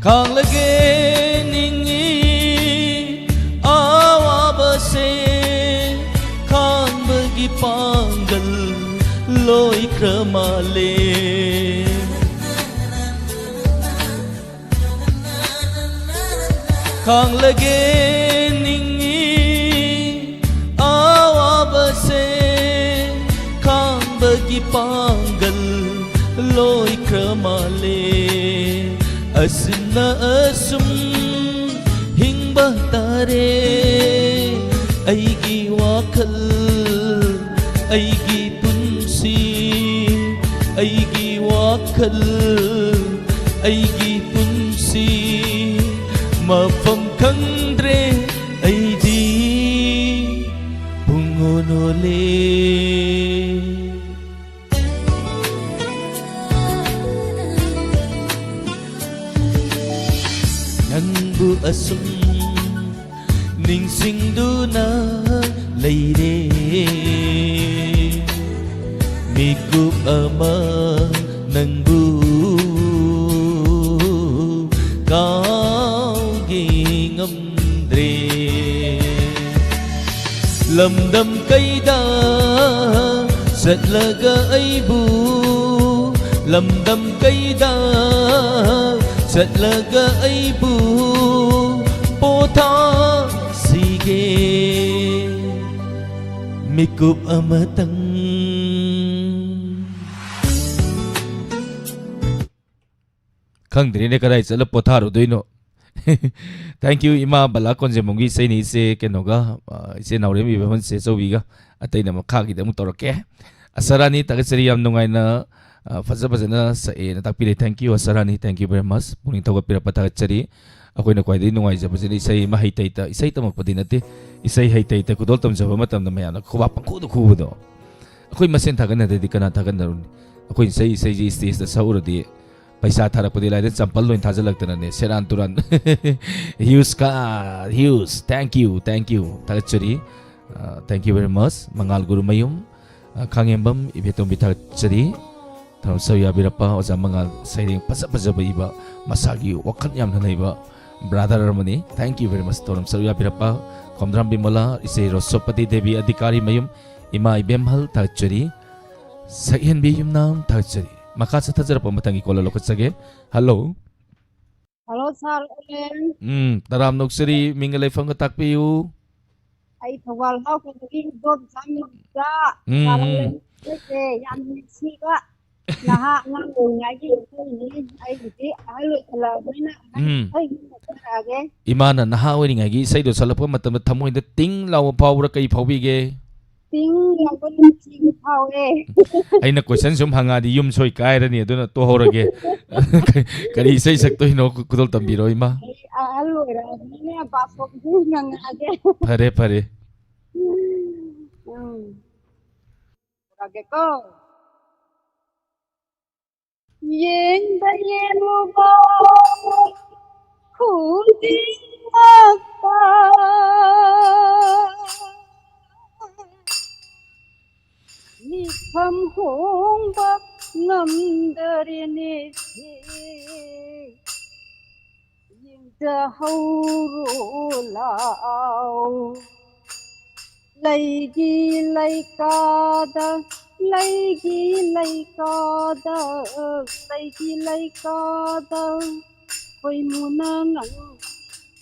ꯈꯥꯡꯂꯒꯦ ꯅꯤꯡꯏ ꯂꯣꯏꯈ꯭ꯔ ꯃꯥꯜꯂꯦ꯫ ꯈꯥꯡꯂꯒꯦ ꯅꯤꯡꯏ ꯑꯋꯥꯕꯁꯦ, ꯈꯥꯡꯕꯒꯤ ꯄꯥꯡꯒꯜ ꯂꯣꯏꯈ꯭ꯔ ꯃꯥꯜꯂꯦ꯫ ꯑꯁꯨꯝꯅ ꯑꯁꯨꯝ ꯍꯤꯡꯕ ꯇꯥꯔꯦ꯫ ꯑꯩꯒꯤ ꯋꯥꯈꯜ, ꯑꯩꯒꯤ ꯄꯨꯟꯁꯤ, ꯑꯩꯒꯤ ꯋꯥꯈꯜ, ꯑꯩꯒꯤ ꯄꯨꯟꯁꯤ ꯃꯐꯝ ꯈꯪꯗ꯭ꯔꯦ꯫ ꯑꯩꯗꯤ ꯄꯨꯡ ꯑꯣꯟ ꯑꯣꯜꯂꯦ꯫ ꯅꯪꯕꯨ ꯑꯁꯨꯝ ꯅꯤꯡꯁꯤꯡꯗꯨꯅ ꯂꯩꯔꯦ꯫ ꯃꯤꯀꯨꯞ ꯑꯃ ꯅꯪꯕꯨ ꯀꯥꯎꯒꯦ ꯉꯝꯗ꯭ꯔꯦ꯫ ꯂꯝꯗꯝ ꯀꯩꯗ ꯆꯠꯂꯒ ꯑꯩꯕꯨ, ꯂꯝꯗꯝ ꯀꯩꯗ ꯆꯠꯂꯒ ꯑꯩꯕꯨ ꯄꯣꯊꯥꯁꯤꯒꯦ ꯃꯤꯀꯨꯞ ꯑꯃꯇꯪ꯫ ꯈꯪꯗ꯭ꯔꯦꯅꯦ ꯀꯗꯥꯏ ꯆꯠꯂ ꯄꯣꯊꯥꯔꯨꯗꯣꯏꯅꯣ꯫ Thank you, ꯏꯃꯥ ꯕꯂꯥ ꯀꯣꯟꯖꯦꯝꯕꯝꯒꯤ ꯏꯁꯩꯅꯤ, ꯏꯆꯦ ꯀꯩꯅꯣꯒ, ꯑ, ꯏꯆꯦ ꯅꯥꯎꯔꯦꯝ ꯏꯕꯦꯝꯍꯜ, ꯏꯆꯦ ꯑꯆꯧꯕꯤꯒ꯫ ꯑꯇꯩꯅ ꯃꯈꯥꯒꯤꯗ ꯑꯃꯨꯛ ꯇꯧꯔꯛꯀꯦ꯫ ꯑꯁꯥꯔꯥꯅꯤ, ꯊꯥꯒꯠꯆꯔꯤ, ꯌꯥꯝ ꯅꯨꯡꯉꯥꯏꯅ, ꯑ, ꯐꯖ ꯐꯖꯅ ꯁꯛꯑꯦꯅ ꯇꯥꯛꯄꯤꯔꯦ꯫ Thank you, ꯑꯁꯥꯔꯥꯅꯤ, thank you very much꯫ ꯄꯨꯛꯅꯤꯡ ꯊꯧꯒꯠꯄꯤꯔꯛꯄ ꯊꯥꯒꯠꯆꯔꯤ꯫ ꯑꯩꯈꯣꯏꯅ ꯈ꯭ꯋꯥꯏꯗꯒꯤ ꯅꯨꯡꯉꯥꯏꯖꯕꯁꯤꯅ ꯏꯁꯩ ꯑꯃ ꯍꯩꯇ ꯍꯩꯇ, ꯏꯁꯩ ꯇꯝꯃꯛꯄꯗꯤ ꯅꯠꯇꯦ, ꯏꯁꯩ ꯍꯩꯇ ꯍꯩꯇ ꯈꯨꯗꯣꯜ ꯇꯝꯖꯕ ꯃꯇꯝꯗ ꯃꯌꯥꯝꯅ ꯈꯨꯕꯥꯛ ꯄꯪꯈꯨꯗ ꯈꯨꯕꯗꯣ꯫ ꯑꯩꯈꯣꯏ ꯃꯁꯦꯟ ꯊꯥꯒꯠꯅꯗ꯭ꯔꯗꯤ ꯀꯅꯥ ꯊꯥꯒꯠꯅꯔꯨꯅꯤ? ꯑꯩꯈꯣꯏ ꯏꯁꯩ, ꯏꯁꯩꯁꯤ stage ꯁꯛꯎꯔꯗꯤ ꯄꯩꯁꯥ ꯊꯥꯔꯛꯄꯗꯤ ꯂꯥꯏꯔꯦ, ꯆꯝꯄꯜ ꯂꯣꯏ ꯊꯥꯖꯤꯜꯂꯛꯇꯅꯅꯦ, ꯁꯦꯔꯥꯟ ꯇꯨꯔꯥꯟ꯫ ꯍ꯭ꯌꯨꯁ ꯀꯥ, ꯍ꯭ꯌꯨꯁ, thank you, thank you, ꯊꯥꯒꯠꯆꯔꯤ꯫ ꯑ, thank you very much꯫ ꯃꯉꯥꯜ ꯒꯨꯔꯨꯃꯌꯨꯝ, ꯑ, ꯈꯥꯉꯦꯝꯕꯝ ꯏꯕꯦꯇꯣꯝꯕꯤ, ꯊꯥꯒꯠꯆꯔꯤ꯫ ꯊꯧꯔꯝ ꯁꯔꯨꯛ ꯌꯥꯕꯤꯔꯛꯄ ꯑꯣꯖꯥ ꯃꯉꯥꯜ, ꯁꯩꯔꯦꯡ ꯐꯖ ꯐꯖꯕ ꯏꯕ, ꯃꯁꯥꯒꯤ ꯋꯥꯈꯜ ꯌꯥꯝꯅ ꯂꯩꯕ brother ꯑꯃꯅꯤ꯫ Thank you very much꯫ ꯊꯧꯔꯝ ꯁꯔꯨꯛ ꯌꯥꯕꯤꯔꯛꯄ ꯈꯣꯝꯗ꯭ꯔꯥꯝ ꯕꯤꯃꯣꯂꯥ, ꯏꯆꯦ ꯔꯣꯁꯣꯄꯇꯤ ꯗꯦꯕꯤ ꯑꯙꯤꯀꯥꯔꯤ ꯃꯌꯨꯝ, ꯏꯃꯥ ꯏꯕꯦꯝꯍꯜ, ꯊꯥꯒꯠꯆꯔꯤ꯫ ꯁꯛꯍꯦꯟꯕꯤ ꯌꯨꯝꯅꯥꯝ ꯊꯥꯒꯠꯆꯔꯤ꯫ ꯃꯈꯥ ꯆꯠꯊꯖꯔꯛꯄ ꯃꯊꯪꯒꯤ caller ꯂꯧꯈꯠꯆꯒꯦ꯫ Hello꯫ Hello, sir ꯑꯣꯂꯦꯟ꯫ ꯎꯝ, ꯇꯔꯥꯝꯅ ꯑꯣꯛꯆꯔꯤ, ꯃꯤꯡꯒ ꯂꯩꯐꯝꯒ ꯇꯥꯛꯄꯤꯌꯨ꯫ ꯑꯩ ꯊꯧꯕꯥꯜ ꯍꯥꯎꯈꯣꯡꯗꯒꯤ ꯏꯕꯣꯝꯆꯥ ꯃꯤꯔꯆꯥ꯫ ꯎꯝ, ꯎꯝ꯫ ꯂꯩꯁꯦ ꯌꯥꯝ ꯅꯨꯡꯁꯤꯕ ꯅꯍꯥ ꯑꯉꯥꯡ ꯑꯣꯏꯔꯤꯉꯩꯒꯤ ꯏꯁꯩꯅꯤ꯫ ꯑꯩꯕꯨꯗꯤ ꯑꯍꯜ ꯑꯣꯏꯁꯜꯂꯛꯑꯕꯅꯤꯅ ꯑꯍꯟ ꯎꯝ꯫ ꯏꯁꯩ ꯑꯗꯨꯝ ꯁꯛꯆꯔꯛꯑꯒꯦ꯫ ꯏꯃꯥꯅ ꯅꯍꯥ ꯑꯣꯏꯔꯤꯉꯩꯒꯤ ꯏꯁꯩꯗꯣ ꯁꯛꯂꯛꯄ ꯃꯇꯝꯗ ꯊꯃꯣꯏꯗ ꯇꯤꯡ ꯂꯥꯎꯕ ꯐꯥꯎꯕ꯭ꯔꯥ, ꯀꯩ ꯐꯥꯎꯕꯤꯒꯦ? ꯇꯤꯡ ꯂꯥꯎꯕ ꯅꯨꯡꯁꯤꯕ ꯐꯥꯎꯋꯦ꯫ ꯑꯩꯅ question ꯁꯨꯝ ꯍꯪꯉꯛꯑꯗꯤ ꯌꯨꯝ ꯁꯣꯏ ꯀꯥꯏꯔꯅꯤ, ꯑꯗꯨꯅ ꯇꯣꯛꯍꯧꯔꯒꯦ꯫ ꯀꯔꯤ ꯏꯁꯩ ꯁꯛꯇꯣꯏꯅꯣ? ꯈꯨꯗꯣꯜ ꯇꯝꯕꯤꯔꯣ, ꯏꯃꯥ꯫ ꯑꯩ ꯑꯍꯜ ꯑꯣꯏꯔꯛꯑꯕꯅꯤꯅ ꯕꯥꯁꯣꯟꯁꯨ ꯉꯪꯉꯛꯑꯒꯦ꯫ ꯐꯔꯦ, ꯐꯔꯦ꯫ ꯎꯝ꯫ ꯇꯧꯔꯛꯑꯒꯦꯀꯣ꯫ ꯌꯦꯡꯕ ꯌꯦꯡꯉꯨꯕ ꯈꯨꯗꯤꯡꯃꯛꯇ ꯃꯤꯐꯝ ꯍꯣꯡꯕ ꯉꯝꯗꯔꯦꯅꯦ꯫ ꯌꯦꯡꯖꯍꯧꯔꯣ ꯂꯥꯎ꯫ ꯂꯩꯒꯤ ꯂꯩꯀꯥꯗ, ꯂꯩꯒꯤ ꯂꯩꯀꯥꯗ, ꯂꯩꯒꯤ ꯂꯩꯀꯥꯗ ꯈꯣꯏꯃꯨꯅ ꯉꯥꯡ-,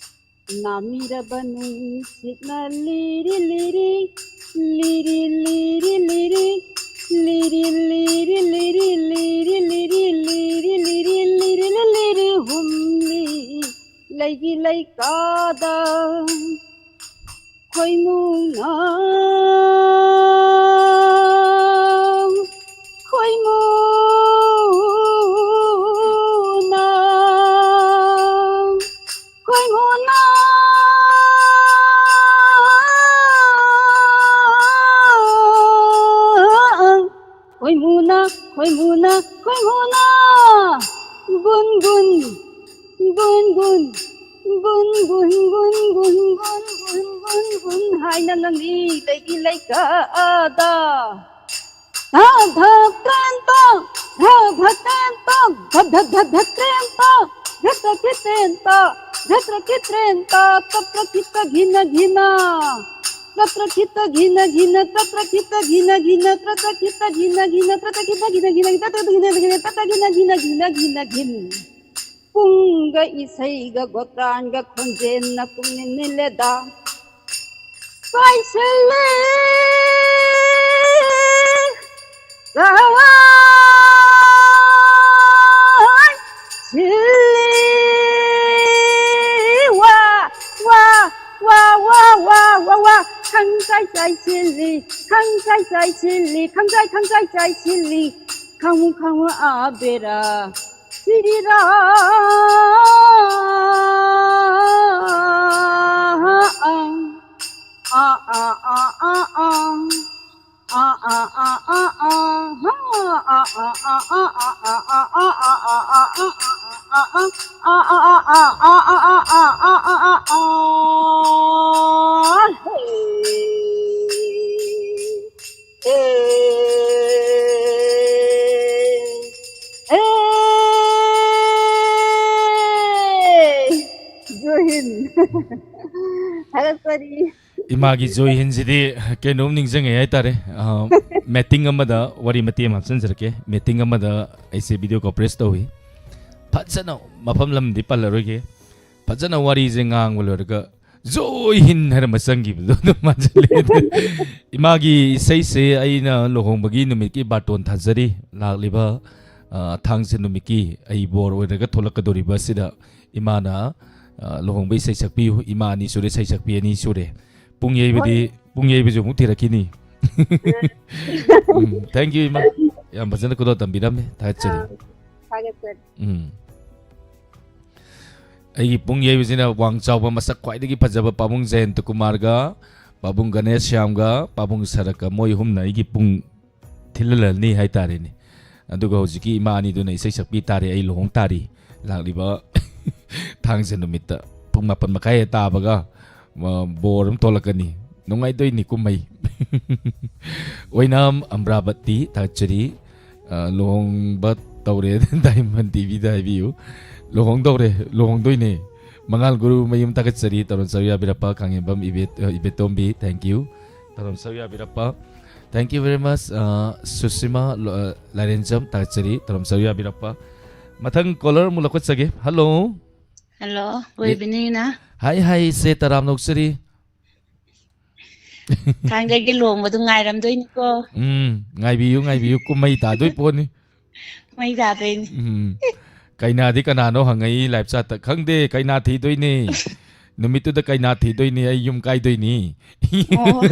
ꯅꯥꯃꯤꯔꯕ ꯅꯨꯡꯁꯤꯠꯅ ꯂꯤꯔꯤ ꯂꯤꯔꯤ, ꯂꯤꯔꯤ ꯂꯤꯔꯤ ꯂꯤꯔꯤ, ꯂꯤꯔꯤ ꯂꯤꯔꯤ ꯂꯤꯔꯤ, ꯂꯤꯔꯤ ꯂꯤꯔꯤ ꯂꯤꯔꯤ, ꯂꯤꯔꯤ ꯂꯤꯔꯤ ꯂꯤꯔꯤ ꯍꯨꯝꯂꯤ꯫ ꯂꯩꯒꯤ ꯂꯩꯀꯥꯗ ꯈꯣꯏꯃꯨꯅ, ꯈꯣꯏꯃꯨꯅ, ꯈꯣꯏꯃꯨꯅ꯫ ꯈꯣꯏꯃꯨꯅ, ꯈꯣꯏꯃꯨꯅ, ꯈꯣꯏꯃꯨꯅ꯫ ꯒꯨꯟ ꯒꯨꯟ, ꯒꯨꯟ ꯒꯨꯟ, ꯒꯨꯟ ꯒꯨꯟ, ꯒꯨꯟ ꯒꯨꯟ, ꯒꯨꯟ ꯒꯨꯟ, ꯒꯨꯟ ꯍꯥꯏꯅ ꯉꯪꯏ ꯂꯩꯒꯤ ꯂꯩꯀꯥꯗ꯫ ꯙ ꯙ ꯇ꯭ꯔꯦꯟ ꯇꯣ, ꯙ ꯙ ꯇ꯭ꯔꯦꯟ ꯇꯣ, ꯙ ꯙ ꯙ ꯙ ꯇ꯭ꯔꯦꯟ ꯇꯣ, ꯙ ꯇ꯭ꯔ ꯀꯤ ꯇ꯭ꯔꯦꯟ ꯇꯣ, ꯙ ꯇ꯭ꯔ ꯀꯤ ꯇ꯭ꯔꯦꯟ ꯇꯣ, ꯇ ꯇ꯭ꯔ ꯀꯤ ꯇ ꯘꯤꯅ ꯘꯤꯅ꯫ ꯇ꯭ꯔ ꯇ꯭ꯔ ꯈꯤꯇ ꯘꯤꯅ ꯘꯤꯅ ꯇ꯭ꯔ ꯇ꯭ꯔ ꯈꯤꯇ ꯘꯤꯅ ꯘꯤꯅ ꯇ꯭ꯔ ꯇ꯭ꯔ ꯈꯤꯇ ꯘꯤꯅ ꯘꯤꯅ ꯇ꯭ꯔ ꯇ꯭ꯔ ꯈꯤꯇ ꯘꯤꯅ ꯘꯤꯅ ꯘꯤꯅ ꯇ꯭ꯔ ꯇ꯭ꯔ ꯘꯤꯅ ꯘꯤꯅ ꯘꯤꯅ ꯘꯤꯅ ꯘꯤꯅ ꯘꯤꯟ꯫ ꯄꯨꯡꯒ ꯏꯁꯩꯒ ꯒꯣꯇ꯭ꯔꯥꯟꯒ ꯈꯣꯟꯖꯦꯜꯅ ꯄꯨꯛꯅꯤꯡ ꯅꯤꯜꯂꯦꯗ꯫ ꯄꯥꯏꯁꯤꯜꯂꯦ꯫ ꯁꯤꯜꯂꯤ꯫ ꯋꯥ, ꯋꯥ, ꯋꯥ, ꯋꯥ, ꯋꯥ, ꯋꯥ, ꯋꯥ꯫ ꯈꯪꯖꯥꯏ ꯆꯥꯏꯁꯤꯜꯂꯤ, ꯈꯪꯖꯥꯏ ꯆꯥꯏꯁꯤꯜꯂꯤ, ꯈꯪꯖꯥꯏ, ꯈꯪꯖꯥꯏ ꯆꯥꯏꯁꯤꯜꯂꯤ꯫ ꯈꯪꯉꯨ, ꯈꯪꯉꯨ ꯑꯕꯦꯔꯥ꯫ ꯁꯤꯔꯤꯔꯥ꯫ ꯑꯥ, ꯑꯥ, ꯑꯥ, ꯑꯥ꯫ ꯖꯣꯏ ꯍꯤꯟ꯫ ꯊꯥꯒꯠꯆꯔꯤ꯫ ꯏꯃꯥꯒꯤ ꯖꯣꯏ ꯍꯤꯟꯁꯤꯗꯤ ꯀꯩꯅꯣꯝ ꯅꯤꯡꯁꯤꯡꯉꯦ ꯍꯥꯏꯇꯥꯔꯦ꯫ ꯑ, ꯃꯦꯇꯤꯡ ꯑꯃꯗ ꯋꯥꯔꯤ ꯃꯇꯦꯛ ꯑꯃ ꯍꯥꯞꯆꯤꯟꯖꯔꯛꯀꯦ꯫ ꯃꯦꯇꯤꯡ ꯑꯃꯗ ꯑꯩꯁꯦ ꯚꯤꯗꯤꯑꯣ ꯀꯣꯟꯐ꯭ꯔꯦꯟꯁ ꯇꯧꯏ꯫ ꯐꯖꯅ ꯃꯐꯝ ꯂꯝꯗꯤ ꯄꯜꯂꯔꯣꯏꯒꯦ꯫ ꯐꯖꯅ ꯋꯥꯔꯤꯁꯦ ꯉꯥꯡꯕ ꯂꯣꯏꯔꯒ ꯖꯣꯏ ꯍꯤꯟ ꯍꯥꯏꯔ ꯑꯃ ꯆꯪꯈꯤꯕꯗꯣ ꯑꯗꯨꯝ ꯃꯥꯟꯁꯤꯜꯂꯦ꯫ ꯏꯃꯥꯒꯤ ꯏꯁꯩꯁꯦ ꯑꯩꯅ ꯂꯨꯍꯣꯡꯕꯒꯤ ꯅꯨꯃꯤꯠꯀꯤ ꯕꯥꯔꯇꯣꯟ ꯊꯥꯖꯔꯤ꯫ ꯂꯥꯛꯂꯤꯕ, ꯑ, ꯊꯥꯡꯖ ꯅꯨꯃꯤꯠꯀꯤ ꯑꯩ ꯕꯣꯔ ꯑꯣꯏꯔꯒ ꯊꯣꯛꯂꯛꯀꯗꯧꯔꯤꯕ ꯑꯁꯤꯗ ꯏꯃꯥꯅ, ꯑ, ꯂꯨꯍꯣꯡꯕ ꯏꯁꯩ ꯁꯛꯄꯤꯌꯨ꯫ ꯏꯃꯥ ꯑꯅꯤ ꯁꯨꯔꯦ, ꯏꯁꯩ ꯁꯛꯄꯤ ꯑꯅꯤ ꯁꯨꯔꯦ꯫ ꯄꯨꯡ ꯌꯩꯕꯗꯤ, ꯄꯨꯡ ꯌꯩꯕꯁꯨ ꯑꯃꯨꯛ ꯊꯤꯔꯛꯈꯤꯅꯤ꯫ ꯎꯝ, thank you, ꯏꯃꯥ꯫ ꯌꯥꯝ ꯐꯖꯅ ꯈꯨꯗꯣꯜ ꯇꯝꯕꯤꯔꯝꯃꯦ꯫ ꯊꯥꯒꯠꯆꯔꯤ꯫ ꯑꯥ, ꯊꯥꯒꯠꯆꯔꯤ꯫ ꯎꯝ꯫ ꯑꯩꯒꯤ ꯄꯨꯡ ꯌꯩꯕꯁꯤꯅ ꯋꯥꯡ ꯆꯥꯎꯕ, ꯃꯁꯛ ꯈ꯭ꯋꯥꯏꯗꯒꯤ ꯐꯖꯕ ꯄꯥꯕꯨꯡ ꯖꯌꯟꯇ ꯀꯨꯃꯥꯔꯒ, ꯄꯥꯕꯨꯡ ꯒꯅꯦꯁ ꯁ꯭ꯌꯥꯝꯒ, ꯄꯥꯕꯨꯡ ꯁꯔꯠꯀ, ꯃꯣꯏ ꯑꯍꯨꯝꯅ ꯑꯩꯒꯤ ꯄꯨꯡ ꯊꯤꯜꯍꯜꯂꯅꯤ ꯍꯥꯏꯇꯥꯔꯦꯅꯦ꯫ ꯑꯗꯨꯒ ꯍꯧꯖꯤꯛꯀꯤ ꯏꯃꯥ ꯑꯅꯤꯗꯨꯅ ꯏꯁꯩ ꯁꯛꯄꯤ ꯇꯥꯔꯦ꯫ ꯑꯩ ꯂꯨꯍꯣꯡ ꯇꯥꯔꯤ꯫ ꯂꯥꯛꯂꯤꯕ ꯊꯥꯡꯖ ꯅꯨꯃꯤꯠꯇ ꯄꯨꯡ ꯃꯥꯄꯟ ꯃꯈꯥꯏ ꯍꯦꯛ ꯇꯥꯕꯒ, ꯑ, ꯕꯣꯔ ꯑꯃ ꯊꯣꯛꯂꯛꯀꯅꯤ꯫ ꯅꯨꯡꯉꯥꯏꯗꯣꯏꯅꯤ ꯀꯨꯝꯍꯩ꯫ ꯑꯣꯏꯅꯥꯝ ꯑꯝꯕ꯭ꯔꯥꯕꯇꯤ ꯊꯥꯒꯠꯆꯔꯤ꯫ ꯑ, ꯂꯨꯍꯣꯡꯕ ꯇꯧꯔꯦ ꯗꯥꯏꯃꯟ ꯇꯤꯚꯤꯗ ꯍꯥꯏꯕꯤꯌꯨ꯫ ꯂꯨꯍꯣꯡꯗꯧꯔꯦ, ꯂꯨꯍꯣꯡꯗꯣꯏꯅꯦ꯫ ꯃꯉꯥꯜ ꯒꯨꯔꯨ ꯃꯌꯨꯝ ꯊꯥꯒꯠꯆꯔꯤ, ꯇꯧꯔꯝ ꯁꯔꯨ ꯌꯥꯕꯤꯔꯛꯄ ꯈꯥꯉꯦꯝꯕꯝ ꯏꯕꯦ-, ꯑ, ꯏꯕꯦꯇꯣꯝꯕꯤ, thank you꯫ ꯇꯧꯔꯝ ꯁꯔꯨ ꯌꯥꯕꯤꯔꯛꯄ, thank you very much꯫ ꯑ, ꯁꯨꯁꯤꯃꯥ ꯂꯣ-, ꯑ, ꯂꯥꯏꯔꯦꯟꯖꯝ ꯊꯥꯒꯠꯆꯔꯤ, ꯇꯧꯔꯝ ꯁꯔꯨ ꯌꯥꯕꯤꯔꯛꯄ꯫ ꯃꯊꯪ caller ꯑꯃꯨꯛ ꯂꯧꯈꯠꯆꯒꯦ꯫ Hello꯫ Hello, good evening, ꯏꯅꯥ꯫ ꯍꯥꯏ, ꯍꯥꯏ, ꯏꯆꯦ, ꯇꯔꯥꯝ ꯅꯣꯛꯆꯔꯤ꯫ ꯊꯥꯡꯖꯒꯤ ꯂꯨꯍꯣꯡꯕꯗꯨ ꯉꯥꯏꯔꯝꯗꯣꯏꯅꯤꯀꯣ꯫ ꯎꯝ, ꯉꯥꯏꯕꯤꯌꯨ, ꯉꯥꯏꯕꯤꯌꯨ, ꯀꯨꯝꯍꯩ ꯇꯥꯗꯣꯏ ꯄꯣꯠꯅꯤ꯫ ꯃꯩ ꯇꯥꯗꯣꯏꯅꯤ꯫ ꯎꯝ꯫ ꯀꯩꯅꯥꯗꯤ ꯀꯅꯥꯅꯣ ꯍꯪꯉꯛꯏ live chat ꯇ꯫ ꯈꯪꯗꯦ, ꯀꯩꯅꯥ ꯊꯤꯗꯣꯏꯅꯦ꯫ ꯅꯨꯃꯤꯠꯇꯨꯗ ꯀꯩꯅꯥ ꯊꯤꯗꯣꯏꯅꯦ, ꯑꯩ ꯌꯨꯝ ꯀꯥꯏꯗꯣꯏꯅꯤ꯫ ꯑꯣ꯫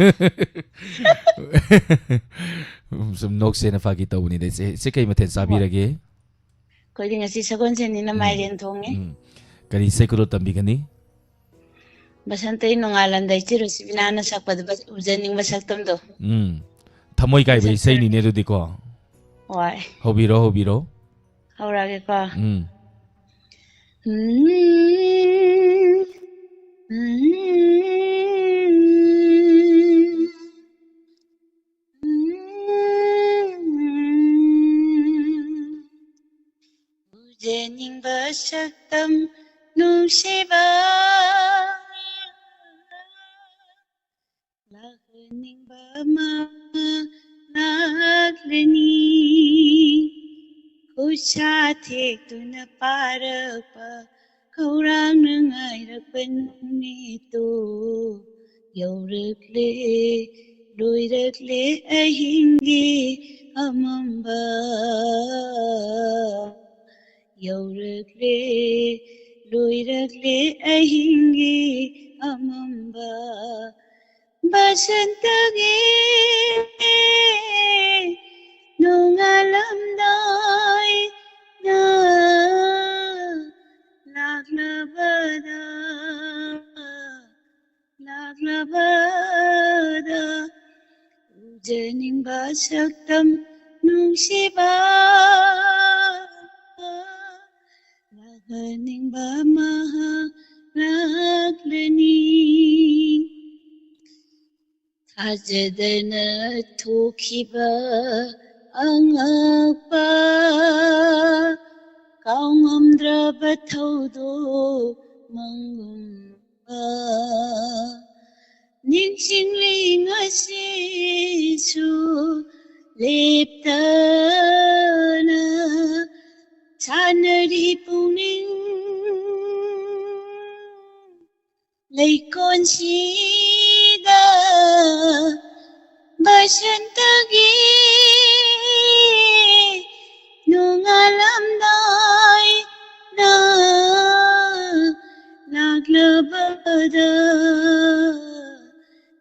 ꯎꯝ, ꯁꯨꯝ ꯅꯣꯛꯁꯦꯅ ꯐꯥꯒꯤ ꯇꯧꯕꯅꯤꯗ, ꯏꯆꯦ꯫ ꯏꯆꯦ, ꯀꯩ ꯃꯊꯦꯜ ꯆꯥꯕꯤꯔꯒꯦ? ꯑꯩꯈꯣꯏꯗꯤ ꯉꯁꯤ ꯁꯒꯣꯜꯁꯦꯟꯅꯤꯅ ꯎꯝ꯫ ꯃꯥꯏꯔꯦꯟ ꯊꯣꯡꯉꯦ꯫ ꯎꯝ꯫ ꯀꯔꯤ ꯏꯁꯩ ꯈꯨꯗꯣꯜ ꯇꯝꯕꯤꯒꯅꯤ? ꯕꯁꯟꯇꯒꯤ ꯅꯣꯡꯉꯥꯜꯂꯝꯗꯥꯏ ꯏꯆꯦ ꯔꯣꯁꯤꯕꯤꯅꯥꯅ ꯁꯛꯄꯗꯨ ꯕꯁ-, ꯎꯖꯅꯤꯡꯕ ꯁꯛꯇꯝꯗꯣ꯫ ꯎꯝ꯫ ꯊꯃꯣꯏ ꯀꯥꯏꯕ ꯁꯛꯆꯔꯒꯦ꯫ ꯏꯁꯩꯅꯤꯅꯦ ꯑꯗꯨꯗꯤꯀꯣ꯫ ꯍꯣꯏ꯫ ꯍꯧꯕꯤꯔꯣ, ꯍꯧꯕꯤꯔꯣ꯫ ꯍꯧꯔꯛꯑꯒꯦꯀꯣ꯫ ꯎꯝ꯫ ꯎꯝ꯫ ꯎꯝ꯫ ꯎꯖꯅꯤꯡꯕ ꯁꯛꯇꯝ ꯅꯨꯡꯁꯤꯕ, ꯂꯥꯛꯍꯟꯅꯤꯡꯕ ꯃꯃꯥ ꯂꯥꯛꯂꯅꯤ꯫ ꯈꯨꯠꯁꯥ ꯊꯦꯛꯇꯨꯅ ꯄꯥꯔꯛꯄ ꯈꯧꯔꯥꯡꯅ ꯉꯥꯏꯔꯛꯄ ꯅꯨꯃꯤꯠꯇꯨ ꯌꯧꯔꯛꯂꯦ, ꯂꯣꯏꯔꯛꯂꯦ ꯑꯍꯤꯡꯒꯤ ꯑꯃꯝꯕ꯫ ꯌꯧꯔꯛꯂꯦ, ꯂꯣꯏꯔꯛꯂꯦ ꯑꯍꯤꯡꯒꯤ ꯑꯃꯝꯕ꯫ ꯕꯁꯟꯇꯒꯤ ꯅꯣꯡꯉꯥꯜꯂꯝꯗꯥꯏꯅ ꯂꯥꯛꯂꯕꯗ, ꯂꯥꯛꯂꯕꯗ ꯎꯖꯅꯤꯡꯕ ꯁꯛꯇꯝ ꯅꯨꯡꯁꯤꯕ, ꯂꯥꯛꯍꯟꯅꯤꯡꯕ ꯃꯍꯥꯛ ꯂꯥꯛꯂꯅꯤ꯫ ꯊꯥꯖꯗꯅ ꯊꯣꯛꯈꯤꯕ ꯑꯉꯛꯄ, ꯀꯥꯎꯉꯝꯗ꯭ꯔꯕ ꯊꯧꯗꯣꯛ ꯃꯪꯒꯨꯝꯕ ꯅꯤꯡꯁꯤꯡꯂꯤ ꯉꯁꯤꯁꯨ ꯂꯦꯞꯇꯅ ꯁꯥꯟꯅꯔꯤ ꯄꯨꯛꯅꯤꯡ ꯂꯩꯀꯣꯟꯁꯤꯗ ꯕꯁꯟꯇꯒꯤ ꯅꯣꯡꯉꯥꯜꯂꯝꯗꯥꯏꯅ ꯂꯥꯛꯂꯕꯗ,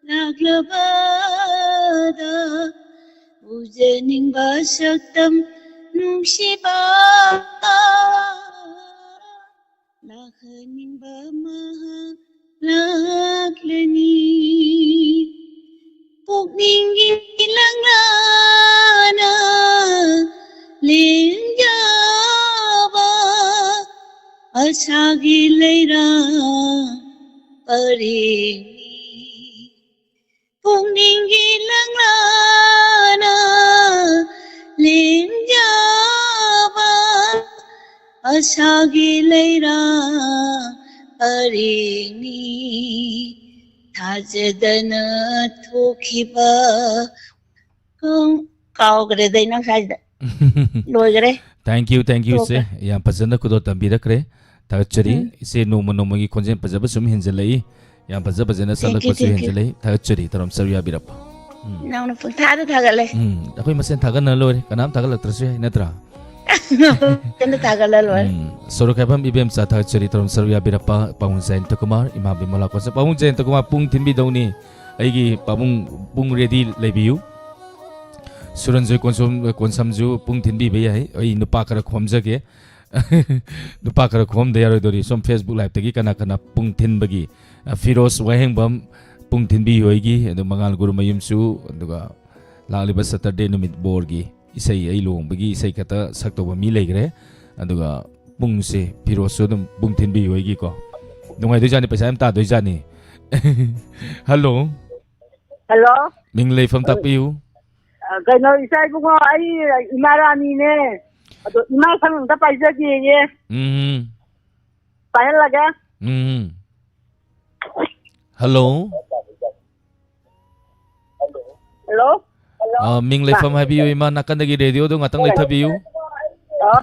ꯂꯥꯛꯂꯕꯗ ꯎꯖꯅꯤꯡꯕ ꯁꯛꯇꯝ ꯅꯨꯡꯁꯤꯕ ꯂꯥꯛꯍꯟꯅꯤꯡꯕ ꯃꯍꯥꯛ ꯂꯥꯛꯂꯅꯤ꯫ ꯄꯨꯛꯅꯤꯡꯒꯤ ꯂꯪꯂꯥꯅ ꯂꯦꯡꯖꯕ ꯑꯁꯥꯒꯤ ꯂꯩꯔꯥ ꯄꯔꯦꯡꯅꯤ꯫ ꯄꯨꯛꯅꯤꯡꯒꯤ ꯂꯪꯂꯥꯅ ꯂꯦꯡꯖꯕ ꯑꯁꯥꯒꯤ ꯂꯩꯔꯥ ꯄꯔꯦꯡꯅꯤ꯫ ꯊꯥꯖꯗꯅ ꯊꯣꯛꯈꯤꯕ ꯀꯥꯎ-, ꯀꯥꯎꯈ꯭ꯔꯦꯗ ꯑꯩꯅ ꯉꯁꯥꯏꯗ꯫ ꯂꯣꯏꯈ꯭ꯔꯦ꯫ Thank you, thank you, ꯏꯆꯦ꯫ ꯇꯣꯛꯈ꯭ꯔꯦ꯫ ꯌꯥꯝ ꯐꯖꯅ ꯈꯨꯗꯣꯜ ꯇꯝꯕꯤꯔꯛꯈ꯭ꯔꯦ꯫ ꯊꯥꯒꯠꯆꯔꯤ꯫ ꯎꯝ꯫ ꯏꯆꯦ ꯅꯣꯡꯃ ꯅꯣꯡꯃꯒꯤ ꯈꯣꯟꯖꯦꯜ ꯐꯖꯕ ꯁꯨꯝ ꯍꯦꯟꯖꯜꯂꯛꯏ꯫ ꯌꯥꯝ ꯐꯖ ꯐꯖꯅ Thank you, ꯁꯛꯂꯛꯄꯁꯨ thank you꯫ ꯍꯦꯟꯖꯜꯂꯛꯏ꯫ ꯊꯥꯒꯠꯆꯔꯤ, ꯇꯔꯥꯝ ꯁꯔꯨ ꯌꯥꯕꯤꯔꯛꯄ꯫ ꯎꯝ꯫ ꯅꯪꯅ ꯄꯪꯊꯥꯗ ꯊꯥꯒꯠꯂꯦ꯫ ꯎꯝ, ꯑꯩꯈꯣꯏ ꯃꯁꯦꯟ ꯊꯥꯒꯠꯅ ꯂꯣꯏꯔꯦ꯫ ꯀꯅꯥꯝ ꯊꯥꯒꯠꯂꯛꯇ꯭ꯔꯁꯨ ꯌꯥꯏ, ꯅꯠꯇ꯭ꯔꯥ? ꯀꯩꯝꯇ ꯊꯥꯒꯠꯂ ꯂꯣꯏꯔꯦ꯫ ꯎꯝ, ꯁꯣꯔꯣꯛ ꯈꯥꯏꯐꯝ ꯏꯕꯦꯝꯆꯥ ꯊꯥꯒꯠꯆꯔꯤ, ꯇꯔꯥꯝ ꯁꯔꯨ ꯌꯥꯕꯤꯔꯛꯄ꯫ ꯄꯥꯕꯨꯡ ꯖꯌꯟꯇ ꯀꯨꯃꯥꯔ, ꯏꯃꯥ ꯕꯤꯃꯂꯥ ꯀꯣꯟꯁꯝ꯫ ꯄꯥꯕꯨꯡ ꯖꯌꯟꯇ ꯀꯨꯃꯥꯔ ꯄꯨꯡ ꯊꯤꯟꯕꯤꯗꯧꯅꯤ꯫ ꯑꯩꯒꯤ ꯄꯥꯕꯨꯡ ꯄꯨꯡ ready ꯂꯩꯕꯤꯌꯨ꯫ ꯁꯨꯔꯟꯖꯣꯏ ꯀꯣꯟꯁꯣꯝ-, ꯀꯣꯟꯁꯝꯁꯨ ꯄꯨꯡ ꯊꯤꯟꯕꯤꯕ ꯌꯥꯏ꯫ ꯑꯩ ꯅꯨꯄꯥ ꯈꯔ ꯈꯣꯝꯖꯒꯦ꯫ ꯅꯨꯄꯥ ꯈꯔ ꯈꯣꯝꯗ ꯌꯥꯔꯣꯏꯗꯧꯔꯤ꯫ ꯁꯣꯝ Facebook live-ꯇꯒꯤ ꯀꯅꯥ ꯀꯅꯥ ꯄꯨꯡ ꯊꯤꯟꯕꯒꯤ? ꯑ, ꯐꯤꯔꯣꯖ ꯋꯥꯍꯦꯡꯕꯝ ꯄꯨꯡ ꯊꯤꯟꯕꯤꯌꯨ ꯑꯩꯒꯤ, ꯑꯗꯨ ꯃꯉꯥꯜ ꯒꯨꯔꯨꯃꯌꯨꯝꯁꯨ, ꯑꯗꯨꯒ ꯂꯥꯛꯂꯤꯕ Saturday ꯅꯨꯃꯤꯠ ꯕꯣꯔꯒꯤ ꯏꯁꯩ, ꯑꯩ ꯂꯨꯍꯣꯡꯕꯒꯤ ꯏꯁꯩ ꯈꯛꯇ ꯁꯛꯇꯧꯕ ꯃꯤ ꯂꯩꯈ꯭ꯔꯦ꯫ ꯑꯗꯨꯒ ꯄꯨꯡꯁꯦ ꯐꯤꯔꯣꯖꯁꯨ ꯑꯗꯨꯝ ꯄꯨꯡ ꯊꯤꯟꯕꯤꯌꯨ ꯑꯩꯒꯤꯀꯣ꯫ ꯅꯨꯡꯉꯥꯏꯗꯣꯏꯖꯥꯠꯅꯤ, ꯄꯩꯁꯥ ꯌꯥꯝ ꯇꯥꯗꯣꯏꯖꯥꯠꯅꯤ꯫ Hello꯫ Hello꯫ ꯃꯤꯡ ꯂꯩꯐꯝ ꯇꯥꯛꯄꯤꯌꯨ꯫ ꯑ, ꯀꯩꯅꯣ, ꯏꯆꯥ ꯏꯕꯨꯡꯉꯣ, ꯑꯩ ꯏꯃꯥ ꯔꯥꯅꯤꯅꯦ꯫ ꯑꯗꯣ ꯏꯃꯥ ꯁꯪ ꯑꯝꯇ ꯄꯥꯏꯖꯒꯦꯌꯦ꯫ ꯎꯝ꯫ ꯄꯥꯏꯍꯜꯂꯒꯦ꯫ ꯎꯝ꯫ ꯍꯜꯂꯣ꯫ ꯍꯜꯂꯣ꯫ ꯑ, ꯃꯤꯡ ꯂꯩꯐꯝ ꯍꯥꯏꯕꯤꯌꯨ, ꯏꯃꯥ꯫ ꯅꯥꯀꯟꯗꯒꯤ ꯔꯦꯗꯤꯑꯣꯗꯣ ꯉꯥꯛꯇꯪ ꯂꯩꯊꯕꯤꯌꯨ꯫ ꯑꯣ꯫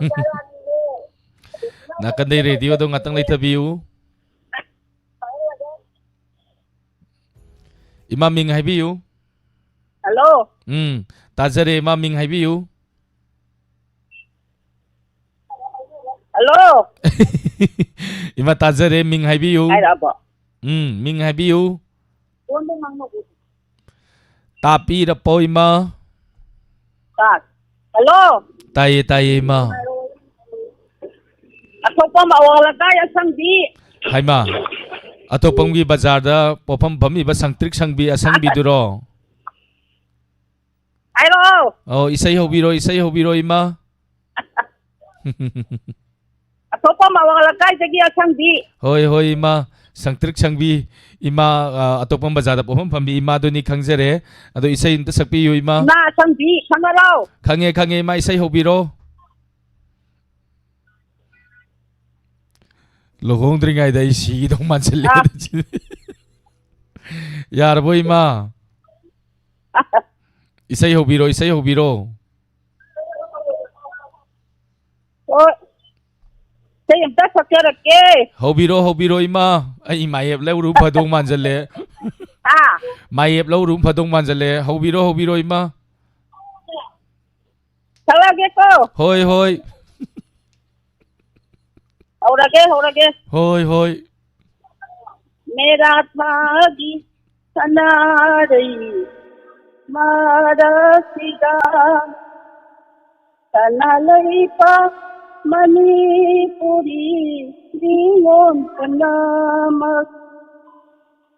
ꯅꯥꯀꯟꯗꯒꯤ ꯔꯦꯗꯤꯑꯣꯗꯣ ꯉꯥꯛꯇꯪ ꯂꯩꯊꯕꯤꯌꯨ꯫ ꯏꯃꯥ, ꯃꯤꯡ ꯍꯥꯏꯕꯤꯌꯨ꯫ ꯍꯜꯂꯣ꯫ ꯎꯝ, ꯇꯥꯖꯔꯦ, ꯏꯃꯥ, ꯃꯤꯡ ꯍꯥꯏꯕꯤꯌꯨ꯫ ꯍꯜꯂꯣ꯫ ꯏꯃꯥ, ꯇꯥꯖꯔꯦ, ꯃꯤꯡ ꯍꯥꯏꯕꯤꯌꯨ꯫ ꯍꯥꯏꯔꯛꯑꯕꯣ? ꯎꯝ, ꯃꯤꯡ ꯍꯥꯏꯕꯤꯌꯨ꯫ ꯐꯣꯟꯗꯣ ꯉꯥꯡꯅꯧ꯫ ꯇꯥꯛꯄꯤꯔꯛꯄꯣ, ꯏꯃꯥ꯫ ꯇꯥꯛ-, ꯍꯜꯂꯣ꯫ ꯇꯥꯏꯌꯦ, ꯇꯥꯏꯌꯦ, ꯏꯃꯥ꯫ ꯑꯊꯣꯛꯄꯝ ꯑꯋꯥꯡ ꯂꯩꯀꯥꯏ ꯑꯁꯪꯕꯤ꯫ ꯍꯥꯏꯃ, ꯑꯊꯣꯛꯄꯝꯒꯤ ꯕꯖꯥꯔꯗ ꯄꯣꯠꯐꯝ ꯐꯝꯃꯤꯕ ꯁꯪꯇ꯭ꯔꯤꯛ ꯁꯪꯕꯤ ꯑꯁꯪꯕꯤꯗꯨꯔꯣ? ꯍꯥꯏꯔꯛꯑꯣ꯫ ꯑꯣ, ꯏꯁꯩ ꯍꯧꯕꯤꯔꯣ, ꯏꯁꯩ ꯍꯧꯕꯤꯔꯣ, ꯏꯃꯥ꯫ ꯑꯊꯣꯛꯄꯝ ꯑꯋꯥꯡ ꯂꯩꯀꯥꯏꯗꯒꯤ ꯑꯁꯪꯕꯤ꯫ ꯍꯣꯏ, ꯍꯣꯏ, ꯏꯃꯥ꯫ ꯁꯪꯇ꯭ꯔꯤꯛ ꯁꯪꯕꯤ ꯏꯃꯥ, ꯑ, ꯑꯊꯣꯛꯄꯝ ꯕꯖꯥꯔꯗ ꯄꯣꯠꯐꯝ ꯐꯝꯕꯤ ꯏꯃꯥꯗꯨꯅꯤ ꯈꯪꯖꯔꯦ꯫ ꯑꯗꯣ ꯏꯁꯩ ꯑꯝꯇ ꯁꯛꯄꯤꯌꯨ, ꯏꯃꯥ꯫ ꯏꯃꯥ ꯑꯁꯪꯕꯤ ꯈꯪꯉꯔꯣ? ꯈꯪꯉꯦ, ꯈꯪꯉꯦ, ꯏꯃꯥ, ꯏꯁꯩ ꯍꯧꯕꯤꯔꯣ꯫ ꯂꯨꯍꯣꯡꯗ꯭ꯔꯤꯉꯩꯗ ꯑꯩ ꯁꯤꯒꯗꯧ ꯃꯥꯟꯁꯤꯜꯂꯦ꯫ ꯑꯥ꯫ ꯌꯥꯔꯕꯣ, ꯏꯃꯥ? ꯏꯁꯩ ꯍꯧꯕꯤꯔꯣ, ꯏꯁꯩ ꯍꯧꯕꯤꯔꯣ꯫ ꯍꯣꯏ꯫ ꯏꯁꯩ ꯑꯝꯇ ꯁꯛꯆꯔꯛꯀꯦ꯫ ꯍꯧꯕꯤꯔꯣ, ꯍꯧꯕꯤꯔꯣ, ꯏꯃꯥ꯫ ꯑꯩ ꯃꯥꯌꯦꯞ ꯂꯧꯔꯨ ꯐꯗꯧ ꯃꯥꯟꯖꯜꯂꯦ꯫ ꯍꯥ? ꯃꯥꯌꯦꯞ ꯂꯧꯔꯨ ꯐꯗꯧ ꯃꯥꯟꯖꯜꯂꯦ꯫ ꯍꯧꯕꯤꯔꯣ, ꯍꯧꯕꯤꯔꯣ, ꯏꯃꯥ꯫ ꯁꯛꯂꯛꯑꯒꯦꯀꯣ꯫ ꯍꯣꯏ, ꯍꯣꯏ꯫ ꯍꯧꯔꯒꯦ, ꯍꯧꯔꯒꯦ꯫ ꯍꯣꯏ, ꯍꯣꯏ꯫ ꯃꯦꯔꯥ ꯊꯥꯒꯤ ꯁꯅꯥꯔꯩ ꯃꯔꯛꯁꯤꯗ ꯁꯅꯥ ꯂꯩꯄꯥꯛ ꯃꯅꯤꯄꯨꯔꯤ ꯅꯤꯉꯣꯜ ꯄꯨꯝꯅꯃꯛ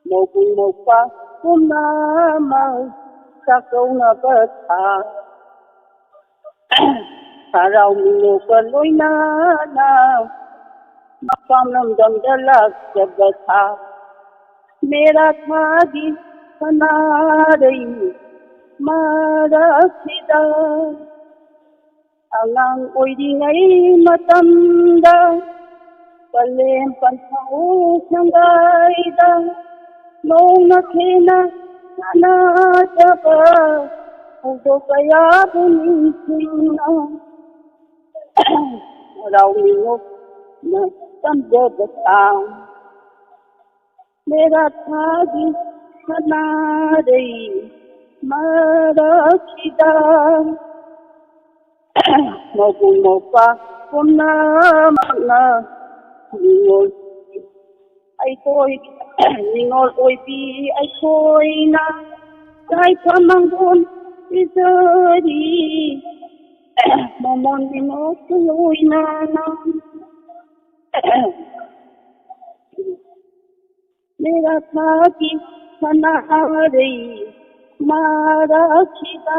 ꯃꯧꯕꯨꯡ ꯃꯧꯄ꯭ꯋꯥ ꯄꯨꯝꯅꯃꯛ ꯆꯥꯛꯀꯧꯅꯕ ꯊꯥ꯫ ꯍꯔꯥꯎ ꯃꯤꯅꯣꯛꯀ ꯂꯣꯏꯅꯅ ꯃꯄꯥꯝ ꯂꯝꯗꯝꯗ ꯂꯥꯛꯆꯕ ꯊꯥ꯫ ꯃꯦꯔꯥ ꯊꯥꯒꯤ ꯁꯅꯥꯔꯩ ꯃꯔꯛꯁꯤꯗ ꯑꯉꯥꯡ ꯑꯣꯏꯔꯤꯉꯩ ꯃꯇꯝꯗ ꯄꯂꯦꯝ ꯄꯟꯊꯧ ꯁꯪꯒꯥꯏꯗ ꯅꯣꯡꯅ ꯊꯦꯅ ꯁꯥꯟꯅꯖꯕ ꯊꯧꯗꯣꯛ ꯀꯌꯥꯕꯨ ꯅꯤꯡꯁꯤꯡꯅ ꯍꯔꯥꯎ ꯃꯤꯅꯣꯛꯅ ꯇꯝꯖꯕ ꯁꯥ ꯃꯦꯔꯥ ꯊꯥꯒꯤ ꯁꯅꯥꯔꯩ ꯃꯔꯛꯁꯤꯗ ꯃꯕꯨꯡ ꯃꯧꯄ꯭ꯋꯥ ꯄꯨꯝꯅꯃꯛꯅ ꯅꯤꯉꯣꯜ ꯑꯩꯈꯣꯏ ꯅꯤꯉꯣꯜ ꯑꯣꯏꯕꯤ ꯑꯩꯈꯣꯏꯅ ꯌꯥꯏꯐ ꯃꯪꯒꯣꯜ ꯄꯤꯖꯔꯤ꯫ ꯃꯃꯣꯟ ꯃꯤꯅꯣꯛꯀ ꯂꯣꯏꯅꯅ ꯃꯦꯔꯥ ꯊꯥꯒꯤ ꯁꯅꯥꯔꯩ ꯃꯔꯛꯁꯤꯗ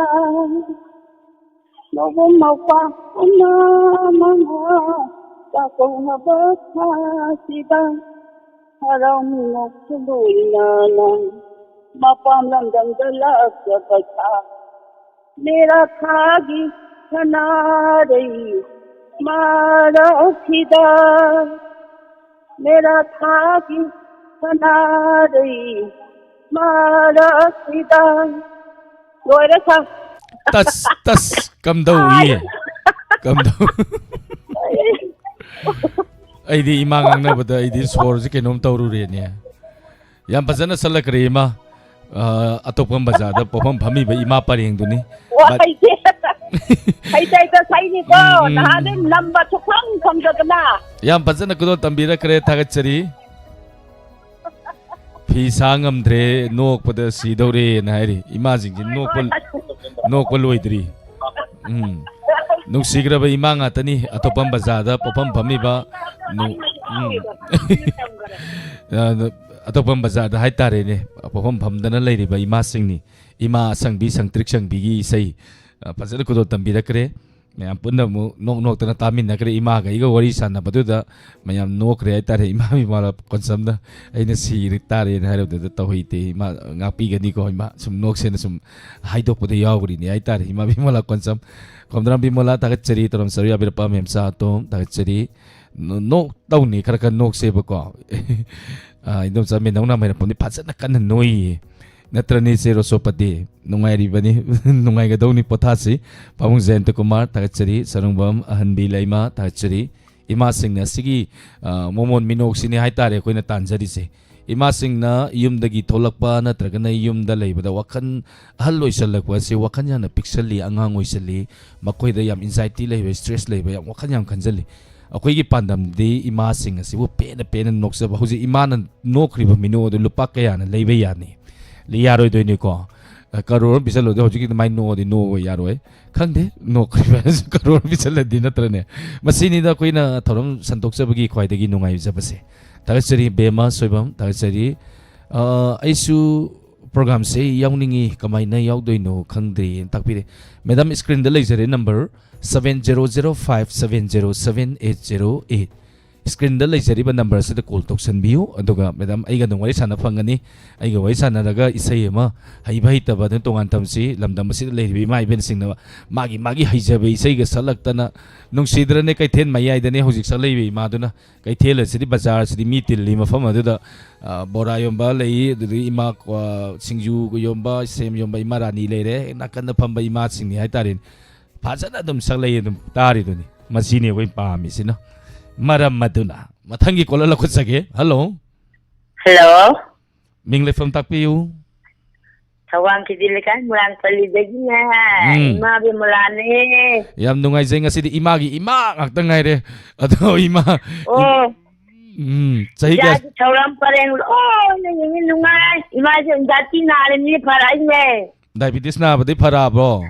ꯃꯕꯨꯡ ꯃꯧꯄ꯭ꯋꯥ ꯄꯨꯝꯅꯃꯛꯅ ꯆꯥꯛꯀꯧꯅꯕ ꯊꯥꯁꯤꯗ ꯍꯔꯥꯎ ꯃꯤꯅꯣꯛꯀ ꯂꯣꯏꯅꯅ ꯃꯄꯥꯟ ꯂꯝꯗꯝꯗ ꯂꯥꯛꯆꯕ ꯁꯥ ꯃꯦꯔꯥ ꯊꯥꯒꯤ ꯁꯅꯥꯔꯩ ꯃꯔꯛꯁꯤꯗ ꯃꯦꯔꯥ ꯊꯥꯒꯤ ꯁꯅꯥꯔꯩ ꯃꯔꯛꯁꯤꯗ ꯂꯣꯏꯔꯦ ꯁꯥ꯫ ꯇꯁ ꯇꯁ ꯀꯝꯗꯧꯏ? ꯀꯝꯗꯧ? ꯑꯩꯗꯤ ꯏꯃꯥ ꯉꯥꯡꯅꯕꯗ ꯑꯩꯗꯤ ꯁꯣꯔꯁꯦ ꯀꯩꯅꯣꯝ ꯇꯧꯔꯨꯔꯦꯅꯦ꯫ ꯌꯥꯝ ꯐꯖꯅ ꯁꯜꯂꯛꯈ꯭ꯔꯦ ꯏꯃꯥ꯫ ꯑ, ꯑꯇꯣꯞꯄ ꯕꯖꯥꯔꯗ ꯄꯣꯛꯐꯝ ꯐꯝꯃꯤꯕ ꯏꯃꯥ ꯄꯔꯦꯡꯗꯨꯅꯤ꯫ ꯋꯥ ꯍꯩꯇꯦ꯫ ꯍꯩꯇ ꯍꯩꯇ ꯁꯛꯏꯅꯤꯀꯣ꯫ ꯎꯝ, ꯎꯝ. ꯅꯍꯥꯟꯗꯩ ꯅꯝꯕ ꯁꯨꯛꯐꯪ ꯐꯪꯗꯗꯅ꯫ ꯌꯥꯝ ꯐꯖꯅ ꯈꯨꯗꯣꯜ ꯇꯝꯕꯤꯔꯛꯈ꯭ꯔꯦ, ꯊꯥꯒꯠꯆꯔꯤ꯫ ꯐꯤ ꯁꯥ ꯉꯝꯗ꯭ꯔꯦ ꯅꯣꯛꯄꯗ ꯁꯤꯗꯧꯔꯦꯅ ꯍꯥꯏꯔꯤ꯫ ꯏꯃꯥꯁꯤꯡꯁꯤ ꯅꯣꯛꯄ ꯅꯣꯛꯄ ꯂꯣꯏꯗ꯭ꯔꯤ꯫ ꯎꯝ꯫ ꯅꯨꯡꯁꯤꯈ꯭ꯔꯕ ꯏꯃꯥ ꯉꯥꯛꯇꯅꯤ ꯑꯇꯣꯞꯄ ꯕꯖꯥꯔꯗ ꯄꯣꯛꯐꯝ ꯐꯝꯃꯤꯕ꯫ ꯅꯨ- ꯎꯝ꯫ ꯑ, ꯑꯇꯣꯞꯄ ꯕꯖꯥꯔꯗ ꯍꯥꯏꯇꯥꯔꯦꯅꯦ, ꯄꯣꯛꯐꯝ ꯐꯝꯗꯅ ꯂꯩꯔꯤꯕ ꯏꯃꯥꯁꯤꯡꯅꯤ꯫ ꯏꯃꯥ ꯑꯁꯪꯕꯤ ꯁꯪꯇ꯭ꯔꯤꯛ ꯁꯪꯕꯤꯒꯤ ꯏꯁꯩ, ꯑ, ꯐꯖꯅ ꯈꯨꯗꯣꯜ ꯇꯝꯕꯤꯔꯛꯈ꯭ꯔꯦ꯫ ꯃꯌꯥꯝ ꯄꯨꯟꯅ ꯑꯃꯨꯛ ꯅꯣꯛ ꯅꯣꯛꯇꯅ ꯇꯥꯃꯤꯟꯅꯈ꯭ꯔꯦ꯫ ꯏꯃꯥꯒ ꯑꯩꯒ ꯋꯥꯔꯤ ꯁꯥꯟꯅꯕꯗꯨꯗ ꯃꯌꯥꯝ ꯅꯣꯛꯈ꯭ꯔꯦ ꯍꯥꯏꯇꯥꯔꯦ꯫ ꯏꯃꯥ ꯕꯤꯃꯂꯥ ꯀꯣꯟꯁꯝꯅ ꯑꯩꯅ ꯁꯤꯔꯦ ꯇꯥꯔꯦꯅ ꯍꯥꯏꯔꯕꯗꯨꯗ ꯇꯧꯍꯩꯗꯦ, ꯏꯃꯥ ꯉꯥꯛꯄꯤꯒꯅꯤꯀꯣ, ꯏꯃꯥ ꯁꯨꯝ ꯅꯣꯛꯁꯦꯅ ꯁꯨꯝ ꯍꯥꯏꯗꯣꯛꯄꯗ ꯌꯥꯎꯈ꯭ꯔꯤꯅꯦ ꯍꯥꯏꯇꯥꯔꯦ꯫ ꯏꯃꯥ ꯕꯤꯃꯂꯥ ꯀꯣꯟꯁꯝ, ꯈꯣꯝꯗ꯭ꯔꯥꯝ ꯕꯤꯃꯂꯥ ꯊꯥꯒꯠꯆꯔꯤ, ꯇꯧꯔꯝ ꯆꯔꯨ ꯌꯥꯕꯤꯔꯛꯄ ꯃꯦꯝꯆꯥ ꯑꯇꯣꯝ ꯊꯥꯒꯠꯆꯔꯤ꯫ ꯅꯣ-, ꯅꯣꯛ ꯇꯧꯅꯤ, ꯈꯔ ꯈꯔ ꯅꯣꯛꯁꯦꯕꯀꯣ꯫ ꯑ, ꯏꯟꯗꯣꯝꯆꯥ ꯃꯦꯟꯗꯧꯅ ꯃꯩꯔꯥꯄꯣꯝꯗꯤ ꯐꯖꯅ ꯀꯟꯅ ꯅꯣꯏꯌꯦ꯫ ꯅꯠꯇ꯭ꯔꯅꯤ, ꯏꯆꯦ ꯔꯣꯁꯣꯄꯇꯤ? ꯅꯨꯡꯉꯥꯏꯔꯤꯕꯅꯤ꯫ ꯅꯨꯡꯉꯥꯏꯒꯗꯧꯅꯤ, ꯄꯣꯊꯥꯁꯤ꯫ ꯄꯥꯕꯨꯡ ꯖꯌꯟꯇ ꯀꯨꯃꯥꯔ ꯊꯥꯒꯠꯆꯔꯤ꯫ ꯁꯔꯨꯡꯕꯝ ꯑꯍꯟꯕꯤ ꯂꯩꯃ ꯊꯥꯒꯠꯆꯔꯤ꯫ ꯏꯃꯥꯁꯤꯡꯅ ꯁꯤꯒꯤ, ꯑ, ꯃꯣꯃꯣꯟ ꯃꯤꯅꯣꯛꯁꯤꯅꯤ ꯍꯥꯏꯇꯥꯔꯦ ꯑꯩꯈꯣꯏꯅ ꯇꯥꯟꯖꯔꯤꯁꯦ꯫ ꯏꯃꯥꯁꯤꯡꯅ ꯌꯨꯝꯗꯒꯤ ꯊꯣꯛꯂꯛꯄ ꯅꯠꯇ꯭ꯔꯒꯅ ꯌꯨꯝꯗ ꯂꯩꯕꯗ ꯋꯥꯈꯜ, ꯑꯍꯜ ꯑꯣꯏꯁꯜꯂꯛꯄ ꯑꯁꯤ ꯋꯥꯈꯜ ꯌꯥꯝꯅ ꯄꯤꯛꯁꯜꯂꯤ, ꯑꯉꯥꯡ ꯑꯣꯏꯁꯜꯂꯤ, ꯃꯈꯣꯏꯗ ꯌꯥꯝ anxiety ꯂꯩꯕ, stress ꯂꯩꯕ, ꯌꯥꯝ ꯋꯥꯈꯜ ꯌꯥꯝ ꯈꯟꯖꯜꯂꯤ꯫ ꯑꯩꯈꯣꯏꯒꯤ ꯄꯥꯟꯗꯝꯗꯤ ꯏꯃꯥꯁꯤꯡ ꯑꯁꯤꯕꯨ ꯄꯦꯟꯅ ꯄꯦꯟꯅ ꯅꯣꯛꯆꯕ꯫ ꯍꯧꯖꯤꯛ ꯏꯃꯥꯅ ꯅꯣꯛꯈ꯭ꯔꯤꯕ ꯃꯤꯅꯣꯛ ꯑꯗꯨ ꯂꯨꯄꯥ ꯀꯌꯥꯅ ꯂꯩꯕ ꯌꯥꯅꯤ? ꯌꯥꯔꯣꯏꯗꯣꯏꯅꯤꯀꯣ꯫ ꯀꯔꯣꯔ ꯑꯃ ꯄꯤꯁꯜꯂꯨꯗꯤ ꯍꯧꯖꯤꯛꯀꯤ ꯑꯗꯨꯃꯥꯏꯅ ꯅꯣꯛꯑꯗꯤ ꯅꯣꯛꯑꯣ, ꯌꯥꯔꯣꯏ꯫ ꯈꯪꯗꯦ, ꯅꯣꯛꯈ꯭ꯔꯤꯕ ꯀꯔꯣꯔ ꯄꯤꯁꯜꯂꯗꯤ ꯅꯠꯇ꯭ꯔꯅꯦ? ꯃꯁꯤꯅꯤꯗ ꯑꯩꯈꯣꯏꯅ ꯊꯧꯔꯝ ꯁꯟꯗꯣꯛꯆꯕꯒꯤ ꯈ꯭ꯋꯥꯏꯗꯒꯤ ꯅꯨꯡꯉꯥꯏꯖꯕꯁꯦ꯫ ꯊꯥꯒꯠꯆꯔꯤ ꯕꯦꯝꯃ ꯁꯣꯏꯕꯝ, ꯊꯥꯒꯠꯆꯔꯤ꯫ ꯑ, ꯑꯩꯁꯨ ꯄ꯭ꯔꯣꯒ꯭ꯔꯥꯝꯁꯦ ꯌꯥꯎꯅꯤꯡꯉꯤ, ꯀꯃꯥꯏꯅ ꯌꯥꯎꯗꯣꯏꯅꯣ ꯈꯪꯗ꯭ꯔꯦꯅ ꯇꯥꯛꯄꯤꯔꯦ꯫ ꯃꯦꯗꯥꯝ, ꯁ꯭ꯀ꯭ꯔꯤꯟꯗ ꯂꯩꯖꯔꯦ number seven zero zero five seven zero seven eight zero eight꯫ ꯁ꯭ꯀ꯭ꯔꯤꯟꯗ ꯂꯩꯖꯔꯤꯕ ꯅꯝꯕꯔꯁꯤꯗ ꯀꯣꯜ ꯇꯧꯁꯟꯕꯤꯌꯨ, ꯑꯗꯨꯒ ꯃꯦꯗꯥꯝ ꯑꯩꯒ ꯑꯗꯨꯝ ꯋꯥꯔꯤ ꯁꯥꯟꯅ ꯐꯪꯒꯅꯤ꯫ ꯑꯩꯒ ꯋꯥꯔꯤ ꯁꯥꯟꯅꯔꯒ ꯏꯁꯩ ꯑꯃ ꯍꯩꯕ ꯍꯩꯇꯕ ꯑꯗꯨ ꯇꯣꯉꯥꯟ ꯊꯝꯁꯤ꯫ ꯂꯝꯗꯝ ꯑꯁꯤꯗ ꯂꯩꯔꯤꯕ ꯏꯃꯥ ꯏꯕꯦꯟꯁꯤꯡꯅ ꯃꯥꯒꯤ ꯃꯥꯒꯤ ꯍꯩꯖꯕ ꯏꯁꯩꯒ ꯁꯛꯂꯛꯇꯅ, ꯅꯨꯡꯁꯤꯗ꯭ꯔꯅꯦ? ꯀꯩꯊꯦꯜ ꯃꯌꯥꯏꯗꯅꯦ ꯍꯧꯖꯤꯛ ꯁꯛꯂꯛꯏꯕ ꯏꯃꯥꯗꯨꯅ꯫ ꯀꯩꯊꯦꯜ ꯑꯁꯤꯗꯤ, ꯕꯖꯥꯔ ꯑꯁꯤꯗꯤ ꯃꯤ ꯇꯤꯜꯂꯤ ꯃꯐꯝ ꯑꯗꯨꯗ, ꯑ, ꯕꯣꯔꯥ ꯌꯣꯟꯕ ꯂꯩ, ꯑꯗꯨꯗꯒꯤ ꯏꯃꯥ, ꯑ, ꯁꯤꯡꯖꯨ ꯌꯣꯟꯕ, ꯁꯦꯝ ꯌꯣꯟꯕ ꯏꯃꯥ ꯔꯥꯅꯤ ꯂꯩꯔꯦ, ꯍꯦꯛ ꯅꯥꯀꯟꯗ ꯐꯝꯕ ꯏꯃꯥꯁꯤꯡꯅꯤ ꯍꯥꯏꯇꯥꯔꯦꯅꯦ꯫ ꯐꯖꯅ ꯑꯗꯨꯝ ꯁꯛꯂꯛꯏ, ꯑꯗꯨꯝ ꯇꯥꯔꯤꯗꯨꯅꯤ꯫ ꯃꯁꯤꯅꯤ ꯑꯩꯈꯣꯏ ꯄꯥꯝꯃꯤꯁꯤꯅ꯫ ꯃꯔꯝ ꯑꯗꯨꯅ ꯃꯊꯪꯒꯤ ꯀꯣꯂꯔ ꯂꯧꯈꯠꯆꯒꯦ꯫ ꯍꯜꯂꯣ꯫ ꯍꯜꯂꯣ꯫ ꯃꯤꯡ ꯂꯩꯐꯝ ꯇꯥꯛꯄꯤꯌꯨ꯫ ꯊꯧꯕꯥꯜ ꯈꯦꯇꯤ ꯂꯩꯀꯥꯏ ꯃꯣꯏꯔꯥꯡ ꯄꯜꯂꯤꯗꯒꯤꯅꯦ꯫ ꯎꯝ꯫ ꯏꯃꯥ ꯕꯦꯃꯣꯂꯥꯅꯦ꯫ ꯌꯥꯝ ꯅꯨꯡꯉꯥꯏꯖꯩ, ꯉꯁꯤꯗꯤ ꯏꯃꯥꯒꯤ ꯏꯃꯥ ꯉꯥꯛꯇ ꯉꯥꯏꯔꯦ꯫ ꯑꯗꯣ ꯏꯃꯥ, ꯑꯣ꯫ ꯎꯝ, ꯆꯍꯤ ꯀꯌꯥ? ꯏꯆꯥꯒꯤ ꯊꯧꯔꯝ ꯄꯔꯦꯡ ꯂꯣꯏꯅ ꯌꯦꯡꯉꯤ, ꯅꯨꯡꯉꯥꯏ꯫ ꯏꯃꯥꯁꯦ ꯑꯦꯡꯖꯥꯏꯇꯤ ꯅꯥꯔꯤꯕꯅꯤ, ꯐꯔꯛꯏꯅꯦ꯫ ꯗꯥꯏꯕꯤꯇꯤꯁ ꯅꯥꯕꯗꯤ ꯐꯔꯛꯑꯕ꯭ꯔꯣ?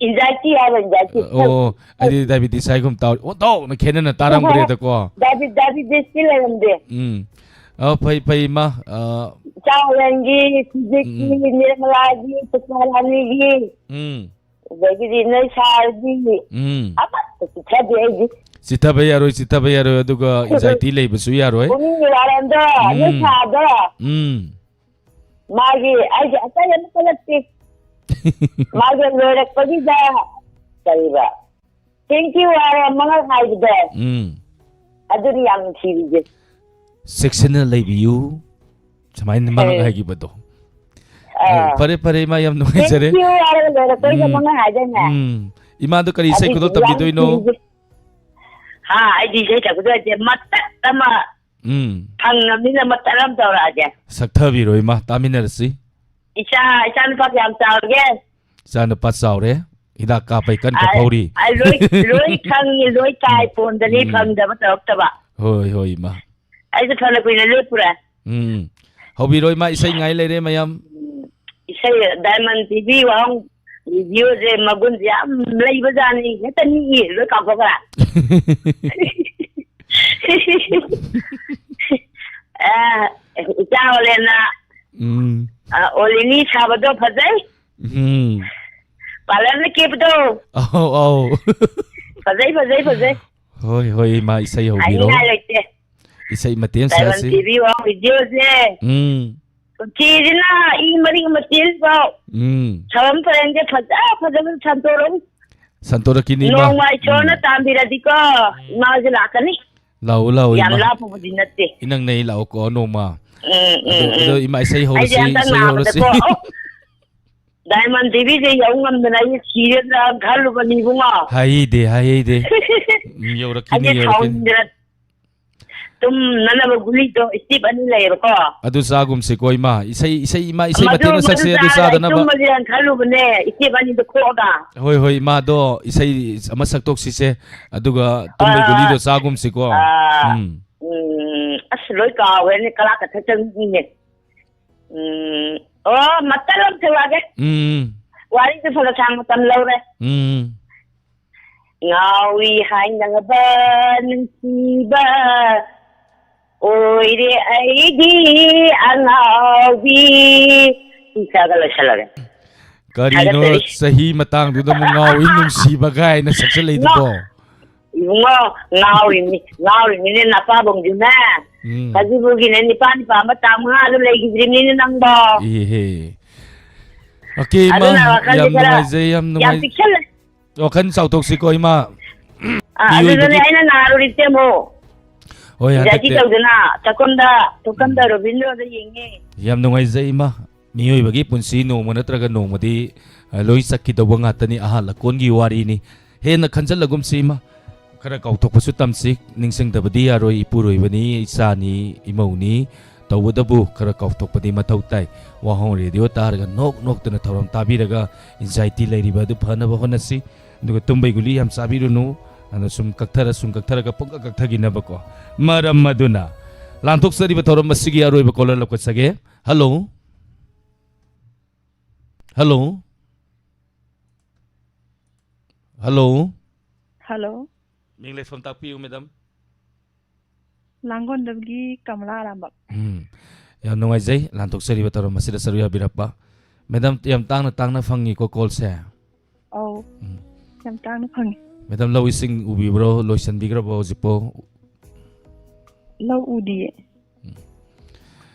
ꯑꯦꯡꯖꯥꯏꯇꯤ ꯍꯥꯏꯕ, ꯑꯦꯡꯖꯥꯏꯇꯤ꯫ ꯑꯣ, ꯑꯩꯗꯤ ꯗꯥꯏꯕꯤꯇꯤꯁ ꯍꯥꯏꯒꯨꯝ ꯇꯧ-, ꯑꯣꯟꯊꯣꯛꯅ ꯈꯦꯠꯅꯅ ꯇꯥꯔꯝꯈ꯭ꯔꯦꯗꯀꯣ꯫ ꯗꯥꯏꯕꯤ-, ꯗꯥꯏꯕꯤꯇꯤꯁꯇꯤ ꯂꯩꯔꯝꯗꯦ꯫ ꯎꯝ꯫ ꯑ, ꯐꯩ, ꯐꯩ, ꯏꯃꯥ꯫ ꯑ, ꯏꯆꯥ ꯍꯣꯂꯦꯟꯒꯤ, ꯁꯤꯖꯤꯠꯀꯤ, ꯎꯝ꯫ ꯅꯤꯔꯃꯂꯥꯒꯤ, ꯄꯨꯁꯄꯥꯔꯥꯅꯤꯒꯤ꯫ ꯎꯝ꯫ ꯑꯗꯒꯤꯗꯤ ꯅꯣꯏ ꯁꯥꯔꯗꯤ ꯎꯝ꯫ ꯑꯃꯠꯇ ꯆꯤꯠꯊꯗꯦ ꯑꯩꯗꯤ꯫ ꯆꯤꯠꯊꯕ ꯌꯥꯔꯣꯏ, ꯆꯤꯠꯊꯕ ꯌꯥꯔꯣꯏ, ꯑꯗꯨꯒ anxiety ꯂꯩꯕꯁꯨ ꯌꯥꯔꯣꯏ꯫ ꯄꯨꯛꯅꯤꯡꯒꯤ ꯋꯥꯔꯦꯝꯗꯣ, ꯅꯣꯏ ꯎꯝ꯫ ꯁꯥꯔꯗꯣ꯫ ꯎꯝ꯫ ꯃꯥꯒꯤ, ꯑꯩꯒꯤ ꯑꯇꯩ ꯑꯃ ꯀꯜꯂꯛꯇꯦ꯫ ꯃꯥꯒꯤ ꯂꯣꯏꯔꯛꯄꯒꯤꯗ ꯀꯔꯤꯕ? Thank you ꯍꯥꯏꯔ ꯑꯃꯒ ꯍꯥꯏꯕꯗꯣ꯫ ꯎꯝ꯫ ꯑꯗꯨꯅꯤ ꯌꯥꯝ ꯅꯨꯡꯁꯤꯔꯤꯁꯦ꯫ ꯆꯦꯛꯁꯤꯟꯅ ꯂꯩꯕꯤꯌꯨ꯫ ꯁꯨꯃꯥꯏꯅ ꯃꯍꯥꯛ ꯑꯦ꯫ ꯍꯥꯏꯈꯤꯕꯗꯣ꯫ ꯑꯥ꯫ ꯑꯦ, ꯐꯔꯦ, ꯐꯔꯦ, ꯏꯃꯥ, ꯌꯥꯝ ꯅꯨꯡꯉꯥꯏꯖꯔꯦ꯫ Thank you ꯍꯥꯏꯔꯒ ꯂꯣꯏꯔꯛꯄꯩꯗ ꯎꯝ꯫ ꯑꯃꯒ ꯍꯥꯏꯗꯥꯏꯅꯦ? ꯎꯝ꯫ ꯏꯃꯥꯗꯣ ꯀꯔꯤ ꯏꯁꯩ ꯑꯗꯨꯏꯗꯨ ꯈꯨꯗꯣꯜ ꯌꯥꯝ ꯇꯝꯕꯤꯗꯣꯏꯅꯣ? ꯅꯨꯡꯁꯤꯔꯤꯁꯦ꯫ ꯍꯥ, ꯑꯩꯗꯤ ꯏꯁꯩ ꯁꯛꯄꯗꯣ ꯍꯩꯇꯦ꯫ ꯃꯇꯠ ꯑꯃ ꯎꯝ꯫ ꯐꯪꯉꯕꯅꯤꯅ ꯃꯇꯠ ꯑꯃ ꯇꯧꯔꯛꯑꯒꯦ꯫ ꯁꯛꯊꯕꯤꯔꯣ, ꯏꯃꯥ, ꯇꯥꯃꯤꯟꯅꯔꯁꯤ꯫ ꯏꯆꯥ, ꯏꯆꯥ ꯅꯨꯄꯥ ꯀꯌꯥꯝ ꯆꯥꯎꯔꯒꯦ? ꯏꯆꯥ ꯅꯨꯄꯥ ꯆꯥꯎꯔꯦ, ꯍꯤꯗꯥꯛ ꯀꯥꯞꯄꯩ ꯀꯟ ꯑ, ꯀꯥꯞꯍꯧꯔꯤ꯫ ꯑ, ꯂꯣꯏ, ꯂꯣꯏ ꯈꯪꯉꯤ, ꯂꯣꯏ ꯇꯥꯏ, ꯎꯝ꯫ ꯐꯣꯟꯗꯅꯤ ꯎꯝ꯫ ꯐꯪꯗꯕ ꯇꯧꯔꯛꯇꯕ꯫ ꯍꯣꯏ, ꯍꯣꯏ, ꯏꯃꯥ꯫ ꯑꯩꯁꯨ ꯐꯅ ꯀꯨꯏꯅ ꯂꯦꯞꯄꯨꯔꯦ꯫ ꯎꯝ꯫ ꯍꯧꯕꯤꯔꯣ, ꯏꯃꯥ, ꯏꯁꯩ ꯉꯥꯏ ꯂꯩꯔꯦ ꯃꯌꯥꯝ꯫ ꯏꯁꯩ Diamond T V ꯋꯥꯍꯪ videoꯁꯦ ꯃꯒꯨꯟꯁꯦ ꯌꯥꯝ ꯂꯩꯕꯖꯥꯠꯅꯤ꯫ ꯍꯦꯛꯇ ꯅꯤꯛꯏ, ꯂꯣꯏ ꯀꯥꯎꯊꯣꯛꯈ꯭ꯔꯦ꯫ ꯑ, ꯏꯆꯥ ꯍꯣꯂꯦꯟꯅ, ꯎꯝ꯫ ꯑ, ꯑꯣꯂꯤꯅꯤ ꯁꯥꯕꯗꯣ ꯐꯖꯩ꯫ ꯎꯝ꯫ Parlourꯅ ꯀꯦꯕꯗꯣ꯫ ꯑꯧ, ꯑꯧ꯫ ꯐꯖꯩ, ꯐꯖꯩ, ꯐꯖꯩ꯫ ꯍꯣꯏ, ꯍꯣꯏ, ꯏꯃꯥ, ꯏꯁꯩ ꯍꯧꯕꯤꯔꯣ꯫ ꯍꯥꯏꯅꯤꯡꯉꯥꯏ ꯂꯩꯇꯦ꯫ ꯏꯁꯩ ꯃꯇꯦꯛ ꯑꯃ Diamond ꯁꯥꯁꯤ꯫ T V ꯋꯥꯍꯪ videoꯁꯦ꯫ ꯎꯝ꯫ ꯄꯨꯟꯁꯤꯁꯤꯅ ꯏ ꯃꯔꯤꯛ ꯑꯃ ꯆꯦꯜꯂꯤꯐꯥꯎ ꯎꯝ꯫ ꯁꯥꯕꯝ ꯄꯔꯦꯡꯁꯦ ꯐꯖ ꯐꯖꯕ ꯁꯟꯇꯣꯔꯛꯎ꯫ ꯁꯟꯇꯣꯔꯛꯈꯤꯅꯤ, ꯏꯃꯥ꯫ ꯅꯣꯡꯃ ꯏꯁꯣꯔꯅ ꯎꯝ꯫ ꯇꯥꯟꯕꯤꯔꯗꯤꯀꯣ, ꯏꯃꯥꯁꯦ ꯂꯥꯛꯀꯅꯤ꯫ ꯂꯥꯛꯑꯣ, ꯂꯥꯛꯑꯣ, ꯌꯥꯝ ꯏꯃꯥ꯫ ꯂꯥꯞꯄꯕꯨꯗꯤ ꯅꯠꯇꯦ꯫ ꯏꯅꯛ ꯅꯛꯏ, ꯂꯥꯛꯑꯣꯀꯣ ꯅꯣꯡꯃ꯫ ꯎꯝ, ꯎꯝ, ꯑꯗꯣ, ꯑꯗꯣ ꯎꯝ꯫ ꯏꯃꯥ, ꯏꯁꯩ ꯑꯩꯗꯤ ꯍꯧꯔꯁꯤ, ꯍꯟꯗꯛ ꯏꯁꯩ ꯍꯧꯔꯁꯤ꯫ ꯅꯥꯕꯗꯀꯣ, ꯑꯣ, Diamond T Vꯁꯦ ꯌꯧ ꯉꯝꯗꯅ ꯑꯩꯁꯦ ꯁꯤꯔꯗ꯭ꯔꯥ ꯈꯜꯂꯨꯕꯅꯤ, ꯏꯕꯨꯡꯉꯣ꯫ ꯍꯥꯏꯗꯦ, ꯍꯥꯏꯗꯦ꯫ ꯎꯝ, ꯌꯧꯔꯛꯈꯤꯅꯤ, ꯑꯩꯁꯦ ꯌꯧꯔꯛꯈꯤꯅꯤ꯫ ꯁꯥꯎꯅꯤꯡꯗꯅ ꯇꯨꯝꯅꯅꯕ ꯒꯨꯂꯤꯗꯣ step ꯑꯅꯤ ꯂꯩꯌꯦꯕꯀꯣ꯫ ꯑꯗꯨ ꯆꯥꯒꯨꯝꯁꯤꯀꯣ, ꯏꯃꯥ꯫ ꯏꯁꯩ, ꯏꯁꯩ, ꯏꯃꯥ, ꯏꯁꯩ ꯃꯇꯦꯛ ꯑꯃ ꯆꯥꯔꯒ ꯁꯛꯁꯦ, ꯑꯩ ꯑꯗꯨ ꯆꯥꯗꯅꯕ꯫ ꯇꯨꯝꯃꯁꯤꯔꯥꯅ ꯈꯜꯂꯨꯕꯅꯦ, step ꯑꯅꯤꯗꯣ ꯈꯣꯛꯑꯒ꯫ ꯍꯣꯏ, ꯍꯣꯏ, ꯏꯃꯥꯗꯣ ꯏꯁꯩ ꯑꯃ ꯁꯛꯇꯣꯛꯁꯤꯁꯦ, ꯑꯗꯨꯒ ꯇꯨꯝꯕꯩ ꯑꯥ, ꯒꯨꯂꯤꯗꯣ ꯆꯥꯒꯨꯝꯁꯤꯀꯣ꯫ ꯑꯥ, ꯎꯝ꯫ ꯎꯝ, ꯑꯁ, ꯂꯣꯏ ꯀꯥꯎꯈ꯭ꯔꯦꯅꯦ, ꯀꯂꯥ ꯀꯊꯛ ꯆꯪꯉꯤꯅꯦ꯫ ꯎꯝ, ꯑꯣ, ꯃꯇꯠ ꯑꯃ ꯊꯤꯜꯂꯛꯑꯒꯦ꯫ ꯎꯝ꯫ ꯋꯥꯔꯤꯁꯦ ꯐꯅ ꯁꯥꯡ ꯃꯇꯝ ꯂꯧꯔꯦ꯫ ꯎꯝ꯫ ꯉꯥꯎꯏ ꯍꯥꯏꯅꯕ ꯅꯨꯡꯁꯤꯕ ꯑꯣꯏꯔꯦ ꯑꯩꯒꯤ ꯑꯉꯥꯎꯕꯤ꯫ ꯏꯆꯥꯒ ꯂꯣꯏꯁꯜꯂꯒꯦ꯫ ꯀꯔꯤꯅꯣ ꯊꯥꯒꯠꯆꯔꯤ꯫ ꯆꯍꯤ ꯃꯇꯥꯡꯗꯨꯗ ꯑꯃꯨꯛ ꯉꯥꯎꯏ ꯅꯨꯡꯁꯤꯕ ꯀꯥꯏꯅ ꯁꯛꯆꯜꯂꯛꯏꯗꯨꯕꯣ? ꯏꯕꯨꯡꯉꯣ, ꯉꯥꯎꯔꯤꯅꯤ, ꯉꯥꯎꯔꯤꯅꯤꯅꯦ ꯅꯄꯥꯕꯨꯡꯁꯨꯅꯦ꯫ ꯎꯝ꯫ ꯍꯧꯖꯤꯛꯐꯥꯎꯒꯤꯅꯦ ꯅꯤꯄꯥ ꯅꯤꯄꯥ ꯑꯃ ꯇꯥ ꯃꯉꯥꯗ ꯂꯩꯈꯤꯗ꯭ꯔꯤꯕꯅꯤꯅꯦ ꯅꯪꯕꯣ꯫ ꯏꯍꯦ꯫ ꯑꯣꯀꯦ, ꯏꯃꯥ, ꯑꯗꯨꯅ ꯋꯥꯈꯜꯁꯦ ꯌꯥꯝ ꯈꯔ ꯅꯨꯡꯉꯥꯏꯖꯩ, ꯌꯥꯝ ꯌꯥꯝ ꯅꯨꯡꯉꯥꯏ-, ꯄꯤꯛꯁꯜꯂꯦ꯫ ꯋꯥꯈꯜ ꯆꯥꯎꯊꯣꯛꯁꯤꯀꯣ, ꯏꯃꯥ꯫ ꯑ, ꯑꯗꯨꯗꯅꯦ ꯃꯤꯑꯣꯏꯕꯒꯤ ꯑꯩꯅ ꯅꯥꯔꯨꯔꯤꯁꯦ ꯑꯃꯨꯛ꯫ ꯍꯣꯏ, ꯖꯥꯇꯤ ꯍꯟꯗꯛꯇꯤ ꯇꯧꯗꯅ ꯆꯥꯛꯈꯨꯝꯗ, ꯄꯨꯈꯝꯗ ꯎꯝ꯫ ꯔꯣꯕꯤꯟꯗ꯭ꯔꯣꯗ ꯌꯦꯡꯉꯦ꯫ ꯌꯥꯝ ꯅꯨꯡꯉꯥꯏꯖꯩ, ꯏꯃꯥ꯫ ꯃꯤꯑꯣꯏꯕꯒꯤ ꯄꯨꯟꯁꯤ ꯅꯣꯡꯃ ꯅꯠꯇ꯭ꯔꯒ ꯅꯣꯡꯃꯗꯤ, ꯑ, ꯂꯣꯏ ꯆꯠꯈꯤꯗꯧꯕ ꯉꯥꯛꯇꯅꯤ, ꯑꯍꯥꯟ ꯂꯀꯣꯟꯒꯤ ꯋꯥꯔꯤꯅꯤ꯫ ꯍꯦꯟꯅ ꯈꯟꯖꯜꯂꯒꯨꯝꯁꯤ, ꯏꯃꯥ꯫ ꯈꯔ ꯀꯥꯎꯊꯣꯛꯄꯁꯨ ꯇꯝꯁꯤ꯫ ꯅꯤꯡꯁꯤꯡꯗꯕꯗꯤ ꯌꯥꯔꯣꯏ, ꯏꯄꯨꯔꯣꯏꯕꯅꯤ, ꯏꯆꯥꯅꯤ, ꯏꯃꯧꯅꯤ꯫ ꯇꯧꯕꯇꯕꯨ ꯈꯔ ꯀꯥꯎꯊꯣꯛꯄꯗꯤ ꯃꯊꯧ ꯇꯥꯏ꯫ ꯋꯥꯍꯣꯡ ꯔꯦꯗꯤꯑꯣ ꯇꯥꯔꯒ ꯅꯣꯛ ꯅꯣꯛꯇꯅ ꯊꯧꯔꯝ ꯇꯥꯕꯤꯔꯒ anxiety ꯂꯩꯔꯤꯕ ꯑꯗꯨ ꯐꯅꯕ ꯍꯣꯠꯅꯁꯤ꯫ ꯑꯗꯨꯒ ꯇꯨꯝꯕꯩ ꯒꯨꯂꯤ ꯌꯥꯝ ꯆꯥꯕꯤꯔꯨꯅꯨ꯫ ꯑꯗꯨꯅ ꯁꯨꯝ ꯀꯛꯊꯔ, ꯁꯨꯝ ꯀꯛꯊꯔꯒ ꯄꯨꯡꯀꯛ ꯀꯛꯊꯈꯤꯅꯕꯀꯣ꯫ ꯃꯔꯝ ꯑꯗꯨꯅ ꯂꯥꯟꯊꯣꯛꯆꯔꯤꯕ ꯊꯧꯔꯝ ꯑꯁꯤꯒꯤ ꯑꯔꯣꯏꯕ caller ꯂꯧꯈꯠꯆꯒꯦ꯫ Hello? Hello? Hello? Hello. ꯃꯤꯡ ꯂꯩꯐꯝ ꯇꯥꯛꯄꯤꯌꯨ, madam꯫ ꯂꯥꯡꯒꯣꯜꯗꯒꯤ ꯀꯃꯂꯥ ꯑꯔꯥꯝꯕꯝ꯫ ꯎꯝ꯫ ꯌꯥꯝ ꯅꯨꯡꯉꯥꯏꯖꯩ ꯂꯥꯟꯊꯣꯛꯆꯔꯤꯕ ꯊꯧꯔꯝ ꯑꯁꯤꯗ ꯁꯔꯨꯛ ꯌꯥꯕꯤꯔꯛꯄ꯫ Madam, ꯌꯥꯝ ꯇꯥꯡꯅ ꯇꯥꯡꯅ ꯐꯪꯉꯤꯀꯣ callꯁꯦ꯫ ꯑꯧ꯫ ꯎꯝ꯫ ꯌꯥꯝ ꯇꯥꯡꯅ ꯐꯪꯉꯤ꯫ Madam, ꯂꯧ ꯏꯁꯤꯡ ꯎꯕꯤꯕ꯭ꯔꯣ? ꯂꯣꯏꯁꯤꯟꯕꯤꯈ꯭ꯔꯕꯣ ꯍꯧꯖꯤꯛꯄꯣ? ꯂꯧ ꯎꯗꯤꯌꯦ꯫ ꯎꯝ꯫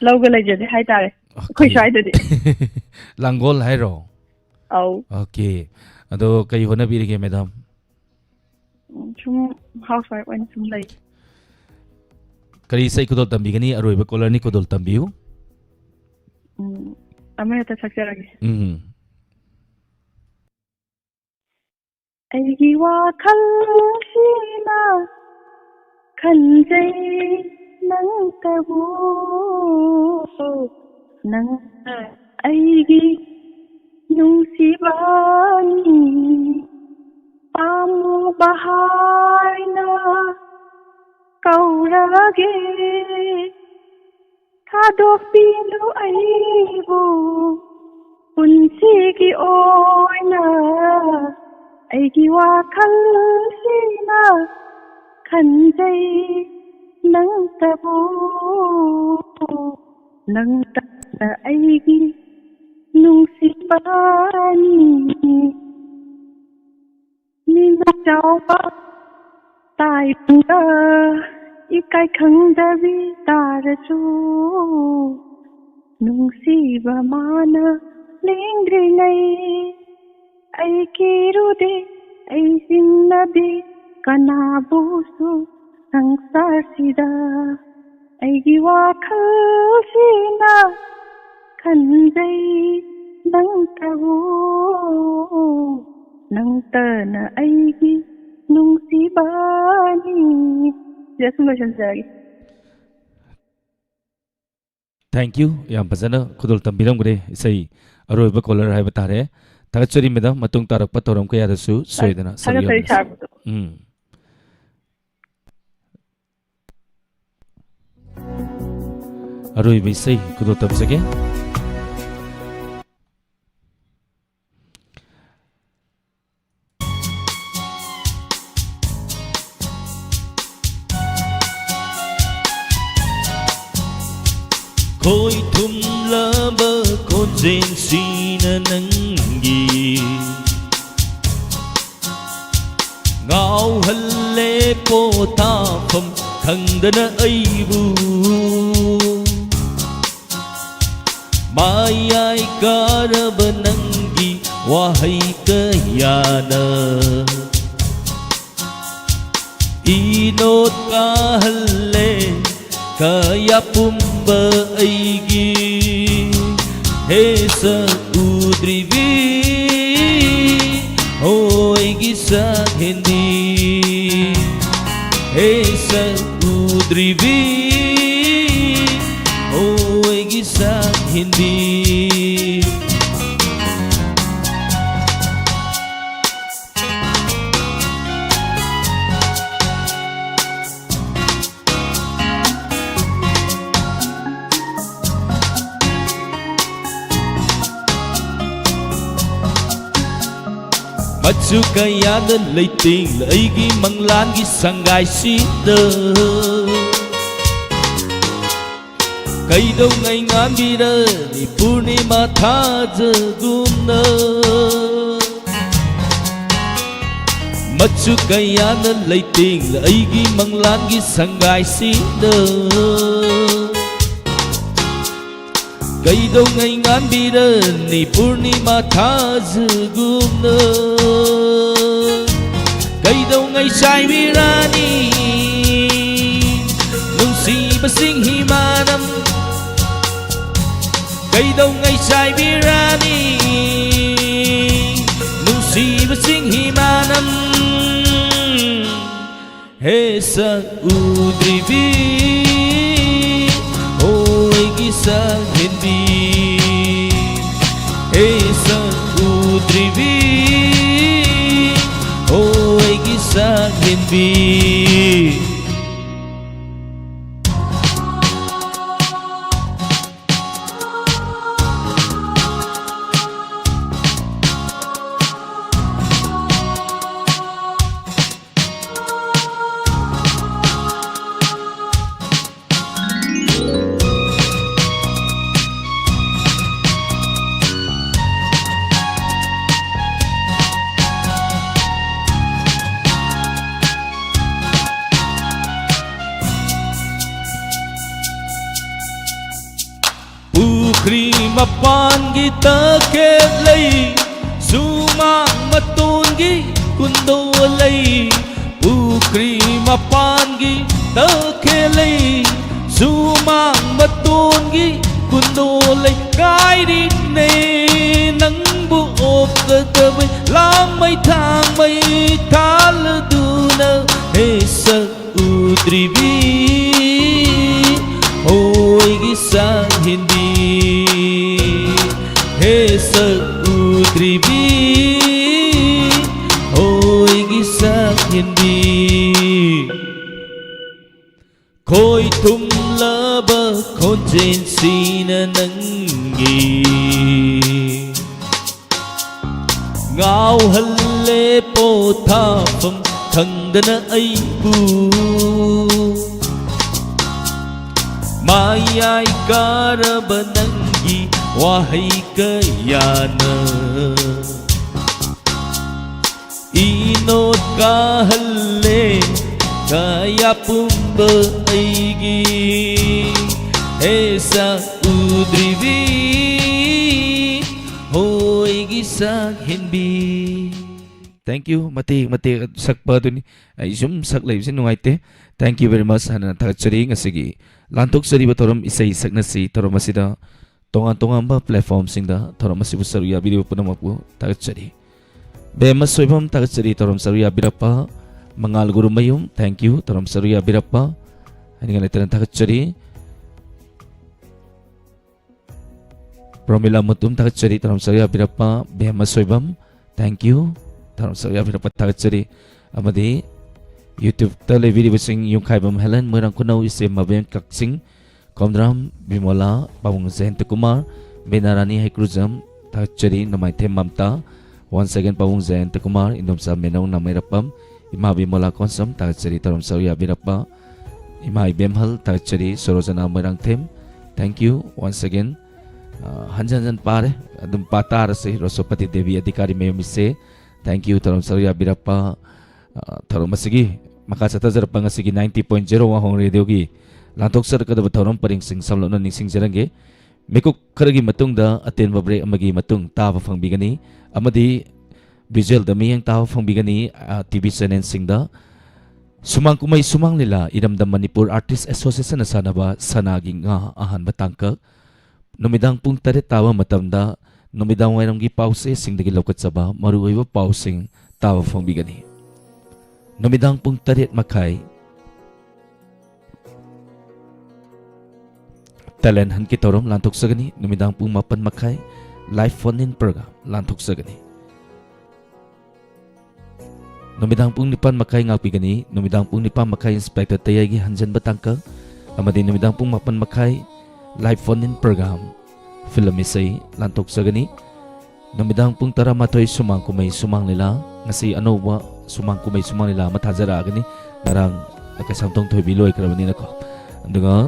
ꯂꯧꯒ ꯂꯩꯖꯗꯦ ꯍꯥꯏꯇꯥꯔꯦ꯫ ꯑꯩꯈꯣꯏ ꯑꯣꯀꯦ꯫ ꯁ꯭ꯋꯥꯏꯗꯗꯤ꯫ ꯂꯥꯡꯒꯣꯜ ꯍꯥꯏꯔꯣ? ꯑꯧ꯫ ꯑꯣꯀꯦ꯫ ꯑꯗꯣ ꯀꯩ ꯍꯣꯠꯅꯕꯤꯔꯤꯒꯦ, madam? ꯎꯝ, ꯁꯨꯝ housewife ꯑꯣꯏꯅ ꯁꯨꯝ ꯂꯩ꯫ ꯀꯔꯤ ꯏꯁꯩ ꯈꯨꯗꯣꯜ ꯇꯝꯕꯤꯒꯅꯤ? ꯑꯔꯣꯏꯕ callerꯅꯤ, ꯈꯨꯗꯣꯜ ꯇꯝꯕꯤꯌꯨ꯫ ꯎꯝ, ꯑꯃ ꯍꯦꯛꯇ ꯁꯛꯆꯔꯒꯦ꯫ ꯎꯝ꯫ ꯑꯩꯒꯤ ꯋꯥꯈꯜꯁꯤꯅ ꯈꯟꯖꯩ ꯅꯪꯇꯕꯨ, ꯅꯪꯅ ꯑꯩꯒꯤ ꯅꯨꯡꯁꯤꯕꯅꯤ, ꯄꯥꯝꯃꯨꯕ ꯍꯥꯏꯅ ꯀꯧꯔꯒꯦ꯫ ꯊꯥꯗꯣꯛꯄꯤꯅꯨ ꯑꯩꯕꯨ ꯄꯨꯟꯁꯤꯒꯤ ꯑꯣꯏꯅ, ꯑꯩꯒꯤ ꯋꯥꯈꯜꯁꯤꯅ ꯈꯟꯖꯩ ꯅꯪꯇꯕꯨ, ꯅꯪꯇꯅ ꯑꯩꯒꯤ ꯅꯨꯡꯁꯤꯕ ꯅꯨꯡꯁꯤꯕꯅꯤ꯫ ꯃꯤꯅ ꯆꯥꯎꯕ ꯇꯥꯏꯕꯗ ꯏꯀꯥꯏ ꯈꯪꯗꯕꯤ ꯇꯥꯔꯁꯨ, ꯅꯨꯡꯁꯤꯕ ꯃꯥꯅ ꯂꯦꯡꯗ꯭ꯔꯤꯉꯩ ꯑꯩ ꯀꯤꯔꯨꯗꯦ, ꯑꯩ ꯆꯤꯡꯅꯗꯦ ꯀꯅꯥꯕꯨꯁꯨ ꯁꯪꯁꯥꯔꯁꯤꯗ꯫ ꯑꯩꯒꯤ ꯋꯥꯈꯜꯁꯤꯅ ꯈꯟꯖꯩ ꯅꯪꯇꯕꯨ, ꯅꯪꯇꯅ ꯑꯩꯒꯤ ꯅꯨꯡꯁꯤꯕꯅꯤ꯫ ꯁꯤꯗ ꯁꯨꯝ ꯂꯣꯏꯁꯤꯟꯖꯔꯒꯦ꯫ Thank you꯫ ꯌꯥꯝ ꯐꯖꯅ ꯈꯨꯗꯣꯜ ꯇꯝꯕꯤꯔꯝꯈ꯭ꯔꯦ꯫ ꯏꯁꯩ ꯑꯔꯣꯏꯕ caller ꯍꯥꯏꯕ ꯇꯥꯔꯦ꯫ ꯊꯥꯒꯠꯆꯔꯤ madam꯫ ꯃꯇꯨꯡ ꯇꯥꯔꯛꯄ ꯊꯧꯔꯝ ꯀꯌꯥꯗꯁꯨ ꯁꯣꯏꯗꯅ ꯁꯔꯨꯛ ꯊꯥꯒꯠꯆꯔꯤ ꯌꯥꯃꯤꯟꯅꯁꯤ꯫ Sir꯫ ꯎꯝ꯫ ꯑꯔꯣꯏꯕ ꯏꯁꯩ ꯈꯨꯗꯣꯜ ꯇꯝꯖꯒꯦ꯫ ꯈꯣꯏ ꯊꯨꯝꯂꯕ ꯈꯣꯟꯖꯦꯜꯁꯤꯅ ꯅꯪꯒꯤ ꯉꯥꯎꯍꯜꯂꯦ ꯄꯣꯊꯥꯐꯝ ꯈꯪꯗꯅ ꯑꯩꯕꯨ꯫ ꯃꯌꯥꯏ ꯀꯥꯔꯕ ꯅꯪꯒꯤ ꯋꯥꯍꯩ ꯀꯌꯥꯅ ꯏꯅꯣꯠ ꯀꯥꯍꯜꯂꯦ ꯀꯌꯥ ꯄꯨꯝꯕ ꯑꯩꯒꯤ꯫ ꯍꯦ ꯁꯛ ꯎꯗ꯭ꯔꯤꯕꯤ, ꯍꯣ ꯑꯩꯒꯤ ꯁꯛ ꯍꯦꯟꯕꯤ꯫ ꯍꯦ ꯁꯛ ꯎꯗ꯭ꯔꯤꯕꯤ, ꯍꯣ ꯑꯩꯒꯤ ꯁꯛ ꯍꯦꯟꯕꯤ꯫ ꯃꯆꯨ ꯀꯌꯥꯗ ꯂꯩꯇꯦꯡꯂ ꯑꯩꯒꯤ ꯃꯪꯂꯥꯟꯒꯤ ꯁꯪꯒꯥꯏꯁꯤꯗ꯫ ꯀꯩꯗꯧꯉꯩ ꯉꯥꯟꯕꯤꯔꯅꯤ ꯄꯨꯔꯅꯤꯃꯥ ꯊꯥꯖꯒꯨꯝꯅ? ꯃꯆꯨ ꯀꯌꯥꯅ ꯂꯩꯇꯦꯡꯂ ꯑꯩꯒꯤ ꯃꯪꯂꯥꯟꯒꯤ ꯁꯪꯒꯥꯏꯁꯤꯗ꯫ ꯀꯩꯗꯧꯉꯩ ꯉꯥꯟꯕꯤꯔꯅꯤ ꯄꯨꯔꯅꯤꯃꯥ ꯊꯥꯖꯒꯨꯝꯅ? ꯀꯩꯗꯧꯉꯩ ꯆꯥꯏꯕꯤꯔꯅꯤ ꯅꯨꯡꯁꯤꯕꯁꯤꯡ ꯍꯤꯃꯥꯅꯝ? ꯀꯩꯗꯧꯉꯩ ꯆꯥꯏꯕꯤꯔꯅꯤ ꯅꯨꯡꯁꯤꯕꯁꯤꯡ ꯍꯤꯃꯥꯅꯝ? ꯍꯦ ꯁꯛ ꯎꯗ꯭ꯔꯤꯕꯤ, ꯍꯣ ꯑꯩꯒꯤ ꯁꯛ ꯍꯦꯟꯕꯤ꯫ ꯍꯦ ꯁꯛ ꯎꯗ꯭ꯔꯤꯕꯤ, ꯍꯣ ꯑꯩꯒꯤ ꯁꯛ ꯍꯦꯟꯕꯤ꯫ ꯄꯨꯈ꯭ꯔꯤ ꯃꯄꯥꯟꯒꯤ ꯇꯈꯦꯠ ꯂꯩ, ꯁꯨꯃꯥꯡ ꯃꯇꯣꯟꯒꯤ ꯀꯨꯟꯗꯣ ꯂꯩ꯫ ꯄꯨꯈ꯭ꯔꯤ ꯃꯄꯥꯟꯒꯤ ꯇꯈꯦꯠ ꯂꯩ, ꯁꯨꯃꯥꯡ ꯃꯇꯣꯟꯒꯤ ꯀꯨꯟꯗꯣ ꯂꯩ꯫ ꯉꯥꯏꯔꯤꯅꯦ ꯅꯪꯕꯨ ꯑꯣꯛꯀꯗꯕꯩ, ꯂꯥꯡꯃꯩ ꯊꯥꯡꯃꯩ ꯊꯥꯜꯂꯗꯨꯅ ꯍꯦ ꯁꯛ ꯎꯗ꯭ꯔꯤꯕꯤ, ꯍꯣ ꯑꯩꯒꯤ ꯁꯛ ꯍꯦꯟꯕꯤ꯫ ꯍꯦ ꯁꯛ ꯎꯗ꯭ꯔꯤꯕꯤ, ꯍꯣ ꯑꯩꯒꯤ ꯁꯛ ꯍꯦꯟꯕꯤ꯫ ꯈꯣꯏ ꯊꯨꯝꯂꯕ ꯈꯣꯟꯖꯦꯜꯁꯤꯅ ꯅꯪꯒꯤ ꯉꯥꯎꯍꯜꯂꯦ ꯄꯣꯊꯥꯐꯝ ꯈꯪꯗꯅ ꯑꯩꯕꯨ꯫ ꯃꯌꯥꯏ ꯀꯥꯔꯕ ꯅꯪꯒꯤ ꯋꯥꯍꯩ ꯀꯌꯥꯅ ꯏꯅꯣꯠ ꯀꯥꯍꯜꯂꯦ ꯀꯌꯥ ꯄꯨꯝꯕ ꯑꯩꯒꯤ ꯍꯦꯁꯥ ꯎꯗ꯭ꯔꯤꯕꯤ ꯍꯣꯏꯒꯤ ꯁꯛ ꯍꯦꯟꯕꯤ꯫ Thank you꯫ ꯃꯇꯦꯛ ꯃꯇꯦꯛ ꯁꯛꯄ ꯑꯗꯨꯅꯤ꯫ ꯑꯩ ꯁꯨꯝ ꯁꯛ ꯂꯩꯕꯁꯤ ꯅꯨꯡꯉꯥꯏꯇꯦ꯫ Thank you very much ꯍꯥꯏꯅ ꯊꯥꯒꯠꯆꯔꯤ꯫ ꯉꯁꯤꯒꯤ ꯂꯥꯟꯊꯣꯛꯆꯔꯤꯕ ꯊꯧꯔꯝ ꯏꯁꯩ ꯁꯛꯅꯁꯤ ꯊꯧꯔꯝ ꯑꯁꯤꯗ ꯇꯣꯉꯥꯟ ꯇꯣꯉꯥꯟꯕ platformꯁꯤꯡꯗ ꯊꯧꯔꯝ ꯑꯁꯤꯕꯨ ꯁꯔꯨꯛ ꯌꯥꯕꯤꯔꯤꯕ ꯄꯨꯝꯅꯃꯛꯄꯨ ꯊꯥꯒꯠꯆꯔꯤ꯫ ꯕꯦꯝꯃ ꯁꯣꯏꯕꯝ ꯊꯥꯒꯠꯆꯔꯤ ꯊꯧꯔꯝ ꯁꯔꯨꯛ ꯌꯥꯕꯤꯔꯛꯄ꯫ ꯃꯉꯥꯜ ꯒꯨꯔꯨꯃꯌꯨꯝ, thank you ꯊꯧꯔꯝ ꯁꯔꯨꯛ ꯌꯥꯕꯤꯔꯛꯄ꯫ ꯍꯥꯏꯅꯤꯡꯉꯥꯏ ꯂꯩꯇꯅ ꯊꯥꯒꯠꯆꯔꯤ꯫ ꯄ꯭ꯔꯣꯃꯤꯂꯥ ꯃꯨꯇꯨꯝ ꯊꯥꯒꯠꯆꯔꯤ ꯊꯧꯔꯝ ꯁꯔꯨꯛ ꯌꯥꯕꯤꯔꯛꯄ꯫ ꯕꯦꯝꯃ ꯁꯣꯏꯕꯝ, thank you ꯊꯧꯔꯝ ꯁꯔꯨꯛ ꯌꯥꯕꯤꯔꯛꯄ ꯊꯥꯒꯠꯆꯔꯤ꯫ ꯑꯃꯗꯤ YouTubeꯇ ꯂꯩꯕꯤꯔꯤꯕꯁꯤꯡ ꯌꯨꯝꯈꯥꯏꯕꯝ ꯍꯦꯂꯟ, ꯃꯣꯏꯔꯥꯡ ꯈꯨꯅꯧ, ꯏꯆꯦ ꯃꯕꯦꯝ ꯀꯛꯆꯤꯡ, ꯀꯣꯝꯗ꯭ꯔꯥꯝ ꯕꯤꯃꯣꯂꯥ, ꯄꯥꯕꯨꯡ ꯖꯌꯟꯇ ꯀꯨꯃꯥꯔ, ꯕꯤꯅꯥ ꯔꯥꯅꯤ ꯍꯩꯀ꯭ꯔꯨꯖꯝ ꯊꯥꯒꯠꯆꯔꯤ꯫ ꯅꯃꯥꯏꯊꯦꯝ ꯃꯝꯇꯥ, once again ꯄꯥꯕꯨꯡ ꯖꯌꯟꯇ ꯀꯨꯃꯥꯔ, ꯏꯟꯗꯣꯝꯆꯥ ꯃꯦꯅꯧ ꯅꯥꯃꯩꯔꯥꯛꯄꯝ, ꯏꯃꯥ ꯕꯤꯃꯣꯂꯥ ꯀꯣꯟꯁꯝ ꯊꯥꯒꯠꯆꯔꯤ ꯊꯧꯔꯝ ꯁꯔꯨꯛ ꯌꯥꯕꯤꯔꯛꯄ꯫ ꯏꯃꯥ ꯏꯕꯦꯝꯍꯜ ꯊꯥꯒꯠꯆꯔꯤ꯫ ꯁꯣꯔꯣꯖꯅꯥ Moirangthem, thank you once again꯫ ꯑ, ꯍꯟꯖꯟ ꯍꯟꯖꯟ ꯄꯥꯔꯦ, ꯑꯗꯨꯝ ꯄꯥ ꯇꯥꯔꯁꯤ꯫ ꯔꯣꯁꯣꯄꯇꯤ ꯗꯦꯕꯤ ꯑꯙꯤꯀꯥꯔꯤ ꯃꯌꯨꯝ ꯏꯆꯦ, thank you ꯊꯧꯔꯝ ꯁꯔꯨꯛ ꯌꯥꯕꯤꯔꯛꯄ꯫ ꯑ, ꯊꯧꯔꯝ ꯑꯁꯤꯒꯤ ꯃꯈꯥ ꯆꯠꯊꯖꯔꯛꯄ ꯉꯁꯤꯒꯤ ninety point zero ꯋꯥꯍꯣꯡ ꯔꯦꯗꯤꯑꯣꯒꯤ ꯂꯥꯟꯊꯣꯛꯆꯔꯛꯀꯗꯕ ꯊꯧꯔꯝ ꯄꯔꯤꯡꯁꯤꯡ ꯁꯝꯂꯞꯅ ꯅꯤꯡꯁꯤꯡꯖꯔꯝꯒꯦ꯫ ꯃꯤꯀꯨꯞ ꯈꯔꯒꯤ ꯃꯇꯨꯡꯗ ꯑꯇꯦꯟꯕ break ꯑꯃꯒꯤ ꯃꯇꯨꯡ ꯇꯥꯕ ꯐꯪꯕꯤꯒꯅꯤ ꯑꯃꯗꯤ visualꯗ ꯃꯤꯠꯌꯦꯡ ꯇꯥꯕ ꯐꯪꯕꯤꯒꯅꯤ, ꯑ, TV channelꯁꯤꯡꯗ꯫ ꯁꯨꯃꯥꯡ ꯀꯨꯝꯍꯩ ꯁꯨꯃꯥꯡ ꯂꯤꯂꯥ, ꯏꯔꯝꯗꯝ ꯃꯅꯤꯄꯨꯔ Artist Associationꯅ ꯁꯥꯟꯅꯕ ꯁꯅꯥꯒꯤ ꯉꯥ ꯑꯍꯥꯟꯕ ꯇꯥꯡꯀꯛ꯫ ꯅꯨꯃꯤꯗꯥꯡ ꯄꯨꯡ ꯇꯔꯦꯠ ꯇꯥꯕ ꯃꯇꯝꯗ ꯅꯨꯃꯤꯗꯥꯡ ꯋꯥꯏꯔꯝꯒꯤ ꯄꯥꯎꯆꯦꯁꯤꯡꯗꯒꯤ ꯂꯧꯈꯠꯆꯕ ꯃꯔꯨꯑꯣꯏꯕ ꯄꯥꯎꯁꯤꯡ ꯇꯥꯕ ꯐꯪꯕꯤꯒꯅꯤ꯫ ꯅꯨꯃꯤꯗꯥꯡ ꯄꯨꯡ ꯇꯔꯦꯠ ꯃꯈꯥꯏ talent huntꯀꯤ ꯊꯧꯔꯝ ꯂꯥꯟꯊꯣꯛꯆꯒꯅꯤ꯫ ꯅꯨꯃꯤꯗꯥꯡ ꯄꯨꯡ ꯃꯥꯄꯟ ꯃꯈꯥꯏ live phone-in program ꯂꯥꯟꯊꯣꯛꯆꯒꯅꯤ꯫ ꯅꯨꯃꯤꯗꯥꯡ ꯄꯨꯡ ꯅꯤꯄꯥꯟ ꯃꯈꯥꯏ ꯉꯥꯛꯄꯤꯒꯅꯤ꯫ ꯅꯨꯃꯤꯗꯥꯡ ꯄꯨꯡ ꯅꯤꯄꯥꯟ ꯃꯈꯥꯏ Inspector ꯇꯌꯥꯏꯒꯤ ꯍꯟꯖꯟꯕ ꯇꯥꯡꯀꯛ ꯑꯃꯗꯤ ꯅꯨꯃꯤꯗꯥꯡ ꯄꯨꯡ ꯃꯥꯄꯟ ꯃꯈꯥꯏ live phone-in program film ꯏꯁꯩ ꯂꯥꯟꯊꯣꯛꯆꯒꯅꯤ꯫ ꯅꯨꯃꯤꯗꯥꯡ ꯄꯨꯡ ꯇꯔꯥꯃꯥꯊꯣꯏ ꯁꯨꯃꯥꯡ ꯀꯨꯝꯍꯩ ꯁꯨꯃꯥꯡ ꯂꯤꯂꯥ꯫ ꯉꯁꯤ ꯑꯅꯧꯕ ꯁꯨꯃꯥꯡ ꯀꯨꯝꯍꯩ ꯁꯨꯃꯥꯡ ꯂꯤꯂꯥ ꯑꯃ ꯊꯥꯖꯔꯛꯑꯒꯅꯤ꯫ ꯉꯔꯥꯡ ꯀꯩꯁꯥꯝꯊꯣꯡ ꯊꯣꯏꯕꯤ ꯂꯣꯏꯈ꯭ꯔꯕꯅꯤꯅꯀꯣ꯫ ꯑꯗꯨꯒ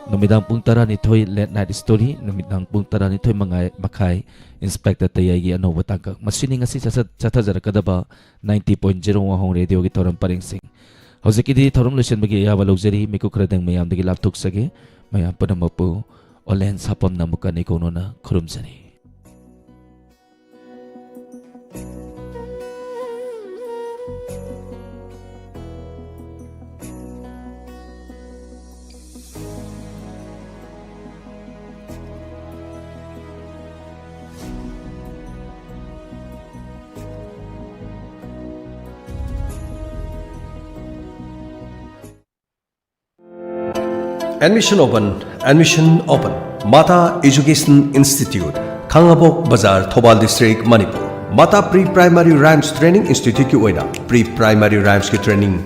ꯅꯨꯃꯤꯗꯥꯡ ꯄꯨꯡ ꯇꯔꯥꯅꯤꯊꯣꯏ Late Night Story, ꯅꯨꯃꯤꯗꯥꯡ ꯄꯨꯡ ꯇꯔꯥꯅꯤꯊꯣꯏ ꯃꯉꯥꯏ ꯃꯈꯥꯏ Inspector ꯇꯌꯥꯏꯒꯤ ꯑꯅꯧꯕ ꯇꯥꯡꯀꯛ꯫ ꯃꯁꯤꯅꯤ ꯉꯁꯤ ꯆꯠꯊ-, ꯆꯠꯊꯖꯔꯛꯀꯗꯕ ninety point zero ꯋꯥꯍꯣꯡ ꯔꯦꯗꯤꯑꯣꯒꯤ ꯊꯧꯔꯝ ꯄꯔꯦꯡꯁꯤꯡ꯫ ꯍꯧꯖꯤꯛꯀꯤꯗꯤ ꯊꯧꯔꯝ ꯂꯣꯏꯁꯤꯟꯕꯒꯤ ꯑꯌꯥꯕ ꯂꯧꯖꯔꯤ꯫ ꯃꯤꯀꯨꯞ ꯈꯔꯗꯪ ꯃꯌꯥꯝꯗꯒꯤ ꯂꯥꯞꯊꯣꯛꯆꯒꯦ꯫ ꯃꯌꯥꯝ ꯄꯨꯝꯅꯃꯛꯄꯨ ꯑꯣꯂꯦꯟ ꯁꯥꯄꯝꯅ ꯑꯃꯨꯛꯀ ꯅꯤꯡꯈꯣꯡꯅꯅ ꯈꯨꯔꯨꯝꯖꯔꯤ꯫ Admission open, admission open. Mata Education Institute, ꯈꯥꯉꯕꯣꯛ ꯕꯖꯥꯔ, Thoubal District, Manipur. Mata Pre Primary Rhymes Training Instituteꯀꯤ ꯑꯣꯏꯅ Pre Primary Rhymesꯀꯤ training